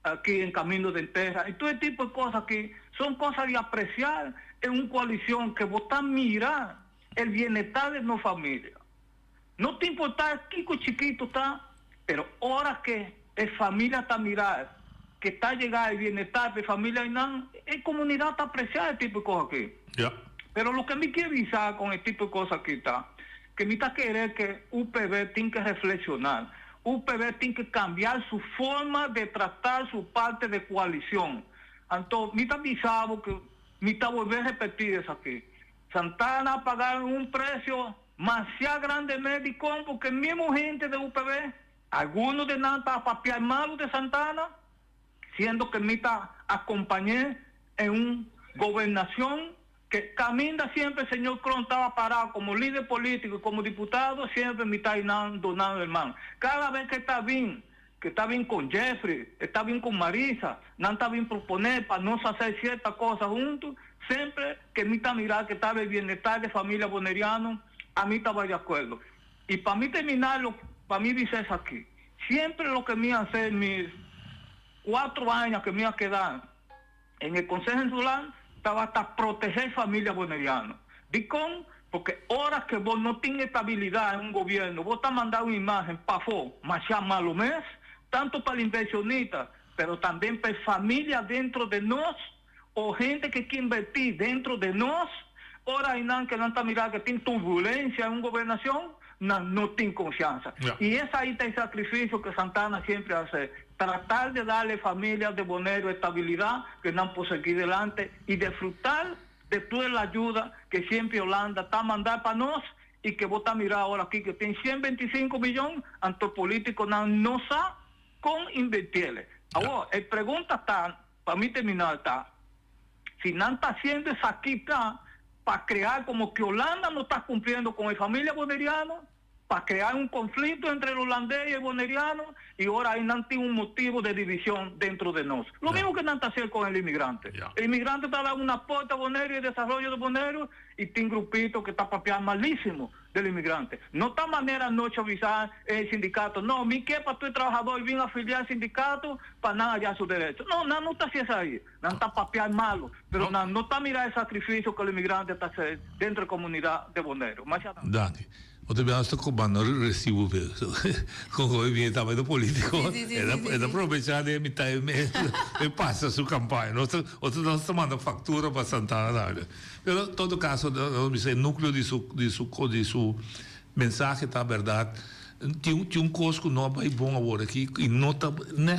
aki en camino den tera. Y tur e tipo de cos aki son cosas di apreciar en un coalicion que bo ta mira el bienestar de nos familia. No ta importa kico chikito ta, pero ora que e familia ta mira que ta yega e bienestar pa e familia einan, e comunidad ta aprecia e tipo de cos aki. Pero loke mi kier bisa con e tipo de cos aki ta que mi ta kere que UPB tin que reflexiona, UPB tin que cambia su forma de trata su parte de coalicion. Anto mi ta bisa bo que mi ta bolbe repeti esaki, Santana a paga un precio masha grande mes dicon porque mismo hende de UPB, alguno de nan ta papia malo de Santana, siendo que mi ta acompañe en un gobernacion que caminda siempre señor Kroon taba parado como lider politico y como diputado siempre mi ta nan donando el man. Cada vez que ta bin, que ta bin con Jeffrey, e ta bin con Marisa, nan ta bin propone pa nos hacer cierta cosa hunto, siempre que mi ta mira que ta el bienestar de familia boneriano, a mi taba de acuerdo. Y pa mi termina lo, pa mi bisa esaki, siempre lo que mi hace mis cuatro aña que mi a keda en e Consejo Insular tabata proteger familia boneriano. Dikon? Porque ora ke bo no tin estabilidad en un gobierno, bo ta manda un imagen pafó masha malo mes, tanto pa el inversionista, pero también pa e familia dentro de nos, o hende ke ke inverti dentro de nos, ora einan ke nan ta mira ke tin turbulencia en un gobernacion, nan no tin confianza. Y esai ta e sacrificio ke Santana siempre a hace, tratar de darle familia de Boneiru estabilidad, ke nan por sigui delante y disfrutar de tur la ayuda ke siempre Holanda ta manda pa nos y ke bo ta mira awor aki ke tin 125 millon, anto politiconan no sa con invertiele. Awor, e pregunta ta, Pa mi terminal ta, si nan ta haciendo esaki ta pa crea como que Holanda no ta cumpliendo con e familia boneriano, pa crea un conflicto entre el holandés y el boneriano y ora ahí nan tin un motivo de division dentro de nos. Lo mismo que nan ta haciendo con el inmigrante. El inmigrante ta da un aporte a Boneiru y el desarrollo de Boneiru y tin grupito que ta papia malísimo del inmigrante. No ta manera anochi a bisa e sindicato, no, mi ke pa tur trabahador bin afilia e sindicato pa nan haya su derecho. No, nan no ta haci esai. Nan ta papia malo, pero nan no ta mira e sacrificio cu el inmigrante ta haci dentro e comunidad de Boneiru. Masha danki. Danki. Otro bia nos ta cobando recibo pe con hopi bien tambe ta politico e ta probecha den mitad e mes e pasa su campaña nos ta otro nos ta manda factura pa Santana tambe. Pero todo caso nos bisa e nucleo di su di su di su mensahe ta berdad tin tin un cos cu no a bay bon awor aki y no ta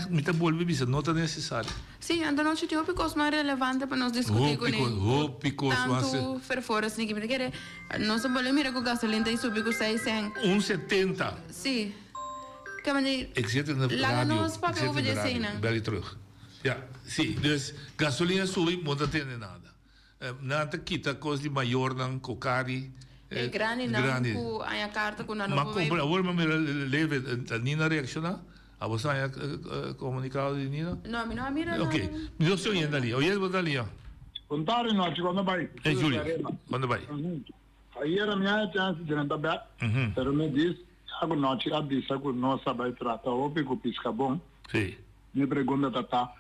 mi ta bolbe bisa no ta necesario. Sí, anto nochi tin hopi cos mas relevante pa nos discuti cu ne. Hopi cos mas. Tanto fervor asina ki mi ta kere nos a bolbe mira cu gasolin ta subi cu seis cent. Un setenta. Sí. Ke mandi Ik zit in de laga radio. nos Ik papia zit over in de di radio. eseinan. Ik bel je terug. Ja, sí. Dus gasolin a subi, bo no ta tende nada. Nan ta kita kos di mayornan ku kari E grandinan ku haña karta ku nan no Ma por bai. kumpra awor mi a mira leve ta Nina reakshoná? Abo sa haña komunikado di Nina? No, mi no a mira nada. Ok, mi no si oyente ali. Oyente bo ta ali ya? Bon tardi nochi, kon ta bai? Hey Julio, kon ta bai? Ayera mi haña chance di drenta bek, pero mi dis ya ku nochi a bisa ku nos a bai trata hopi ku piskabon. Si. Mi pregunta ta ta,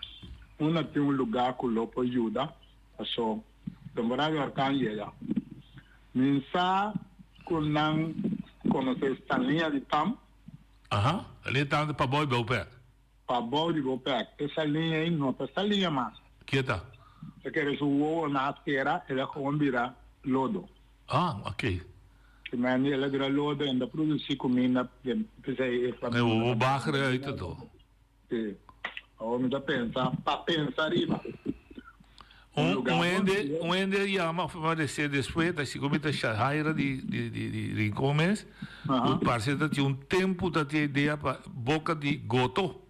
unda tin un lugá ku lo por yuda? Paso temporada di orkan yega. Mi sa ku nan konosé Saliña di Tam. Aha, Saliña di Tam ta pabou di Bopec. Pabou di Bopec. E saliña ei no ta saliña mas. Ke ta? Ta kere su wowo na tera, el a gewoon bira lodo. Ah, oké. Ki mende el a bira lodo en ta produsí kuminda den p'esei e E wowo bagre uit anto. Sí. Awor mi ta pensa, pa pensa riba. Un un hende un hende a yama of a rece despues ta sigur mi ta Shahaira di di di di Rincon mes ku parse ta tin un tempu ta tin e idea pa boka di goto.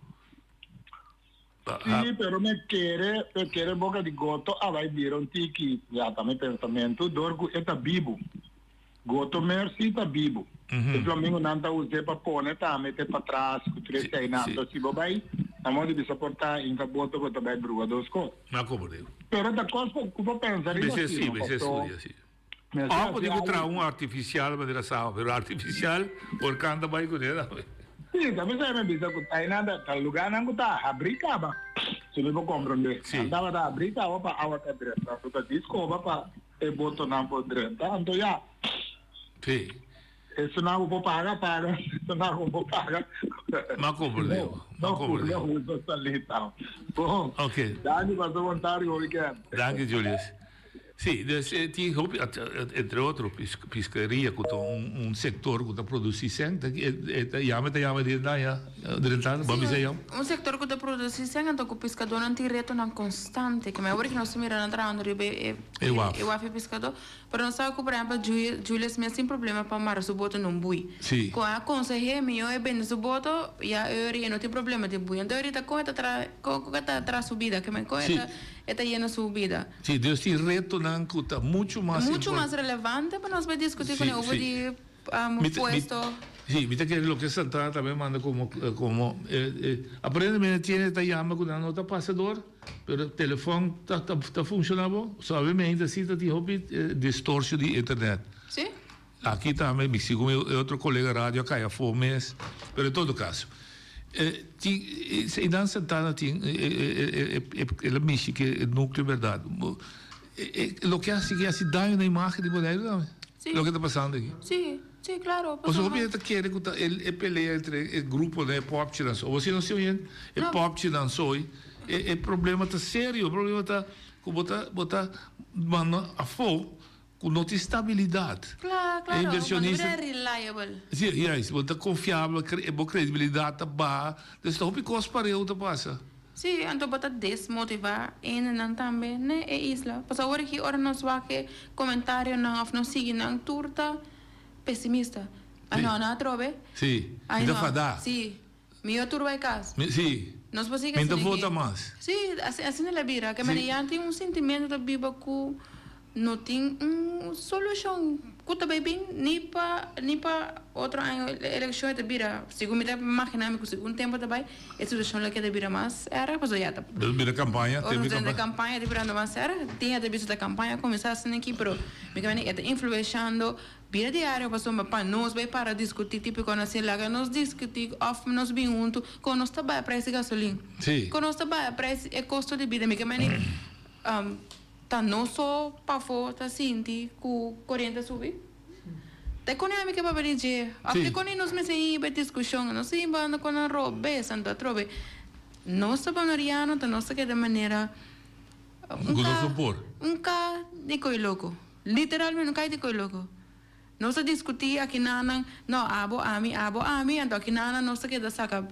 Sí, pero mi kere mi kere boka di goto a bai bira un tiki, ya ta mi pensamentu, dor ku e ta bibu. Goto mer si ta bibu. E flamingonan ta us'é pa pone tambe te patras ku tres einan. Anto si bo bai na modo di bisa por ta inka boto bo ta bai brua dos kos. Pero ta kos ku bo pensa riba si no paso. Òf bo tin ku traha un artifisial manera sa, pero artifisial orkan ta bai kuné tambe. Sí, ta p'esei mi bisa ku einan ta ta lugánan ku ta habrí kaba, si mi por komprondé. Nan tabata habrí kaba pa awa ta drenta, anto ta diskoba pa e botonan por drenta, anto ya. Sí. Esunnan ku por paga, paga, esunnan ku por paga. M'a komprondé bo, m'a komprondé. No usa salita. Bon. Ok. Danki pa su komentario, weekend. Danki Julius. Sí, dus tin hopi, entre otro piskeria ku ta un sektor ku ta produsí sèn, e ta yama, e ta yama di daña drentando, bo a bisa yam? Un sektor ku ta produsí sèn anto ku piskadónan tin retonan konstante, ke mi awor ku nos ta mira nan trahando riba e e waf e piskadó, pero nos sa ku por ehèmpel Julius mes tin problema pa mara su boto na un bui. Ku a konseh'é mihó e bende su boto, ya e no tin problema di bui. Anto ahorita kon e ta traha, kon e ta traha su bida, ke kon e ta yena su bida? Sí, Dios tin retonan ku ta muchu mas Muchu mas relevante pa nos bai diskutí kuné over di puesto. Sí, mi ta kere loke Santana tambe manda komo komo aparentemente tiene ta yama ku nan no ta pasa dor, pero telefòn ta ta funshoná bon. Suavemente si ta tin hopi distorsio di internet. Sí. Aki tambe mi segun e otro colega radio a cay afo mes, pero en todo caso tin einan Santana tin el a mishi ke e nucleo berdad. Loke a haci haci daño na imagen di Boneiru tambe, loke ta pasando aki. Si, si claro. Pasobra hopi hende ta kere cu ta e pelea entre e gruponan, e popchinan so. Bo si no si oyen e popchinan so e problema ta serio, e problema ta cu bo ta bo ta manda afo Cu no tin stabilidad. Claro, claro. E inversionista. Bo no bira reliable. Si, juist. Bo ta confiabel, bo credibilidad ta baha. Dus ta hopi cos pareu ta pasa. Si, anto bo ta desmotiva hendenan tambe n'e e isla. Pasobra awor aki ora nos wak e comentarionan of nos sigui nan tur ta pesimista. Ay no, nan atrobe. Si, Ay mi ta no. fada. Si, mi yo tur bay cas. Mi, si. Nos por sigui Mi ta asina aki. vota mas. Si, asina la bira. Ke manera ya tin un sintimento ta biba cu No tin un solushon ku ta bai bin ni pa ni pa otro aña elekshon e ta bira segun mi ta imaginá mi ku segun tempu ta bai e situashon lo keda bira mas erg pasobra ya ta Lo bira kampaña ora nos drenta kampaña ta birando mas erg tin ya ta bisa ta kampaña a kuminsá asina aki pero mi ke mende e ta influenshando bida diario pasobra pa nos bai para diskutí típiko nos si laga nos diskutí òf nos bin huntu kon nos ta bai prijs di gasolin kon nos ta bai prijs e kosto di bida mi ke mende. Ta no so pafó ta sinti ku koriente a subi? Ta kone ami ke papia di dje? Òf te kone nos mester hiba e diskushon? Nos ta hiba anda ku nan robes, anto atrobe nos ta boneriano, ta nos ta keda manera un ka un ka di koi loko. Literalmente un ka di koi loko. Nos ta diskutí aki nanan, no, abo, ami, abo, ami, anto aki nanan nos ta keda saka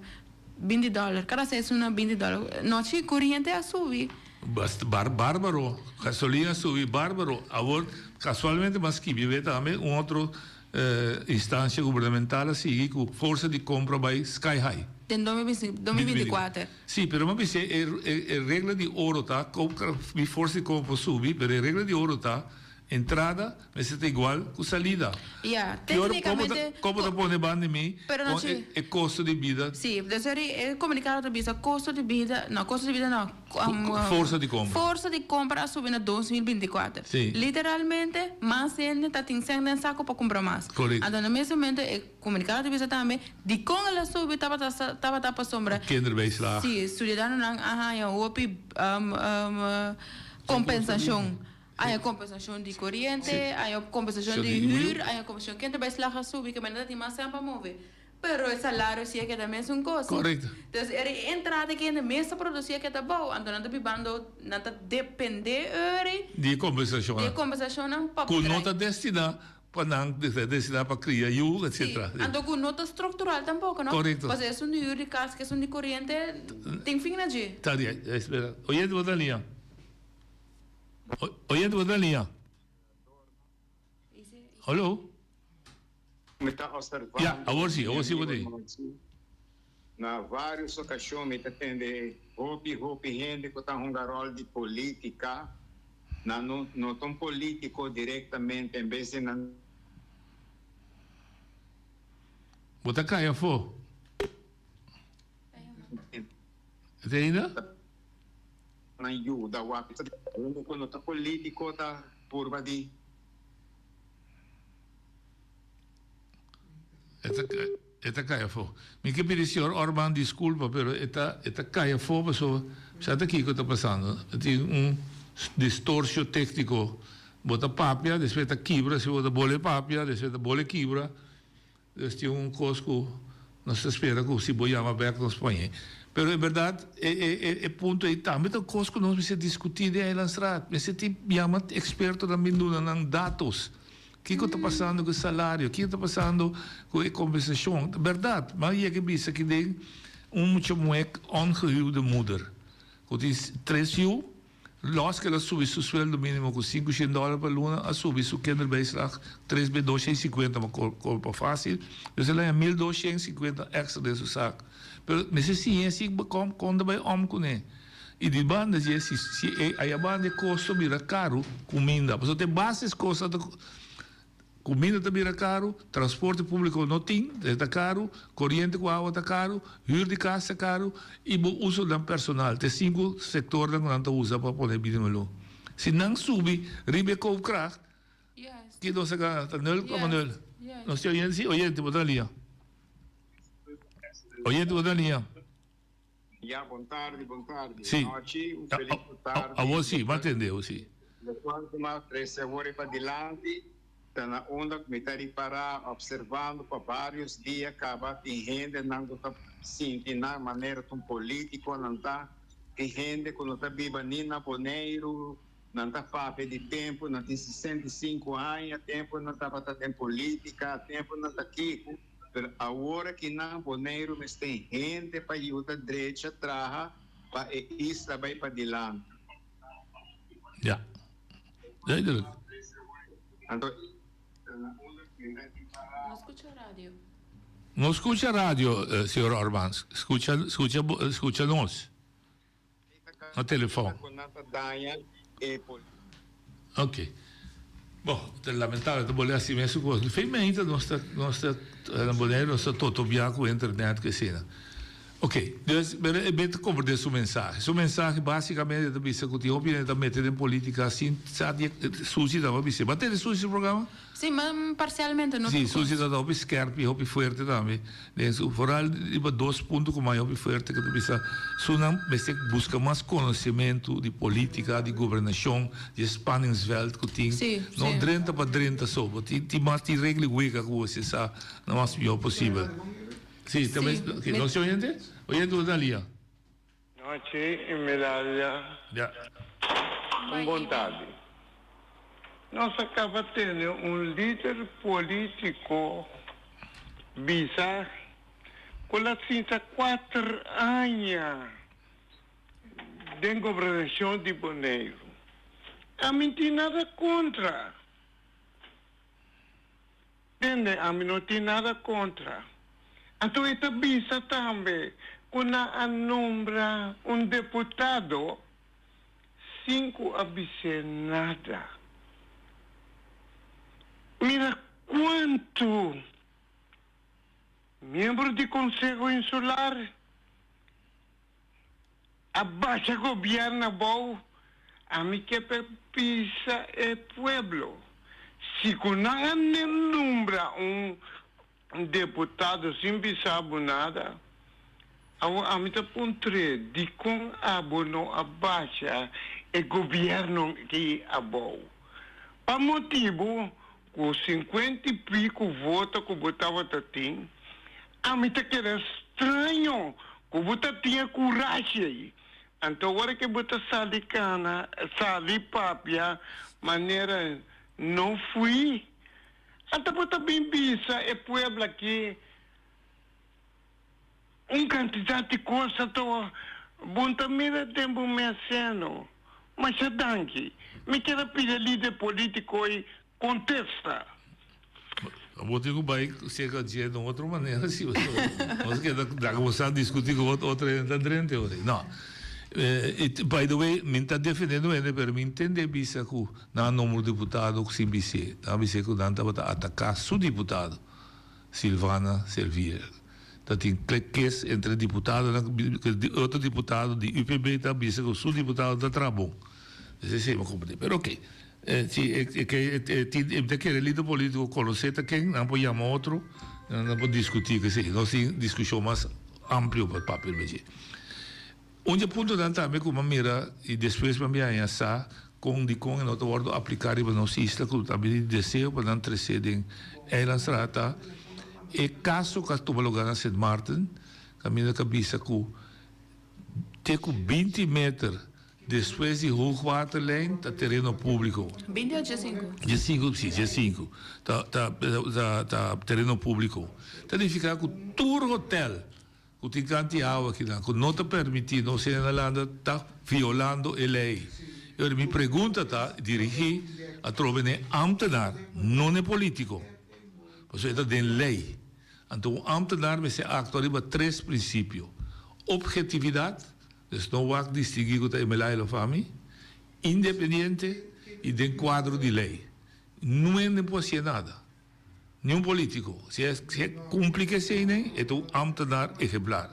binti dòler, kada seis luna binti dòler. Nochi koriente a subi. Bast bar bárbaro, gasolina a subi bárbaro. Awor, kasualmente mas skibi be tambe un otro instansia gubernamental a sigui ku forsa di kompra bai sky high. Den 2024. Sí, pero mi a bisa e e regla di oro ta, mi forsa di kompra subi, pero e regla di oro ta Entrada mester ta igual cu salida. Ya, Ki ora como ta tecnicamente como ta pone banda di mi Pero no con ci. e e costo di bida. Sí, dus eri e comunicado ta bisa costo di bida, no costo di bida no, Forsa di compra. Forsa di compra a subi na 2024. Sí. Literalmente mas hende ta tin cen den saco pa cumpra mas. Correcto. Anto na mes momento e comunicado ta bisa tambe dicon el a subi tabata tabata pasobra. Kinderbijslag. Sí, studiadanonan a haya hopi compensacion. Hay kompensashon di koriente, hay kompensashon di hür, hay kompensashon kende bai slaga subi ke manera tin mas sèn pa move. Pero e salario si a keda mesun kos. Korekto. Entonces e entrada ke hende mes ta produsi a keda bou, anto nan ta bibando, nan ta depende ori Di e kompensashonnan. di e kompensashonnan pa Ku no trae. ta destiná pa nan, ta destiná pa kria yu, etcetera. Si, anto ku no ta struktural tampoko, no? Korekto. Pasobra esun di hür di kas ku esun di koriente tin fin na dje. Ta di, espera. Oyente bo ta liña. Oyente bo ta liña? Hallo? Mi ta observa. Ya, awor si, awor si bo ta ei. Na varios ocasion mi ta tende hopi hopi hende cu ta hunga rol di politica, nan no no ta un politico directamente, en bes di nan. Bo ta cay afo. E ta ainda? Nan yuda wak hende ku no ta politiko ta purba di. E ta kai afó. Mi ke pidi señor Orban disculpa pero e ta e ta kai afó pasobra sa ta kiko ta pasando. Tin un distorsio técnico. Bo ta papia despues ta kibra si bo ta bole papia despues ta bole kibra. Dus tin un kos ku nos ta spera ku si bo yama bek nos poñ'e. Pero en berdad e e e e punto ei tambe ta un kos ku nos mester diskutí den Eilandsraad. Mester tin yama ekspertonan bin duna nan datos. Kiko ta pasando ku e salario? Kiko ta pasando ku e kompensashon? Ta bèrdat, mi a yega bisa aki den un mucha muhé ongehuwde moeder ku tin tres yu, lòs ku el a subi su sueldo mínimo ku sinku shen dòler pa luna, a subi su kinderbijslag tres be dos shen sinkuenta, mi a kolpa fásil, dus el a haña mil dos shen sinkuenta èkstra den su sak. Pero mester siñ'é si kon ta bai òm kuné. I di banda dje si si e aya banda e kosto bira karu kuminda pasobra ta e basis kosta ta kuminda ta bira karu transporte publiko no tin e ta karu koriente ku awa ta karu hür di kas ta karu i bo usonan personal ta e sinku sektornan ku nan ta usa pa pone bida melo si nan subi riba e koopkracht ki nos ta gana ta nul koma nul nos tin oyente si oyente bo ta na liña oyente bo ta na liña. Ya, bon tardi, bon tardi. Sí. Anochi, un feliz tardi. Awor sí, m'a tende awor sí. Locual cu m'a trece awor riba dilanti ta na unda cu mi ta ripara, observando pa varios dia caba tin hendenan cu ta sinti nan manera ta un politiconan ta, tin hende cu no ta biba ni na Boneiru, nan ta papia di tempo nan tin 65 aña, tempo nan tabata den politica, tempo nan ta kico. Pero awor aki nan Boneiru mester hende pa yuda drecha traha pa e isla bai padilanti. Ja, duidelijk. Anto. No scucha radio. No scucha radio, señor Orban. Scucha, scucha, scucha nos. Na telefon. Ok. Bon, ta lamentable ta bolbe hasi mesun kos. Finalmente nos ta nos ta na Bonaire nos ta totobia ku internet ku esina. Ok, dus pero e ta komprende su mensahe. Su mensahe basikamente ta bisa ku tin hopi hende ta mete den politika sin sa di Susi tabata bisa. Bo a tende Susi su programa? Sí, ma parcialmente, no Sí, tur Susi cos. ta hopi skerp y hopi fuerte tambe den su, vooral riba dos punto cu mai hopi fuerte cu ta bisa su nan mester busca mas conocimento di politica, di gobernacion, di e spanningsveld cu tin. Sí, No sí. drenta pa drenta so, bo tin tin mas tin regla y wega cu bo mester sa na mas mihor posibel. Sí, ta Sí, mes, ok, mi nos tin oyente? Oyente bo ta lia. Nochi Emeralda. Ya. Un bon tardi. Nos a caba tene un lider politico bisa cu la sinta cuater aña den gobernacion di Boneiru. Ami tin nada contra. Tende, ami no tin nada kontra. Anto e ta bisa tambe ku nan a nombra un deputado sin ku a bis'é nada. Mira kuantu miembro di Konseho Insular a basha gobièrnu abou, ami ke pa bisa e pueblo, si ku nan a nombra un deputado sin bisa bo nada, awor ami ta puntr'é dikon abo no a basha e gobièrnu aki abou? Pa motibu ku sinkuenta i piku voto ku bo tabata tin, Ami ta keda straño ku bo ta tin e kurashi ei. Anto ora ke bo ta sali kana, sali papia manera no fui, anto bo ta bin bisa e pueblo aki un kantidat di kos anto bo no ta mira den bo mes seno. Masha danki. Mi kier a pidi e lider politico ei Contesta. Bo tin cu bay cerca dje den otro manera si nos keda laga bo sa discuti cu otro hende ta drente ora. No. By the way, mi ta defendiendo hende pero mi ntende bisa cu nan a nombra un diputado sin bis'é. Nan a bis'é cu nan tabata ataca su diputado, Silvana Servier. Ta tin cliques entre diputadonan, otro diputado di UPB ta bisa cu su diputado ta traha bon. Esei mi a comprende. Pero ok. Si e ke e tin e ta kere lider politico conoce ta ken nan por yama otro. Nan por diskutí ku esei. Nos tin diskushon mas amplio pa papia riba dje. Un dje puntonan tambe ku mi a mira i despues mi a bin haña sa kon dikon e no ta wòrdu apliká riba nos isla ku tambe tin deseo pa nan tresé den Eilandsraad ta e kaso ku a tuma lugá na Sint Maarten kaminda ku a bisa ku te ku binti meter despues di hoogwaterlijn ta tereno públiko. Binti òf diesinku? Diesinku, si, diesinku ta ta ta tereno públiko. Ta nifiká ku tur hotèl Ku tin kanti awa akinan ku no ta permití nos hende na landa ta violando e lei. E ora mi pregunta ta dirigí atrobe n'e ámtenar, no n'e polítiko, pasobra e ta den lei. Anto un ámtenar mester aktua riba tres prinsipio, ophetividat, dus no wak distinguí ku ta Emelay òf ami, independiente i den kuadro di lei. Nuende por hasié nada. Ni un politico. Si e cumpli cu eseynan, e ta un ambtenaar ejemplar.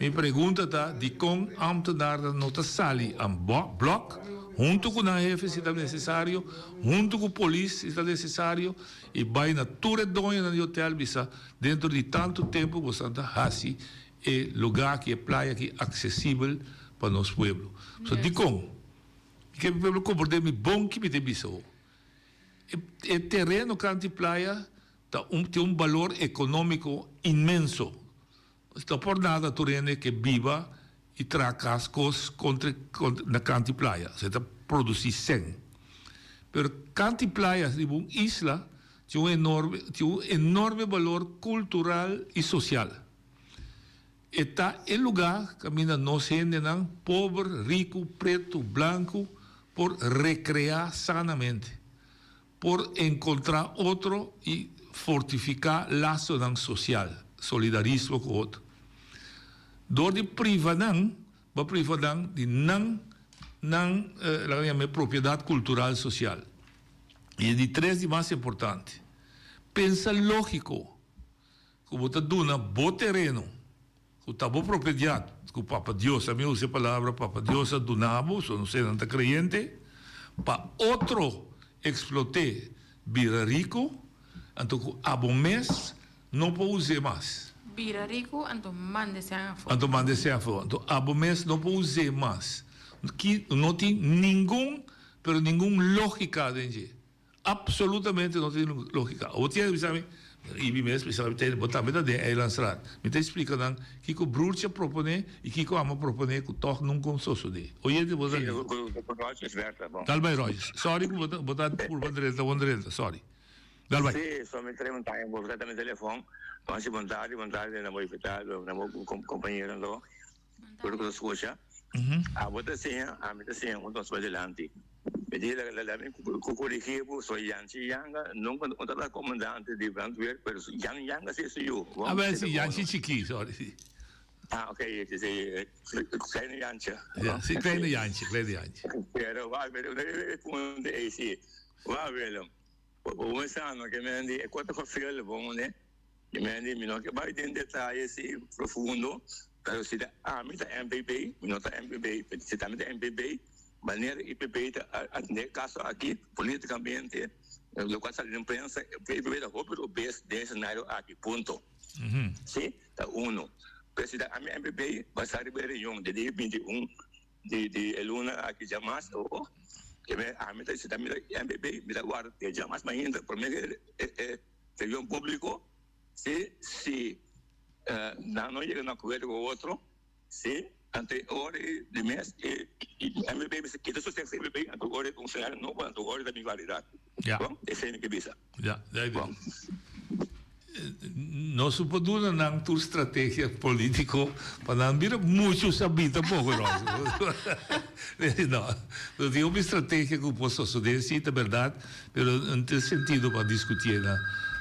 Mi pregunta ta, dicon ambtenaarnan no ta sali en blok, hunto cu nan hefe si ta necesario, hunto cu polis si ta necesario, y bay na tur e doñonan di hotel bisa, dentro di tanto tempo boso ta haci e lugar aki, e playa aki accesibel pa nos pueblo. So dicon? Mi ke pueblo comprende mi bon ki mi ta bisa ho. E tereno kanti playa ta un tin un balor ekonómiko inmenso. No por nada tur hende ke biba i traha kas kos kontra na kanti playa. Esei ta produsí sèn. Pero kanti playa riba un isla tin un enorme tin un enorme balor kultural i sosial. E ta e lugá kaminda nos hendenan, pober, riku, pretu, blanku, por rekreá sanamente, por enkontrá otro i fortifiká lasonan sosial, solidarismo ku otro. Dor di priva nan, bo a priva nan di nan nan laga mi yam'é propiedat kultural sosial. I e di tres di mas importante, pensa lógiko. Ku bo ta duna bo tereno, ku ta bo propiediat, ku Papa Dios, ami usa e palabra Papa Dios a duna bo, so no senan ta kreyente, pa otro eksplot'é bira riku, anto ku abo mes no por us'é mas. Bira riku, anto manda esei afó. Anto manda esei afó. Anto abo mes no por us'é mas. Ki no tin ningun, pero ningun lógika den dje. Absolutamente no tin logika. Bo tiene bisa mi, y mi mes bisa mi bo tambe ta den Eilandstraat. Mi ta explica nan kico Broertje a propone y kico amo a propone cu toch nunca un sosode. Oyente bo ta Sí, cu Rogers werkelijk bon. Dal bay Rogers. Sorry cu bo ta bo ta purba drenta bon drenta. Sorry. Dal bay. Sí, so mi trae un taña bo ta mi telefon. Bon si bon tardi, bon tardi na bo invitado, na bo compañero anto. Tur ku ta skucha. Abo ta siña, ami ta siña huntu nos bai dilanti. Mi di la mi ku korigí bo, so Yanchi Yanga nunka no tabata komandante di brandweer, pero Jan Yanga si su yu. A ber si Yanchi chikí, sorry si. Ah ok, si si kleine Yantje. Ja, si kleine Yantje, kleine Yantje. Pero wak, e punto ei si. Wak Willem, bo kuminsá no ke men di e kos ta vervel bo ne. Mi men di mi no ke bai den detaye si profundo, pero si ta ami ta MPB, mi no ta MPB, pero si ta ami ta MPB, manera IPB ta atende e kaso aki politikamente, lokual sali den prensa, IPB ta hopi robes den e senario aki, punto. Si, ta uno. Pero si ta ami MPB, basa riba e reunion di dia 21 di di e luna aki djamas awo, ke men ami ta si ta ami ta MPB, mi ta warda te djamas mainta prome ke e Reunion públiko, si si nan no yega na akuerdo ku otro, si, anto e ora ei di mes e MBB mester kita su seks MBB, anto ora e funkshonario nobo, anto ora ta bin validá. Ja. Bon, esei mi ke bisa. Ja, duidelijk. Bon. Nos no por duna nan tur strategia polítiko pa nan bira muchu sabí tampoko, no. No, no tin hopi strategia ku por sosodé, sí, ta bèrdat. Pero no tin sentido pa discutié na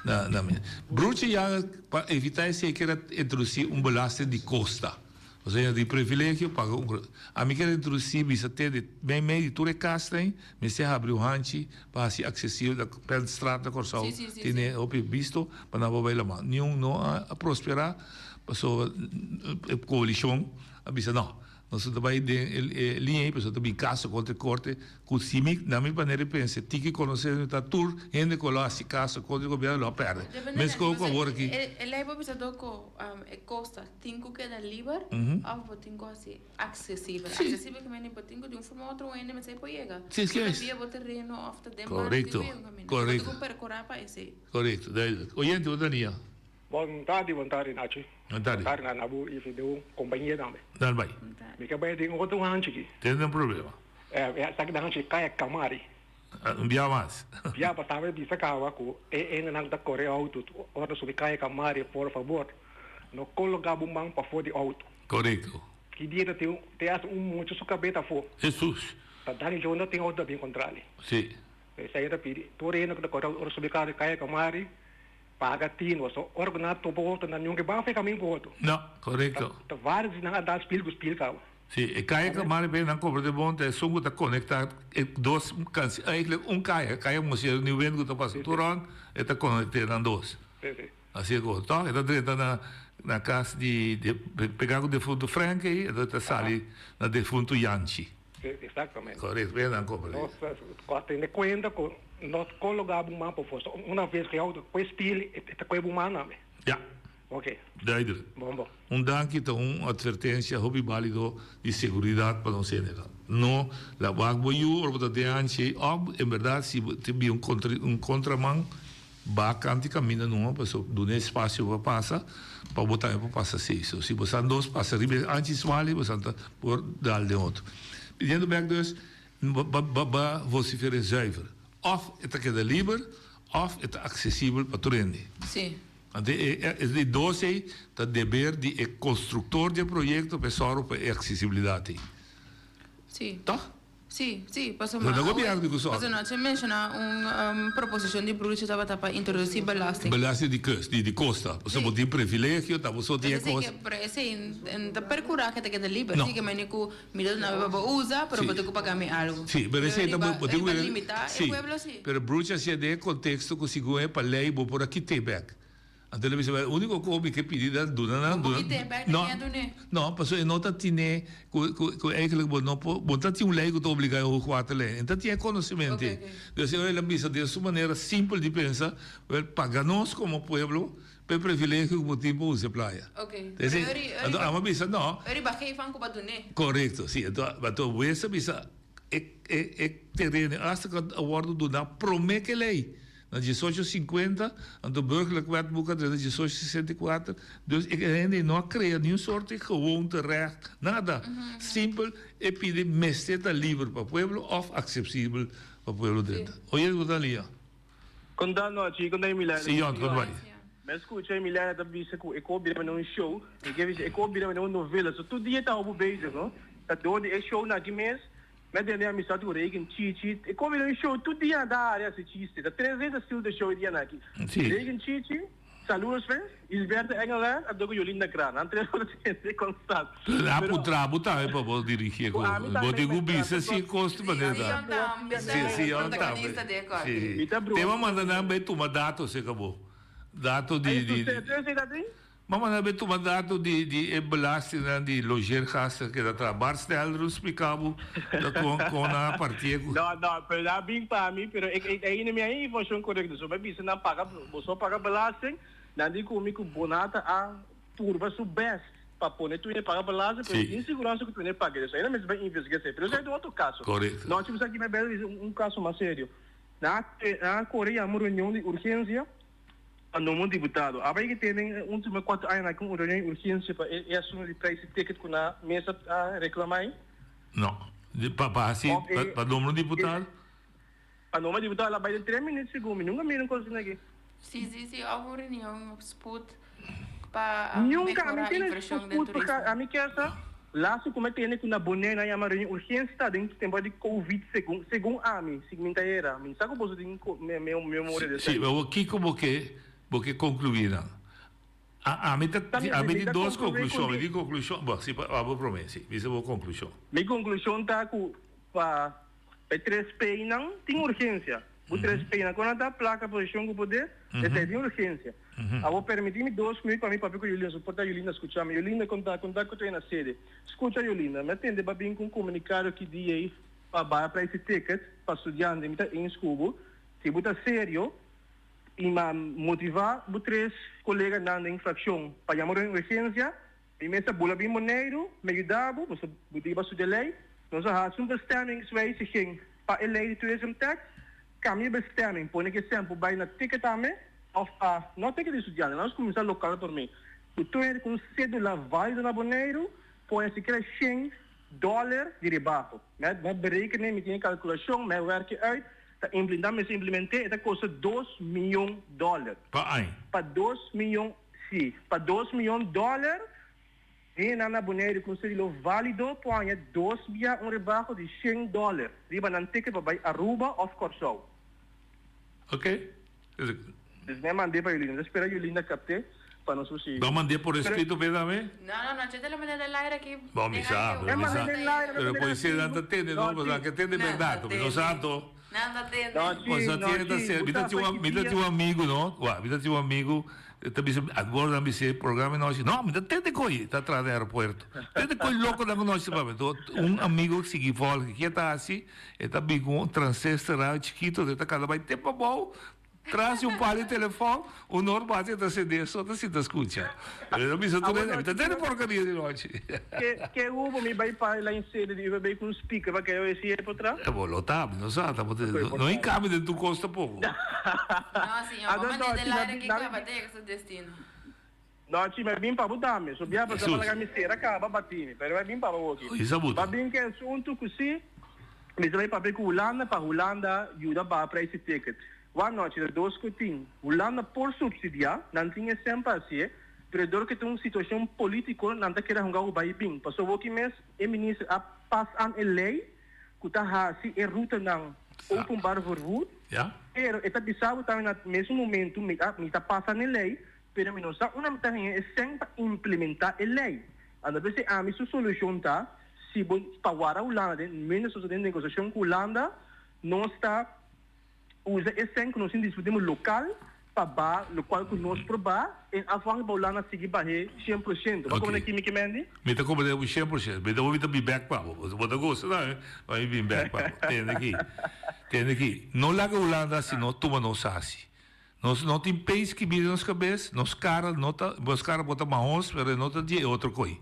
na na mesa. Broertje Jan pa evita esey kier a introduci un belasting di costa. Osea di privilegio paga un Ami kier a introduci bisa te di mei mei di tur e casnan mester habri un hanchi pa haci accesibel na Penstraat na Corsou tene hopi bisto pa nan por bay laman. Niun no a prospera pasobra e coalicion a bisa no. Nos no ta bai den e liña ei pasobra ta bin kaso kontra e korte ku si mi na mi manera di pensa tiki konosé mi ta tur hende ku lo hasi kaso kontra e gobièrnu lo a pèrdè. Meskos ku awor aki. E lei por bisa dor ku e kosta tin ku keda liber òf bo tin ku hasi aksesibel. Aksesibel ke mende bo tin ku di un forma u otro hende mester por yega. Si, si es. Bo ta bia bo tereno òf ta den parti di un kaminda. Bo tin ku perkurá pa esei. Korekto, duidelijk. Oyente bo ta nia. Bon tardi, bon tardi Nachi. Bon tardi. Bon tardi na bo y bo compañia tambe. Dal bai. Mi ke bai den otro hanchi aki. Tene un problema. Esaki den hanchi Kaya Kamari. Un bia mas. Bia pa tambe bisa caba cu e hendenan cu ta core auto ora ta subi Kaya Kamari por fabor no coloca bo man pafo di auto. Corecto. Ki dia ta tin te hasta un mucha su cabeta afo. Jesus. Ta dani djo no tin auto ta bin contrali. Si. Esaki ta pidi tur hende cu ta core auto ora subi Kaya Kamari. Paga tino, so ora ku nan a topa otro nan niun ke ban fe kamin ku otro. No, korekto. Ta vários di nan a dal spil ku spil kaba. Si, e kaya ku mari be nan kobra de bon ta esun ku ta konektá e dos kansi, eigentlik un kaya, kaya Monseñor Nieuwind ku ta pasa tur rònt, e ta konekt'é nan dos. Si, si. Asi e kos. Tòg e ta drenta na na kas di pegá ku defuntu Frank ei, enton e ta sali na defuntu Yanchi. Si, exactamente. Correcto, bien nan compra. Nos a tene cuenta cu nos cologa bo man pafo. So una vez cu e auto cu e spil, e ta coge bo man tambe. Ja. Ok. Duidelijk. Bon bon. Un danki ta un advertencia hopi balido di seguridad pa nos hendenan. No la wak bo yu ora bo ta den hanchi of en berdad si bo tin un contra un contraman ba kant di caminda numa pasobra duna espacio pa pasa pa bo tambe por pasa safe. So si bo san dos pasa riba e hanchi smal ei bo san ta por dal den otro. Pidiendo bek dus ba ba ba vocifere zuiver. Of e ta keda liber of e ta accesibel pa tur hende. Sí. Anto e e di dos ei ta deber di e constructor di e proyecto pa e sòru pa e accesibilidad ei. Sí. Toch? Sí, sí, pasobra No ta gobierno di ku sòru. Pasobra nochi a menshoná un proposishon di Bruce tabata pa introdusí belasting. Belasting di kust, di kosta. Pasobra bo tin privilegio, ta bo so tin e kos. Pero esei no ta perkurá ku ta keda liber. No. Sí, ke mende ku mi ta duna bo pa bo usa, pero bo tin ku paga mi algu. Sí, pero esei ta bo tin ku. Riba limitá e pueblo sí. Pero Bruce a hasié den e konteksto ku segun e pa lei bo por a kit'é bèk. Anto el a bisa, Well, úniko ku mi ke pidi ta duna nan, Bo duna. kit'é bèk No, ta ken a dun'é? no, pasobra e no ta tine ku, ku, ku eigenlijk bo no por, bo ta tin un lei ku ta obligá e hoogwaterlijn. E ta tin e konosementu ei. Oké, oké. Dus e ora el a bisa den su manera simpel di pensa, Well, paga nos komo pueblo pa e privilegio ku bo tin pa usa e playa. Oké. Esei, Pero ori, ori anto ba, amo a bisa, no. ori ba geef an ku bo a dun'é. Korekto, si. Anto, anto wes a bisa, e, e, e tereno hasta ku a wòrdu duná promé ku e lei. Na diesocho sinkuenta, anto Burgerlijk Wetboek a drenta diesocho sesenta i kuater, dus e hende no a krea niun sorte gewoonte recht, nada. Simpel e pidi mester ta liber pa pueblo of aksepsibel pa pueblo drenta. Oye bo ta lia. Kon ta nochi, kon ta Emiliano? Si Yont, kon bai? Mi a skucha Emiliano ta bisa ku e ko bira manera un show, mi ke bisa e ko bira manera un novela, so tur dia e ta hopi bezig no, ta dor di e show na aki mes Mi a tende amistad cu Reagan Chichi. E come den show tur dia nan ta hari haci chiste. Ta tres vez a steal the show e dianan aki. Sí. Reagan Chichi, Saludos fe, Gisberto Engeland a dor cu Jolinda Kraan. Nan tres por tende constant. La Pero putra bo tambe pa bo dirigi e cu cos. ami Bo tambe tin mi cu mester bisa si e cos ta manera Sí, ta. Sion tambe Sí, ta Sion tambe. protagonista di e cos. Sí. Mi ta Te broma bo manda nan bay tuma dato acerca bo. Dato di Ay, di suceso esey ta tin? Mama nan be tuma dato di di e belastingnan di logeergasten ke ta traha. Bart Stelder splika bo ta kon kon nan a partie ku. No, no, pero nan a bin pa mi, pero e e ainda mi a haña informashon korekto. So mi a bisa nan paga, boso a paga belasting, nan di ku mi ku Bonata a purba su best pa pone tur hende paga belasting, pero Sí. tin siguransa ku tur hende paga. So ainda mester bai investiga esei. Pero esei ta otro kaso. Korekto. No, chi bo sa ki mi a bel bisa un kaso mas serio. Nan a nan a kore yama un reunion di urgensia. Pa nomo un diputado. A bay ki tene e ultimo cuatro añanan aki un reunion di urgencia pa e asunto di prijs di ticket cu nan mes a reclama ayi? No. Pa pa haci Of e pa nombra un diputado? Pa nombra un diputado la bay den tres minuut segun mi. Nunca mira un cosa asina aki. Si, si, si. Of un reunion op spoed pa Nunca. A mi mehora tene inversion den spoed turismo. A mi kier sa laatste cu mi tene cu na Bonaire nan yama reunion urgencia ta den tempo di covid segun segun ami si mi ta era. Mi sa cu boso tin memoria di Si, esaki. pero kico bo ke bo ke conclui nan? A ami ta Ta mi ami mi tin ta dos conclui cu conclusion, mi di tin conclusion, bo si abo prome si, bisa bo conclusion. Mi conclusion ta cu pa e tres P'nan tin urgencia. Bu tres P'nan cu nan ta, placa, posicion cu poder, esey tin urgencia. Awor permití mi dos minuut pa mi papia ku Yolinda, so por ta Yolinda skucha mi. Yolinda konta, konta ku ta na sede. Skucha Yolinda, mi a tende bo a bin ku un komunikado ki dia ei pa baha prijs di ticket pa studiante. Mi ta eens ku bo. Si bo ta serio i mi a motivá bo tres koleganan den frakshon pa yama un urgensia, Mi mes a bula bin Boneiru, mi a yuda bo, boso bo di riba studia lei. Nos a hasi un bestemmingswijziging pa e lei di tourism tax. Cambia e bestemming, pone ki esèn por bai na ticket tambe of pa no ticket di studiante. Nos cuminsa local prome. Ku tur hende ku un cedula valido na Boneiru pone sikiera shen dollar di rebaho. Mi a berekenen, mi tin e calculacion, mi a werk e uit, ta implementa, mester implemente, e ta kosta dos miyon dollar. Pa aña? Pa dos miyon. Sí, pa dos miyon dòler, hendenan na Boneiru ku un sedilo válido por haña dos bia un rebaho di shen dòler riba nan ticket pa bai Aruba òf Kòrsou. Ok. Dus mi a mand'é pa Yolinda. Mi ta spera Yolinda kapt'é pa nos por sigui. Bo a mand'é por eskrito p'e tambe? No, no, no, che te lo mand'é den laire aki. Bo mi sa, pero mi sa. Pero polisía nan ta tende, no? Pasobra nan ke tende bèrdat. Mi no sa anto. Nan ta tende. Cosa tiene ta ser, mi ta tin un, mi ta tin un amigo no, wak, mi ta tin un amigo, ta bisa, awor nan bisa e programa nochi, no, mi ta tende koe, ta traha den aeropuerto, tende koe loco nan nochi ta papia, enton un amigo sigui volg, ke ta haci, e ta bin cu un transistor radio chikito, e ta canta bay te pabou, Tras di un par di telefòn, un or bati e ta sende so ta sinta skucha. Pero e ta bisa tur hende, mi ta tende porkaria di nochi. Ke ke hubo mi bai pa la in sede di UVB ku un speaker pa ke yo esi e por tra? E bo lo ta, mi no sa, ta bo no in cambio den tur kos tampoko. No, señor, bo manda del aire ki kaba ta yega su destino. No, chi, mi bin pa bo tambe. So bia pasá pa laga mi sera kaba bati mi, pero mi bin pa bo aki. Ba bin ku e asuntu ku si mi ta bai papia ku Hulanda pa Hulanda yuda baha prijs di ticket. Wak no, chi, ta dos ku tin. Hulanda por supsidiá, nan tin e sèn pa hasié, pero dor ku ta un situashon polítiko nan ta keda hunga ku bai i bin. Pasobra awoki mes e minister a pas aan e lei ku ta hasi e rutanan openbaar vervoer, pero e ta bisa bo tambe na mesun momentu mi ta mi ta pasa na e lei, Pero mi no sa unda mi ta haña e sèn pa implementá e lei. Anto p'esei ami su solushon ta, si bo pa wara Hulanda den miéntras nos ta den negosiashon ku Hulanda, nos ta usa e sèn ku nos tin disponibel lokal pa ba lokual ku nos por ba en afhanklik pa Hulanda sigui bah'é 100%. Bo a komprendé ki mi ke mendi? Mi ta komprendé bo 100%. Mi ta mi ta bin bèk pa bo. Bo ta gosta tambe pa mi bin bèk pa bo. Tende aki, tende aki. No laga Hulanda hasi no tuma nos hasi. Nos no tin peis ki bira nos kabes, nos kara no ta, nos kara por ta mahos, pero e no ta di e otro koi.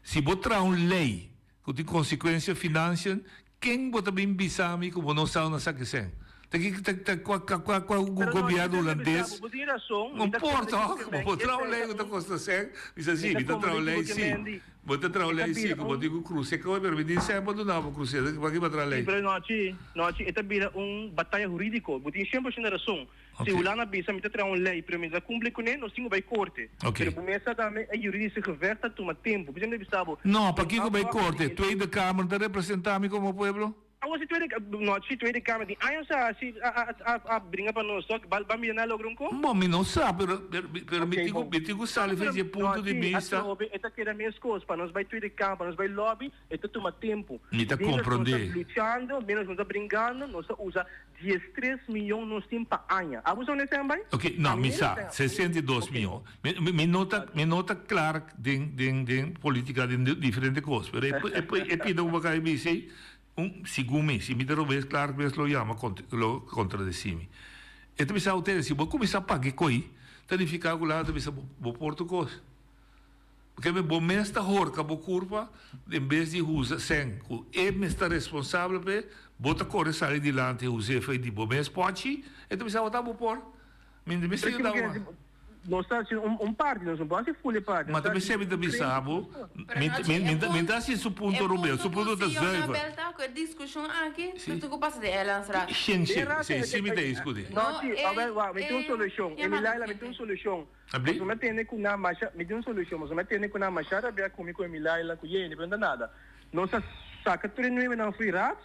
Si bo traha un lei ku tin konsekuensia finansien, ken bo ta bin bisa mi ku bo no sa unda saki sèn? Ta ki ta ta kua kua kua Pero no, gobièrnu mi ta bisa hulandes bo, bo tin rason, no mi ta por komprende tòg, ki bo bo por ke traha un men, lei esei ku ta ta un, kosta sèn, bisa mi si, ta mi ta traha un komprende ki lei bo ke si, men di, bo ta traha un e ta lei si bira ku bo un. tin ku krus'é koe, pero mi tin sèn pa duna bo krus'é, pa ki bo traha Sí, lei? pero no achi, no achi, e ta bira un bataya hurídiko. Bo tin 100% rason. Si Hulanda bisa mi ta traha un lei, pero mi no ta kumpli kuné, nos tin ku bai korte. Pero bo mester tambe e juridische gevecht ta tuma tempu. Por esempel mi bisa bo, No, den pakiko bai afwacht korte? di e Tweede Kamer ta representá mi komo pueblo? Awor si Tweede no si Tweede Kamer tin años a hasi a a a bringa pa nos tok, ba ba mira nan a logra un ko? Bon, mi no sa, pero pero pero mi Ok, tin ku bon. mi tin ku sali No, for pero dje no punto di si, bista. atrobe e ta keda meskos, pa nos bai Tweede Kamer, pa nos bai lobby, E ta tuma tempu. Mi ta Mientras nos ta komprondé. luchando, mientras nos ta bringando, nos ta usa diestres miyon nos tin pa aña. Abo sa unda esei bai? Ok, no, A mi mi sa, ta. 62 Ok. miyon. Mi, mi, mi no ta, mi no ta klar den, den, den politika, den diferente kos, pero e, e, e pida ku bo a bisa ei, un, segun mi, si mi ta robes, Clark mes lo yama, lo kontradesí mi. E ta bisa ustedes, si bo kuminsá paga e koi, ta nifiká ku later ta bisa bo, bo por tur kos. Porque bo mes ta horca bo curpa en bes di usa sen cu e mes ta responsable p'e, bo ta core sali dilanti usa e fe di bo mes pochi, e ta bisa bo ta bo por. Mi no mester yuda bo. Nos ta haci un parti, nos no por haci full e parti. Ma ta mester mi ta bisa bo, mi mi ta haci su punto Rubel, su punto ta zuiver. E punto cu si Jonabel ta cu e discusion aki, ta tur cu pasa den Eilandsraad. Shen shen, si si mi ta discuti. No, si, awel, wak, mi tin un solucion. Emilaila, mi tin un solucion. Abli? Pasobra mi a tende ku nan masha, mi tin un solushon, pasobra mi a tende ku nan masha rabia ku mi ku Emilaila, ku Yeni, pero no ta nada. Nos a saka tur e nuevenan for e raad,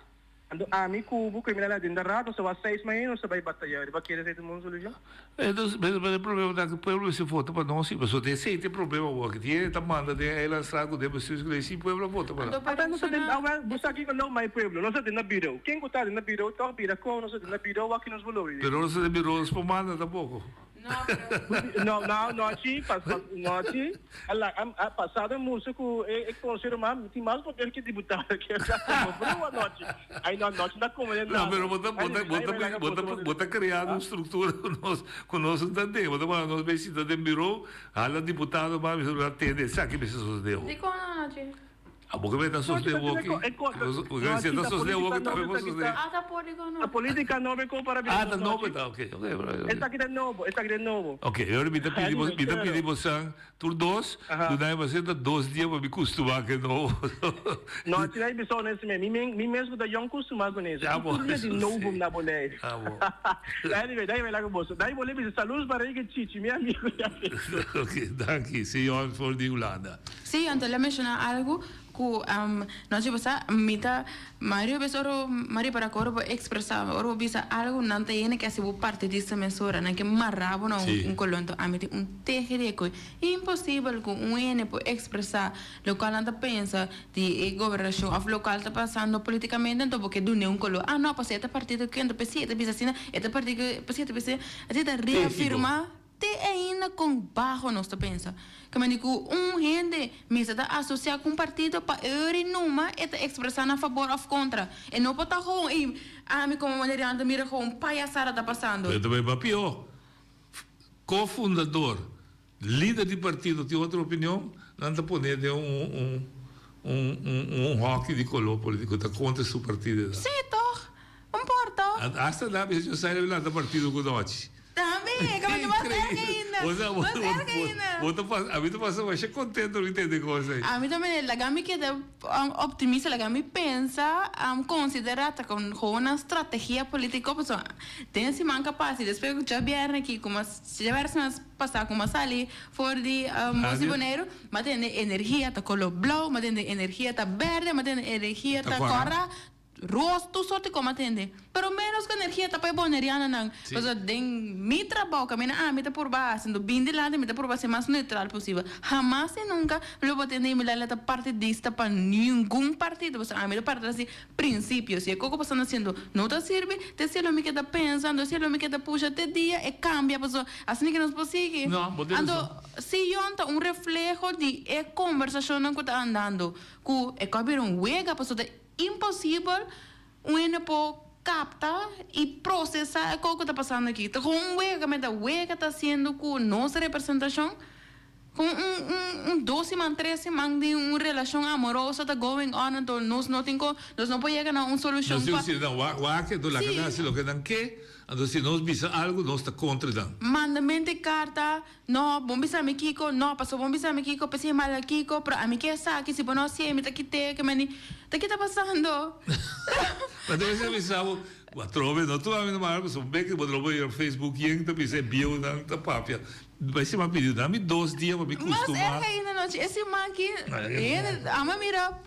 anto ami ku bo ku Emilaila den de raad, nos a wak seis mañana nos a bai bataya riba kere esei ta un bon solushon. Entonces, pero e problema ta ku pueblo mester vota pa nos, si, pasobra ta esei ta e problema awor, ku tin hende ta manda den eilandstraat ku den bestuurscollege sin pueblo a vota pa nan. Ata nos ta den, awel, bo sa kiko no, ma e pueblo, nos ta den na birou. Ken ku ta den na birou tòg bira kon nos ta den na birou, wak nos bo logra. Pero nos ta den birou, nos por manda tampoko. No, no, no, sí, pas, pas, no, sí. A, a, pasado mucho ku e, e consejo ma, tin mas poder que diputado que no bro anoche. Ay no, anoche na como de No, pero bota bota bota bota bota creado un structura ku nos ku nos no ta den. Bota para nos bay sinta den bureau, hala diputado ma bisa na tende esaki mester sosode ho. Dikon anochi? Abo ke mester sosode woki. Bo ke ta sosode woki tambe por sosode. Ah, ta por dikon no. Ta politica nobo ko para Ah, ta nobo ta, ok, ok. Esaki ta nobo, esaki ta nobo. Ok, ahora mi ta pidi bo, mi ta pidi bo san Tur dos, duna e masenta dos dia pa mi kustumá ku e nobo. No, asina e bisa honesto mi. Mi mes ku ta yòn kustumá ku neso. Ya bo, Tur dia di eso nobo si. na Boneiru. Ah bo. Anyway, dai mi laga boso. Dai bo le bisa saludos pa Reike Chichi, mi amigo di afecto. Ok, danki. Señor for di Hulanda. Sí, anto el a menshoná algu Ku nochi pasá mi ta mayoria bes ora mi ripara ku ora bo ekspresá ora bo bisa algu nan ta yena ke hasi bo partidista mesora nan ke mará bo na un kolon enton ami tin un tehe di e koe imposibel ku un hende por ekspresá lokual nan ta pensa di e gobernashon òf lokual ta pasando politikamente enton bo ke dun'é un koló ah no pasobra e ta partido ke enton p'esei e ta bisa asina e ta partido ke p'esei e ta bisa asina ta reafirmá. Te ainda con baho nos ta pensa. Kemende cu un hende mester ta asocia cu un partido pa euri numa e ta expresa na fabor of contra. E no por ta gewoon ey ami como Valeriano ta mira gewoon payasada ta pasando. Pero ta bay ba pio. Co-fundador, lider di partido tin otro opinion, nan ta pone den un un un un hockey di color politico ta contra su partido. Sí toch? Un por toch? Hasta nan bisa Josiah lo lanta partido cu nochi. Tambe, como que mas erg ainda. Mas erg ainda. Bo ta pasa, ami ta pasa masha contento mi tende cos ei. Ami tambe, laga mi keda optimista, laga mi pensa, considera ta con gewoon nan strategia politico, pasobra den siman ka pasa y despues cu djabierne aki, como djabierne siman pasa como a sali for di Bos di Boneiru, mi a tende energia ta color blauw, mi a tende energia ta berde, mi a tende energia ta cora. Ros tur sorti como a tende. Pero menos cu energia ta pa e bonerianonan. Sí. Pasobra den mi trabao caminda ami ta purba haci, ento bin dilanti mi ta purba ser mas neutral posibel. Hamas y nunca lo bo tende mi Laila ta partidista pa ningun partido. Pasobra ami ta parti di principio. Si e coco bo sta haciendo no ta sirbi, te si lo mi keda pensa, anto si lo mi keda pusha te dia e cambia. Pasobra asina ke nos por sigui. No, bo tin Anto razon. Sion ta un refleho di e conversacionnan cu ta andando. Cu e cu a bira un wega pasobra ta Imposibel un hende por capta y procesa e cos cu ta pasando aki. Ta como un wega, me ta wega ta haciendo cu nos representacion. Como un un un dos siman, tres siman di un relacion amoroso ta going on anto nos no tin co, nos no por yega na un solucion Nos pa. tin cu wak wak anto laga nan haci loke nan ke, anto si nos bisa algo nos ta contra nan. Mandamente carta No, bon bisa mi kiko, no, paso bon bisa mi kiko, p'esei mala kiko, pero ami ke sa ki si bo no hasié mi ta kit'é, ke meni, ta ki ta pasando? Ma ta mester bisa bo, bo atrobe no tuma mi nomás, pasobra un bek bo lo bo yera Facebook yen ta bisa e bieunan ta papia, bai siman pidi dami dos dia pa mi Mas kustumá. erg ainda nochi, e siman aki, hende, amo a mira,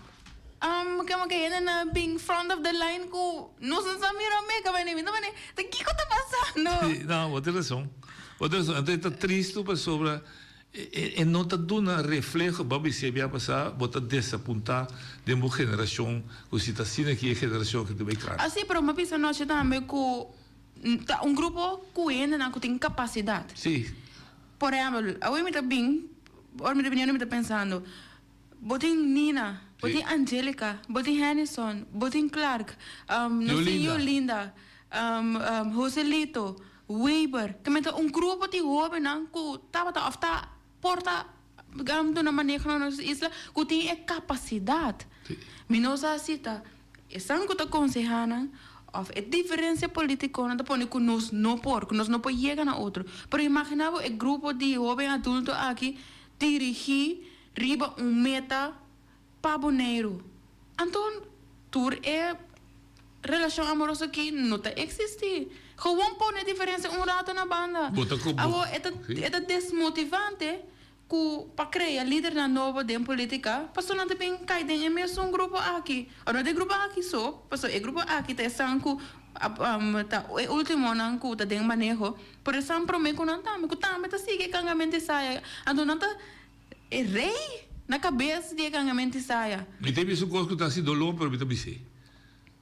kemo ke hende na bin front of the line ku nos no sa mira meka, meni, mi ta meni, ta kiko ta pasando? Sí, no, bo tin rason. Bo tin rason. Anto e ta tristu pasobra e no ta duna refleho. Bo a bis'é bia pasá, bo ta desapuntá den bo generashon ku si ta asina ki e generashon aki ta bai kara. Ah sí, pero mi a bisa anochi tambe ku ta un grupo ku hendenan ku tin kapasidat. Sí. Por ehèmpel, awe mi ta bin, ora mi ta biniendo mi ta pensando, bo tin Nina, bo tin Angelica, bo tin Hennyson, bo tin Clark, nos tin Yolinda, Joselito, Weber, ta mester un grupo di hobennan ku tabata òf ta por ta duna maneho na nos isla ku tin e kapasidat. Mi no sa si ta esan ku ta konsehá nan òf e diferensia politikonan ta pone ku nos no por, ku nos no por yega na otro. Pero imaginá bo e grupo di hoben adulto aki dirigí riba un meta pa Boneiru. Anto tur e relashon amoroso aki no ta eksistí. Gewoon pone diferensia un rato na banda. Bo ta ku bo. Awor e ta e ta desmotivante ku pa krea lidernan nobo den politika pasobra nan ta bin kai den e mesun grupo aki. O no den grupo aki so, pasobra e grupo aki ta esan ku ta e ultimonan ku ta den maneho, pero esan prome ku nan tambe ku tambe ta sigui e kangamento esaya. Anto nan ta E rey na cabes di e gangamento Isaya. Mi ta bisa un kos ku ta hasi doló, pero mi ta bis'é,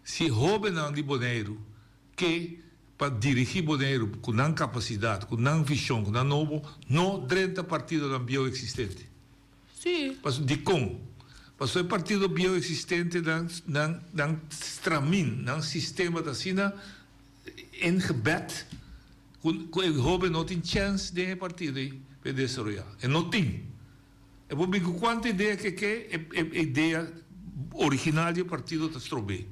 Si hóbennan di Boneiru ke. pa dirigí Boneiru ku nan kapasidat, ku nan vishon, ku nan nobo, no drenta partidonan bieu eksistente. Sí. Paso dikon? Paso e partido bieu eksistente nan nan nan stramin, nan sistema ta asina ingebed ku ku e hoben no tin chèns den e partido ei pa e desaroyá. E no tin. E por bin ku kuantu idea ke ke, e e idea original di e partido ta strob'é.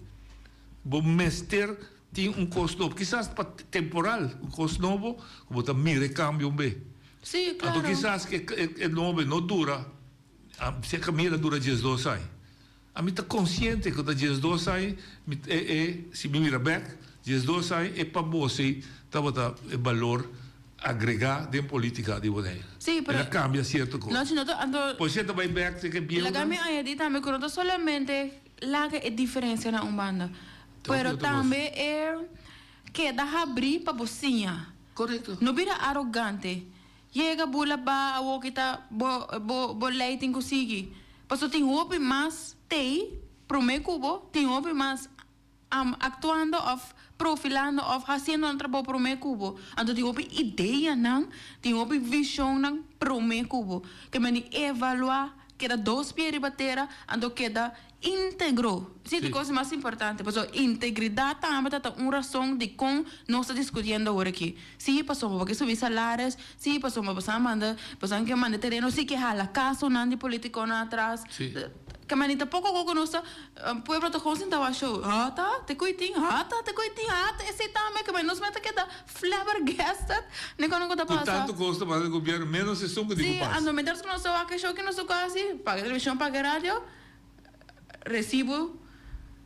Bo mester tin un kos nobo, kisas pa temporal, un kos nobo ku bo ta mira e kambio un be. Sí, claro. Anto kisas ke e nobe no dura, si e kamia ta dura 12 aña. Ami ta konsiente ku ta 12 aña, mi e e si mi mira bèk, 12 aña e pa bo si tabata e balor agregá den polítika di Boneiru. Sí, pero. El a kambia sierto kos. No, si no ta, anto. Por si e ta bai bèk te ke bieu Laga nan. mi añadí tambe ku no ta solamente laga e diferensia na un banda, pero tambe e keda habrí pa bo siña. Korekto. No bira arogante. Yega bula ba awor ki ta bo bo bo lei tin ku sigui. Paso tin hopi mas tei prome ku bo, tin hopi mas aktuando òf profilando òf hasiendo nan trabou prome ku bo. Anto tin hopi ideanan, tin hopi vishonnan prome ku bo. Ke men di evaluá, keda dos pia riba tera, anto keda Íntegro. Sí, di kos mas importante. Pasobra integridat tambe ta ta un rason dikon nos ta diskutiendo awor aki. Sí, pasobra bo ke subi salaris, sí, pasobra bo sa manda, bo sa ke manda tereno, sí ke hala kasonan di politikonan atras. Sí. Ke manera poko koko nos ta, pueblo ta gewoon sinta wak show. Ha ta, te koe tin, ha ta, te koe tin, ha ta, esei tambe. Ke manera nos mester keda flabbergasted di kon ku ta Ku pasa. tantu kos ta pasa den gobièrnu, ménos esun ku tin Sí, ku pasa. anto mientras ku nos ta wak e show ke nos ta hasi, paga televishon, paga radio. Recibo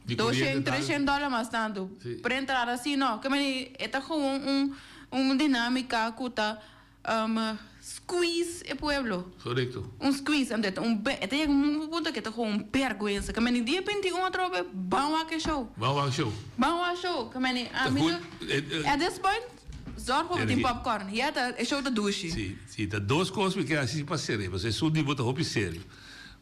Di 200, corriente tal. 300 dólar mas tantu. Sí. Por entrada así no. Ke meni e ta gewoon un un dinámica ku ta um, squeeze e pueblo. Correcto. Un squeeze, anto e ta un be e ta yega un punto ke ta gewoon un bergwensa. Ke meni dia 21 atrobe ban wak e show. Ban wak show. Ban wak show. Ke meni Ta ami goed, ta eh, eh, at this point zorg pa bo tin Energia. popcorn. Ya ta e show ta dushi. Sí, sí, ta dos kos mi ke hasi pa serio, pasobra esun di bo ta hopi serio.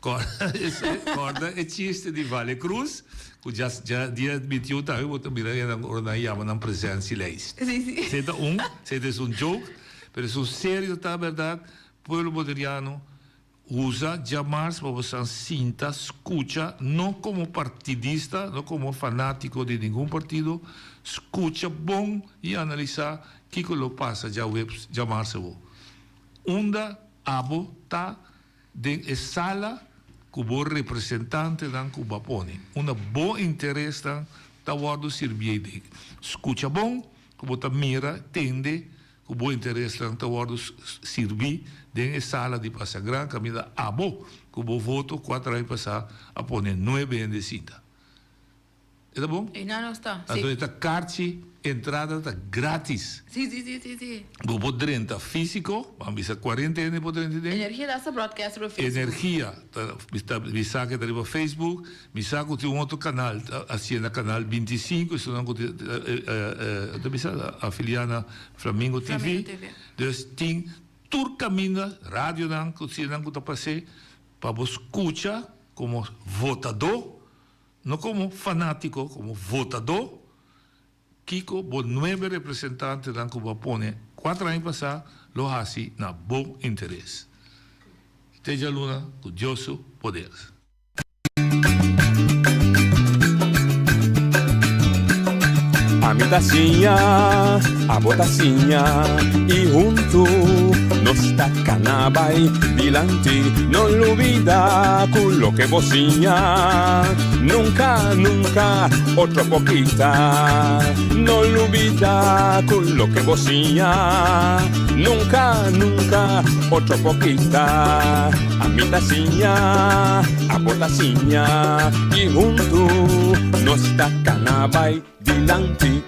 Corda e chiste di Vale Cruz cu dja dja dia 21 tambe bo ta mira e nan ora nan yama nan presentielijst. Sí, sí. Esey ta un, esey ta es un joke, pero esun serio ta berdad, pueblo boneriano usa djamars pa bo san sinta scucha no como partidista, no como fanatico di ningun partido, scucha bon y analisa kico lo pasa djaweps djamars awo. Unda abo ta Den e sala ku bo representantenan ku bo a pone, unda bo interesnan ta wòrdu sirbié den. Skucha bon ku bo ta mira, tende ku bo interesnan ta wòrdu sirbí den e sala di pasa gran kaminda abo ku bo voto kuater aña pasá a pone nuebe hende sinta. E ta bon? Einan nos ta, si. Anto e ta karchi, entrada ta gratis. Si, si, si, si, si. Bo por drenta físiko, ban bisa 40 hende por drenta den. Energia ta hasta broadcast riba Facebook. Energia ta, ta, mi sa ke ta riba Facebook, mi sa ku tin un otro kanal ta hasié na kanal 25, esunnan ku ta, ta bisa afiliá na Flamingo TV. Flamingo TV. Dus tin tur kaminda, radionan ku sinan ku ta pas'é, pa bo skucha komo votadó. No komo fanátiko, komo votadó, kiko bo nuebe representantenan ku bo a pone kuater aña pasá lo hasi na bo interes. Te djaluna ku Dios su poder. Ami ta siña, abo ta siña y huntu nos ta cana bay dilanti. No lubida cu loke bo siña nunca, nunca otro por kita. No lubida cu loke bo siña nunca, nunca otro por kita. Ami ta siña, abo ta siña y huntu nos ta cana bay dilanti.